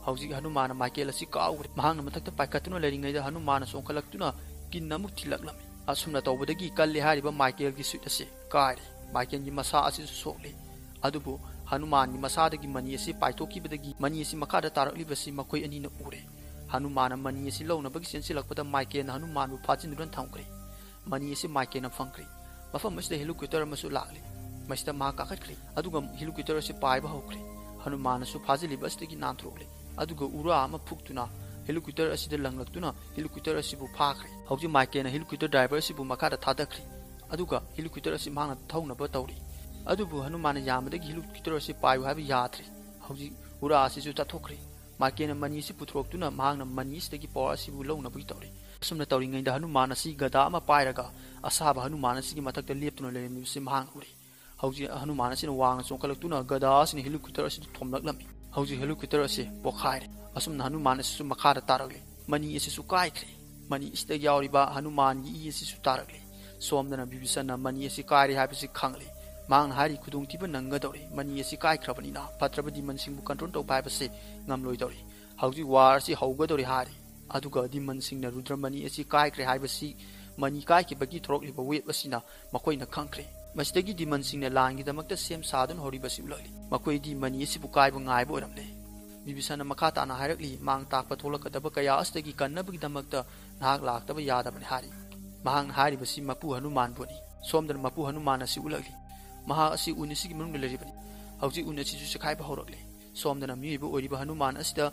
ꯍꯧꯖꯤꯛ ꯍꯅꯨꯃꯥꯟꯅ ꯃꯥꯏꯀꯦꯜ ꯑꯁꯤ ꯀꯥꯎꯈ꯭ꯔꯦ꯫ ꯃꯍꯥꯛꯅ ꯃꯊꯛꯇ ꯄꯥꯏꯈꯠꯇꯨꯅ ꯂꯩꯔꯤꯉꯩꯗ ꯍꯅꯨꯃꯥꯟꯅ ꯆꯣꯡꯈꯠꯂꯛꯇꯨꯅ ꯀꯤꯟ ꯑꯃꯨꯛ ꯊꯤꯜꯂꯛꯂꯝꯃꯤ꯫ ꯑꯁꯨꯝꯅ ꯇꯧꯕꯗꯒꯤ ꯀꯜꯂꯦ ꯍꯥꯏꯔꯤꯕ ꯃꯥꯏꯀꯦꯜꯒꯤ ꯁꯨꯏꯠ ꯑꯁꯤ ꯀꯥꯏꯔꯦ꯫ ꯃꯥꯏꯀꯦꯜꯒꯤ ꯃꯁꯥ ꯑꯁꯤꯁꯨ ꯁꯣꯛꯂꯦ꯫ ꯑꯗꯨꯕꯨ ꯍꯅꯨꯃꯥꯟꯒꯤ ꯃꯁꯥꯗꯒꯤ ꯃꯅꯤ ꯑꯁꯤ ꯄꯥꯏꯊꯣꯛꯈꯤꯕꯗꯒꯤ ꯃꯅꯤ ꯑꯁꯤ ꯃꯈꯥꯗ ꯇꯥꯔꯛꯂꯤꯕꯁꯤ ꯃꯈꯣꯏ ꯑꯅꯤꯅ ꯎꯔꯦ꯫ ꯍꯅꯨꯃꯥꯟꯅ ꯃꯅꯤ ꯑꯁꯤ ꯂꯧꯅꯕꯒꯤ ꯆꯦꯟꯁꯤꯜꯂꯛꯄꯗ ꯃꯥꯏꯀꯦꯜꯅ ꯍꯅꯨꯃꯥꯟꯕꯨ ꯐꯥꯖꯤꯟꯗꯨꯅ ꯊꯝꯈ꯭ꯔꯦ꯫ ꯃꯅꯤ ꯑꯁꯤ ꯃꯥꯏꯀꯦꯜꯅ ꯐꯪꯈ꯭ꯔꯦ꯫ ꯃꯐꯝ ꯑꯁꯤꯗ ꯍꯦꯂꯤꯀꯣꯞꯇꯔ ꯑꯃꯁꯨ ꯂꯥꯛꯂꯦ꯫ ꯃꯁꯤꯗ ꯃꯍꯥꯛ ꯀꯥꯈꯠꯈ꯭ꯔꯦ, ꯑꯗꯨꯒ ꯍꯦꯂꯤꯀꯣꯞꯇꯔ ꯑꯁꯤ ꯄꯥꯏꯕ ꯍꯧꯈ꯭ꯔꯦ꯫ ꯍꯅꯨꯃꯥꯟꯅꯁꯨ ꯐꯥꯖꯤꯜꯂꯤꯕ ꯑꯁꯤꯗꯒꯤ ꯅꯥꯟꯊꯣꯛꯂꯦ, ꯑꯗꯨꯒ ꯎꯔꯥ ꯑꯃ ꯐꯨꯛꯇꯨꯅ ꯍꯦꯂꯤꯀꯣꯞꯇꯔ ꯑꯁꯤꯗ ꯂꯪꯂꯛꯇꯨꯅ ꯍꯦꯂꯤꯀꯣꯞꯇꯔ ꯑꯁꯤꯕꯨ ꯐꯥꯈ꯭ꯔꯦ꯫ ꯍꯧꯖꯤꯛ ꯃꯥꯏꯀꯦꯜꯅ ꯍꯦꯂꯤꯀꯣꯞꯇꯔ ꯗ꯭ꯔꯥꯏꯚꯔ ꯑꯁꯤꯕꯨ ꯃꯈꯥꯗ ꯊꯥꯗꯈ꯭ꯔꯦ, ꯑꯗꯨꯒ ꯍꯦꯂꯤꯀꯣꯞꯇꯔ ꯑꯁꯤ ꯃꯍꯥꯛꯅ ꯊꯧꯅꯕ ꯇꯧꯔꯤ꯫ ꯑꯗꯨꯕꯨ ꯍꯅꯨꯃꯥꯟꯅ ꯌꯥꯝꯕꯗꯒꯤ ꯍꯦꯂꯤꯀꯣꯞꯇꯔ ꯑꯁꯤ ꯄꯥꯏꯌꯨ ꯍꯥꯏꯕ ꯌꯥꯗ꯭ꯔꯦ꯫ ꯍꯧꯖꯤꯛ ꯎꯔꯥ ꯑꯁꯤꯁꯨ ꯆꯠꯊꯣꯛꯈ꯭ꯔꯦ꯫ ꯃꯥꯏꯀꯦꯜꯅ ꯃꯅꯤ ꯑꯁꯤ ꯄꯨꯊꯣꯔꯛꯇꯨꯅ ꯃꯍꯥꯛꯅ ꯃꯅꯤ ꯑꯁꯤꯗꯒꯤ ꯄꯋꯥꯔ ꯑꯁꯤꯕꯨ ꯂꯧꯅꯕꯒꯤ ꯇꯧꯔꯤ꯫ ꯑꯁꯨꯝꯅ ꯇꯧꯔꯤꯉꯩꯗ ꯍꯅꯨꯃꯥꯟ ꯑꯁꯤ ꯒꯗꯥ ꯑꯃ ꯄꯥꯏꯔꯒ ꯑꯁꯥꯕ ꯍꯅꯨꯃꯥꯟ ꯑꯁꯤꯒꯤ ꯃꯊꯛꯇ ꯂꯦꯞꯇꯨꯅ ꯂꯩꯔꯝꯃꯤꯕꯁꯤ ꯃꯍꯥꯛꯅ ꯎꯔꯤ꯫ ꯍꯧꯖꯤꯛ ꯍꯅꯨꯃꯥꯟ ꯑꯁꯤꯅ ꯋꯥꯡꯅ ꯆꯣꯡꯈꯠꯂꯛꯇꯨꯅ ꯒꯗꯥ ꯑꯁꯤꯅ ꯍꯦꯂꯤꯀꯣꯞꯇꯔ ꯑꯁꯤꯗ ꯊꯣꯝꯂꯛꯂꯝꯃꯤ꯫ ꯍꯧꯖꯤꯛ ꯍꯦꯂꯤꯀꯣꯞꯇꯔ ꯑꯁꯤ ꯄꯣꯈꯥꯏꯔꯦ꯫ ꯑꯁꯨꯝꯅ ꯍꯅꯨꯃꯥꯟ ꯑꯁꯤꯁꯨ ꯃꯈꯥꯗ ꯇꯥꯔꯛꯂꯦ꯫ ꯃꯅꯤ ꯑꯁꯤꯁꯨ ꯀꯥꯏꯈ꯭ꯔꯦ꯫ ꯃꯅꯤ ꯑꯁꯤꯗ ꯌꯥꯎꯔꯤꯕ ꯍꯅꯨꯃꯥꯟꯒꯤ ꯏ ꯑꯁꯤꯁꯨ ꯇꯥꯔꯛꯂꯦ꯫ ꯁꯣꯝꯗꯅ ꯕꯤꯕꯤꯁꯟꯅ ꯃꯅꯤ ꯑꯁꯤ ꯀꯥꯏꯔꯦ ꯍꯥꯏꯕꯁꯤ ꯈꯪꯂꯦ꯫ ꯃꯍꯥꯛꯅ ꯍꯥꯏꯔꯤ, "ꯈꯨꯗꯣꯡꯊꯤꯕ ꯅꯪꯒꯗꯧꯔꯦ꯫ ꯃꯅꯤ ꯑꯁꯤ ꯀꯥꯏꯈ꯭ꯔꯕꯅꯤꯅ ꯐꯠꯇ꯭ꯔꯕ ꯗꯤꯃꯟꯁꯤꯡꯕꯨ ꯀꯟꯇ꯭ꯔꯣꯜ ꯇꯧꯕ ꯍꯥꯏꯕꯁꯤ ꯉꯝꯂꯣꯏꯗꯧꯔꯤ꯫ ꯍꯧꯖꯤꯛ ꯋꯥꯔ ꯑꯁꯤ ꯍꯧꯒꯗꯧꯔꯤ" ꯍꯥꯏꯔꯤ꯫ ꯑꯗꯨꯒ ꯗꯤꯃꯟꯁꯤꯡꯅ ꯔꯨꯗ꯭ꯔꯃꯅꯤ ꯑꯁꯤ ꯀꯥꯏꯈ꯭ꯔꯦ ꯍꯥꯏꯕꯁꯤ ꯃꯅꯤ ꯀꯥꯏꯈꯤꯕꯒꯤ ꯊꯣꯔꯛꯂꯤꯕ ꯋꯦꯕ ꯑꯁꯤꯅ ꯃꯈꯣꯏꯅ ꯈꯪꯈ꯭ꯔꯦ꯫ ꯃꯁꯤꯗꯒꯤ ꯗꯤꯃꯟꯁꯤꯡꯅ ꯂꯥꯟꯒꯤꯗꯃꯛꯇ ꯁꯦꯝ ꯁꯥꯗꯨꯅ ꯍꯧꯔꯤꯕꯁꯤ ꯎꯠꯂꯛꯂꯤ꯫ ꯃꯈꯣꯏꯗꯤ ꯃꯅꯤ ꯑꯁꯤꯕꯨ ꯀꯥꯏꯕ ꯉꯥꯏꯕ ꯑꯣꯏꯔꯝꯂꯦ꯫ ꯕꯤꯕꯤꯁꯟꯅ ꯃꯈꯥ ꯇꯥꯅ ꯍꯥꯏꯔꯛꯂꯤ, "ꯃꯥꯡ ꯇꯥꯛꯄ ꯊꯣꯛꯂꯛꯀꯗꯕ ꯀꯌꯥ ꯑꯁꯤꯗꯒꯤ ꯀꯟꯅꯕꯒꯤꯗꯃꯛꯇ ꯅꯍꯥꯛ ꯂꯥꯛꯇꯕ ꯌꯥꯗꯕꯅꯤ" ꯍꯥꯏꯔꯤ꯫ ꯃꯍꯥꯛꯅ ꯍꯥꯏꯔꯤꯕꯁꯤ ꯃꯄꯨ ꯍꯅꯨꯃꯥꯟꯕꯨꯅꯤ꯫ ꯁꯣꯝꯗꯅ ꯃꯄꯨ ꯍꯅꯨꯃꯥꯟ ꯑꯁꯤ ꯎꯠꯂꯛꯂꯤ꯫ ꯃꯍꯥꯛ ꯑꯁꯤ ꯎꯟ ꯑꯁꯤꯒꯤ ꯃꯅꯨꯡꯗ ꯂꯩꯔꯤꯕꯅꯤ꯫ ꯍꯧꯖꯤꯛ ꯎꯟ ꯑꯁꯤꯁꯨ ꯆꯦꯈꯥꯏꯕ ꯍꯧꯔꯛꯂꯦ꯫ ꯁꯣꯝꯗꯅ ꯃꯤꯑꯣꯏꯕ ꯑꯣꯏꯔꯤꯕ ꯍꯅꯨꯃꯥꯟ ꯑꯁꯤꯗ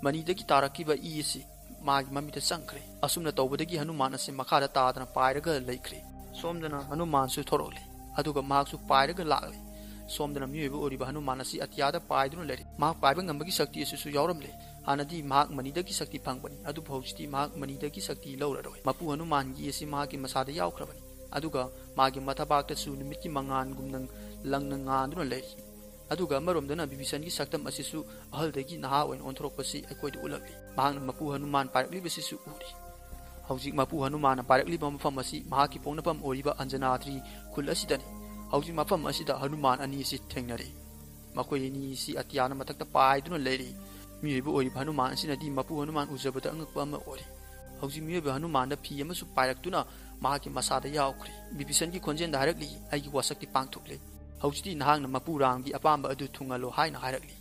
ꯃꯅꯤꯗꯒꯤ ꯇꯥꯔꯛꯈꯤꯕ ꯏ ꯑꯁꯤ ꯃꯥꯒꯤ ꯃꯃꯤꯠꯇ ꯆꯪꯈ꯭ꯔꯦ꯫ ꯑꯁꯨꯝꯅ ꯇꯧꯕꯗꯒꯤ ꯍꯅꯨꯃꯥꯟ ꯑꯁꯤ ꯃꯈꯥꯗ ꯇꯥꯗꯅ ꯄꯥꯏꯔꯒ ꯂꯩꯈ꯭ꯔꯦ꯫ ꯁꯣꯝꯗꯅ ꯍꯅꯨꯃꯥꯟꯁꯨ ꯊꯣꯔꯛꯂꯦ, ꯑꯗꯨꯒ ꯃꯍꯥꯛꯁꯨ ꯄꯥꯏꯔꯒ ꯂꯥꯛꯂꯦ꯫ ꯁꯣꯝꯗꯅ ꯃꯤꯑꯣꯏꯕ ꯑꯣꯏꯔꯤꯕ ꯍꯅꯨꯃꯥꯟ ꯑꯁꯤ ꯑꯇꯤꯌꯥꯗ ꯄꯥꯏꯗꯨꯅ ꯂꯩꯔꯦ꯫ ꯃꯍꯥꯛ ꯄꯥꯏꯕ ꯉꯝꯕꯒꯤ ꯁꯛꯇꯤ ꯑꯁꯤꯁꯨ ꯌꯥꯎꯔꯝꯂꯦ꯫ ꯍꯥꯟꯅꯗꯤ ꯃꯍꯥꯛ ꯃꯅꯤꯗꯒꯤ ꯁꯛꯇꯤ ꯐꯪꯕꯅꯤ, ꯑꯗꯨꯕꯨ ꯍꯧꯖꯤꯛꯇꯤ ꯃꯍꯥꯛ ꯃꯅꯤꯗꯒꯤ ꯁꯛꯇꯤ ꯂꯧꯔꯔꯣꯏ꯫ ꯃꯄꯨ ꯍꯅꯨꯃꯥꯟꯒꯤ ꯏ ꯑꯁꯤ ꯃꯍꯥꯛꯀꯤ ꯃꯁꯥꯗ ꯌꯥꯎꯈ꯭ꯔꯕꯅꯤ, ꯑꯗꯨꯒ ꯃꯥꯒꯤ ꯃꯊꯕꯥꯛꯇꯁꯨ ꯅꯨꯃꯤꯠꯀꯤ ꯃꯉꯥꯜꯒꯨꯝꯅ ꯂꯪꯅ ꯉꯥꯟꯗꯨꯅ ꯂꯩꯔꯤ꯫ ꯑꯗꯨꯒ ꯑꯃꯔꯣꯝꯗꯅ ꯕꯤꯕꯤꯁꯟꯒꯤ ꯁꯛꯇꯝ ꯑꯁꯤꯁꯨ ꯑꯍꯜꯗꯒꯤ ꯅꯍꯥ ꯑꯣꯏꯅ ꯑꯣꯟꯊꯣꯔꯛꯄꯁꯤ ꯑꯩꯈꯣꯏꯗ ꯎꯠꯂꯛꯂꯤ꯫ ꯃꯍꯥꯛꯅ ꯃꯄꯨ ꯍꯅꯨꯃꯥꯟ ꯄꯥꯏꯔꯛꯂꯤꯕꯁꯤꯁꯨ ꯎꯔꯤ꯫ ꯍꯧꯖꯤꯛ ꯃꯄꯨ ꯍꯅꯨꯃꯥꯟꯅ ꯄꯥꯏꯔꯛꯂꯤꯕ ꯃꯐꯝ ꯑꯁꯤ ꯃꯍꯥꯛꯀꯤ ꯄꯣꯛꯅꯐꯝ ꯑꯣꯏꯔꯤꯕ ꯑꯟꯖꯅꯥꯗ꯭ꯔꯤ ꯈꯨꯜ ꯑꯁꯤꯗꯅꯤ꯫ ꯍꯧꯖꯤꯛ ꯃꯐꯝ ꯑꯁꯤꯗ ꯍꯅꯨꯃꯥꯟ ꯑꯅꯤ ꯑꯁꯤ ꯊꯦꯡꯅꯔꯦ꯫ ꯃꯈꯣꯏ ꯑꯅꯤ ꯑꯁꯤ ꯑꯇꯤꯌꯥꯅ ꯃꯊꯛꯇ ꯄꯥꯏꯗꯨꯅ ꯂꯩꯔꯤ꯫ ꯃꯤꯑꯣꯏꯕ ꯑꯣꯏꯔꯤꯕ ꯍꯅꯨꯃꯥꯟ ꯑꯁꯤꯅꯗꯤ ꯃꯄꯨ ꯍꯅꯨꯃꯥꯟ ꯎꯖꯕꯗ ꯑꯉꯛꯄ ꯑꯃ ꯑꯣꯏꯔꯤ꯫ ꯍꯧꯖꯤꯛ ꯃꯤꯑꯣꯏꯕ ꯍꯅꯨꯃꯥꯟꯗ ꯐꯤ ꯑꯃꯁꯨ ꯄꯥꯏꯔꯛꯇꯨꯅ ꯃꯍꯥꯛꯀꯤ ꯃꯁꯥꯗ ꯌꯥꯎꯈ꯭ꯔꯦ꯫ ꯕꯤꯚꯤꯁꯟꯒꯤ ꯈꯣꯟꯖꯦꯜꯗ ꯍꯥꯏꯔꯛꯂꯤ, "ꯑꯩꯒꯤ ꯋꯥꯁꯛꯇꯤ ꯄꯥꯡꯊꯣꯛꯂꯦ꯫ ꯍꯧꯖꯤꯛꯇꯤ ꯅꯍꯥꯛꯅ ꯃꯄꯨ ꯔꯥꯝꯒꯤ ꯑꯄꯥꯝꯕ ꯑꯗꯨ ꯊꯨꯡꯍꯜꯂꯣ" ꯍꯥꯏꯅ ꯍꯥꯏꯔꯛꯂꯤ꯫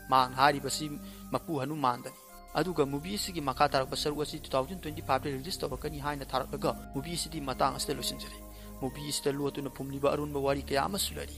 ꯃꯍꯥꯛꯅ ꯍꯥꯏꯔꯤꯕꯁꯤ ꯃꯄꯨ ꯍꯅꯨꯃꯥꯟꯗꯅꯤ꯫ ꯑꯗꯨꯒ movie ꯑꯁꯤꯒꯤ ꯃꯈꯥ ꯇꯥꯔꯛꯄ ꯁꯔꯨꯛ ꯑꯁꯤ two thousand twenty five ꯗ release ꯇꯧꯔꯛꯀꯅꯤ ꯍꯥꯏꯅ ꯊꯥꯔꯛꯂꯒ, movie ꯑꯁꯤꯗꯤ ꯃꯇꯥꯡ ꯑꯁꯤꯗ ꯂꯣꯏꯁꯤꯟꯖꯔꯦ꯫ Movie ꯑꯁꯤꯗ ꯂꯣꯠꯇꯨꯅ ꯐꯨꯝꯂꯤꯕ ꯑꯔꯣꯟꯕ ꯋꯥꯔꯤ ꯀꯌꯥ ꯑꯃꯁꯨ ꯂꯩꯔꯤ꯫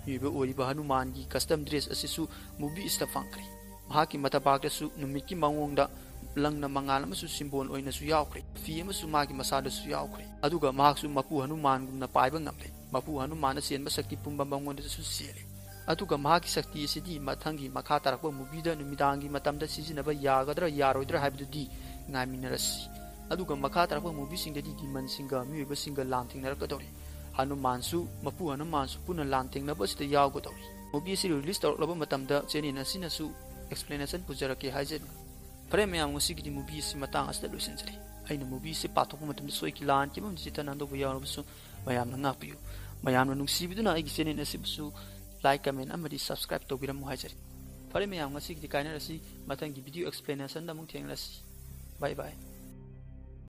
ꯃꯤꯑꯣꯏꯕ ꯑꯣꯏꯔꯤꯕ ꯍꯅꯨꯃꯥꯟꯒꯤ custom dress ꯑꯁꯤꯁꯨ movie ꯑꯁꯤꯗ ꯐꯪꯈ꯭ꯔꯦ꯫ ꯃꯍꯥꯛꯀꯤ ꯃꯊꯕꯥꯛꯇꯁꯨ ꯅꯨꯃꯤꯠꯀꯤ ꯃꯑꯣꯡꯗ ꯂꯪꯅ ꯃꯉꯥꯜ ꯑꯃꯁꯨ symbol ꯑꯣꯏꯅꯁꯨ ꯌꯥꯎꯈ꯭ꯔꯦ꯫ ꯐꯤ ꯑꯃꯁꯨ ꯃꯥꯒꯤ ꯃꯁꯥꯗꯁꯨ ꯌꯥꯎꯈ꯭ꯔꯦ꯫ ꯑꯗꯨꯒ ꯃꯍꯥꯛꯁꯨ ꯃꯄꯨ ꯍꯅꯨꯃꯥꯟꯒꯨꯝꯅ ꯄꯥꯏꯕ ꯉꯝꯂꯦ꯫ ꯃꯄꯨ ꯍꯅꯨꯃꯥꯟꯅ ꯆꯦꯟꯕ ꯁꯛꯇꯤ ꯄꯨꯝꯕ ꯃꯉꯣꯟꯗꯁꯨ ꯆꯦꯜꯂꯤ꯫ ꯑꯗꯨꯒ ꯃꯍꯥꯛꯀꯤ ꯁꯛꯇꯤ ꯑꯁꯤꯗꯤ ꯃꯊꯪꯒꯤ ꯃꯈꯥ ꯇꯥꯔꯛꯄ movie ꯗ ꯅꯨꯃꯤꯗꯥꯡꯒꯤ ꯃꯇꯝꯗ ꯁꯤꯖꯤꯟꯅꯕ ꯌꯥꯒꯗ꯭ꯔꯥ ꯌꯥꯔꯣꯏꯗ꯭ꯔꯥ ꯍꯥꯏꯕꯗꯨꯗꯤ ꯉꯥꯏꯃꯤꯟꯅꯔꯁꯤ꯫ ꯑꯗꯨꯒ ꯃꯈꯥ ꯇꯥꯔꯛꯄ movie ꯁꯤꯡꯗꯗꯤ demon ꯁꯤꯡꯒ ꯃꯤꯑꯣꯏꯕꯁꯤꯡꯒ ꯂꯥꯟꯊꯦꯡꯅꯔꯛꯀꯗꯧꯔꯤ꯫ ꯍꯅꯨꯃꯥꯟꯁꯨ ꯃꯄꯨ ꯍꯅꯨꯃꯥꯟꯁꯨ ꯄꯨꯟꯅ ꯂꯥꯟꯊꯦꯡꯅꯕ ꯑꯁꯤꯗ ꯌꯥꯎꯒꯗꯧꯔꯤ꯫ Movie ꯑꯁꯤ release ꯇꯧꯔꯛꯂꯕ ꯃꯇꯝꯗ channel ꯑꯁꯤꯅꯁꯨ explanation ꯄꯨꯖꯔꯛꯀꯦ ꯍꯥꯏꯖꯔꯤ꯫ ꯐꯔꯦ ꯃꯌꯥꯝ, ꯉꯁꯤꯒꯤꯗꯤ movie ꯑꯁꯤ ꯃꯇꯥꯡ ꯑꯁꯤꯗ ꯂꯣꯏꯁꯤꯟꯖꯔꯦ꯫ ꯑꯩꯅ movie ꯑꯁꯤ ꯄꯥꯊꯣꯛꯄ ꯃꯇꯝꯗ ꯁꯣꯏꯈꯤ ꯂꯥꯟꯈꯤ ꯑꯃꯗꯤ ꯆꯤꯠꯇꯅ ꯍꯟꯗꯣꯛꯄ ꯌꯥꯎꯔꯕꯁꯨ ꯃꯌꯥꯝꯅ ꯉꯥꯛꯄꯤꯌꯨ꯫ ꯃꯌꯥꯝꯅ ꯅꯨꯡꯁꯤꯕꯤꯗꯨꯅ ꯑꯩꯒꯤ channel ꯑꯁꯤꯕꯨꯁꯨ like, comment ꯑꯃꯗꯤ subscribe ꯇꯧꯕꯤꯔꯝꯃꯨ ꯍꯥꯏꯖꯔꯤ꯫ ꯐꯔꯦ ꯃꯌꯥꯝ, ꯉꯁꯤꯒꯤꯗꯤ ꯀꯥꯏꯅꯔꯁꯤ꯫ ꯃꯊꯪꯒꯤ video explanation ꯗ ꯑꯃꯨꯛ ꯊꯦꯡꯅꯔꯁꯤ꯫ Bye bye꯫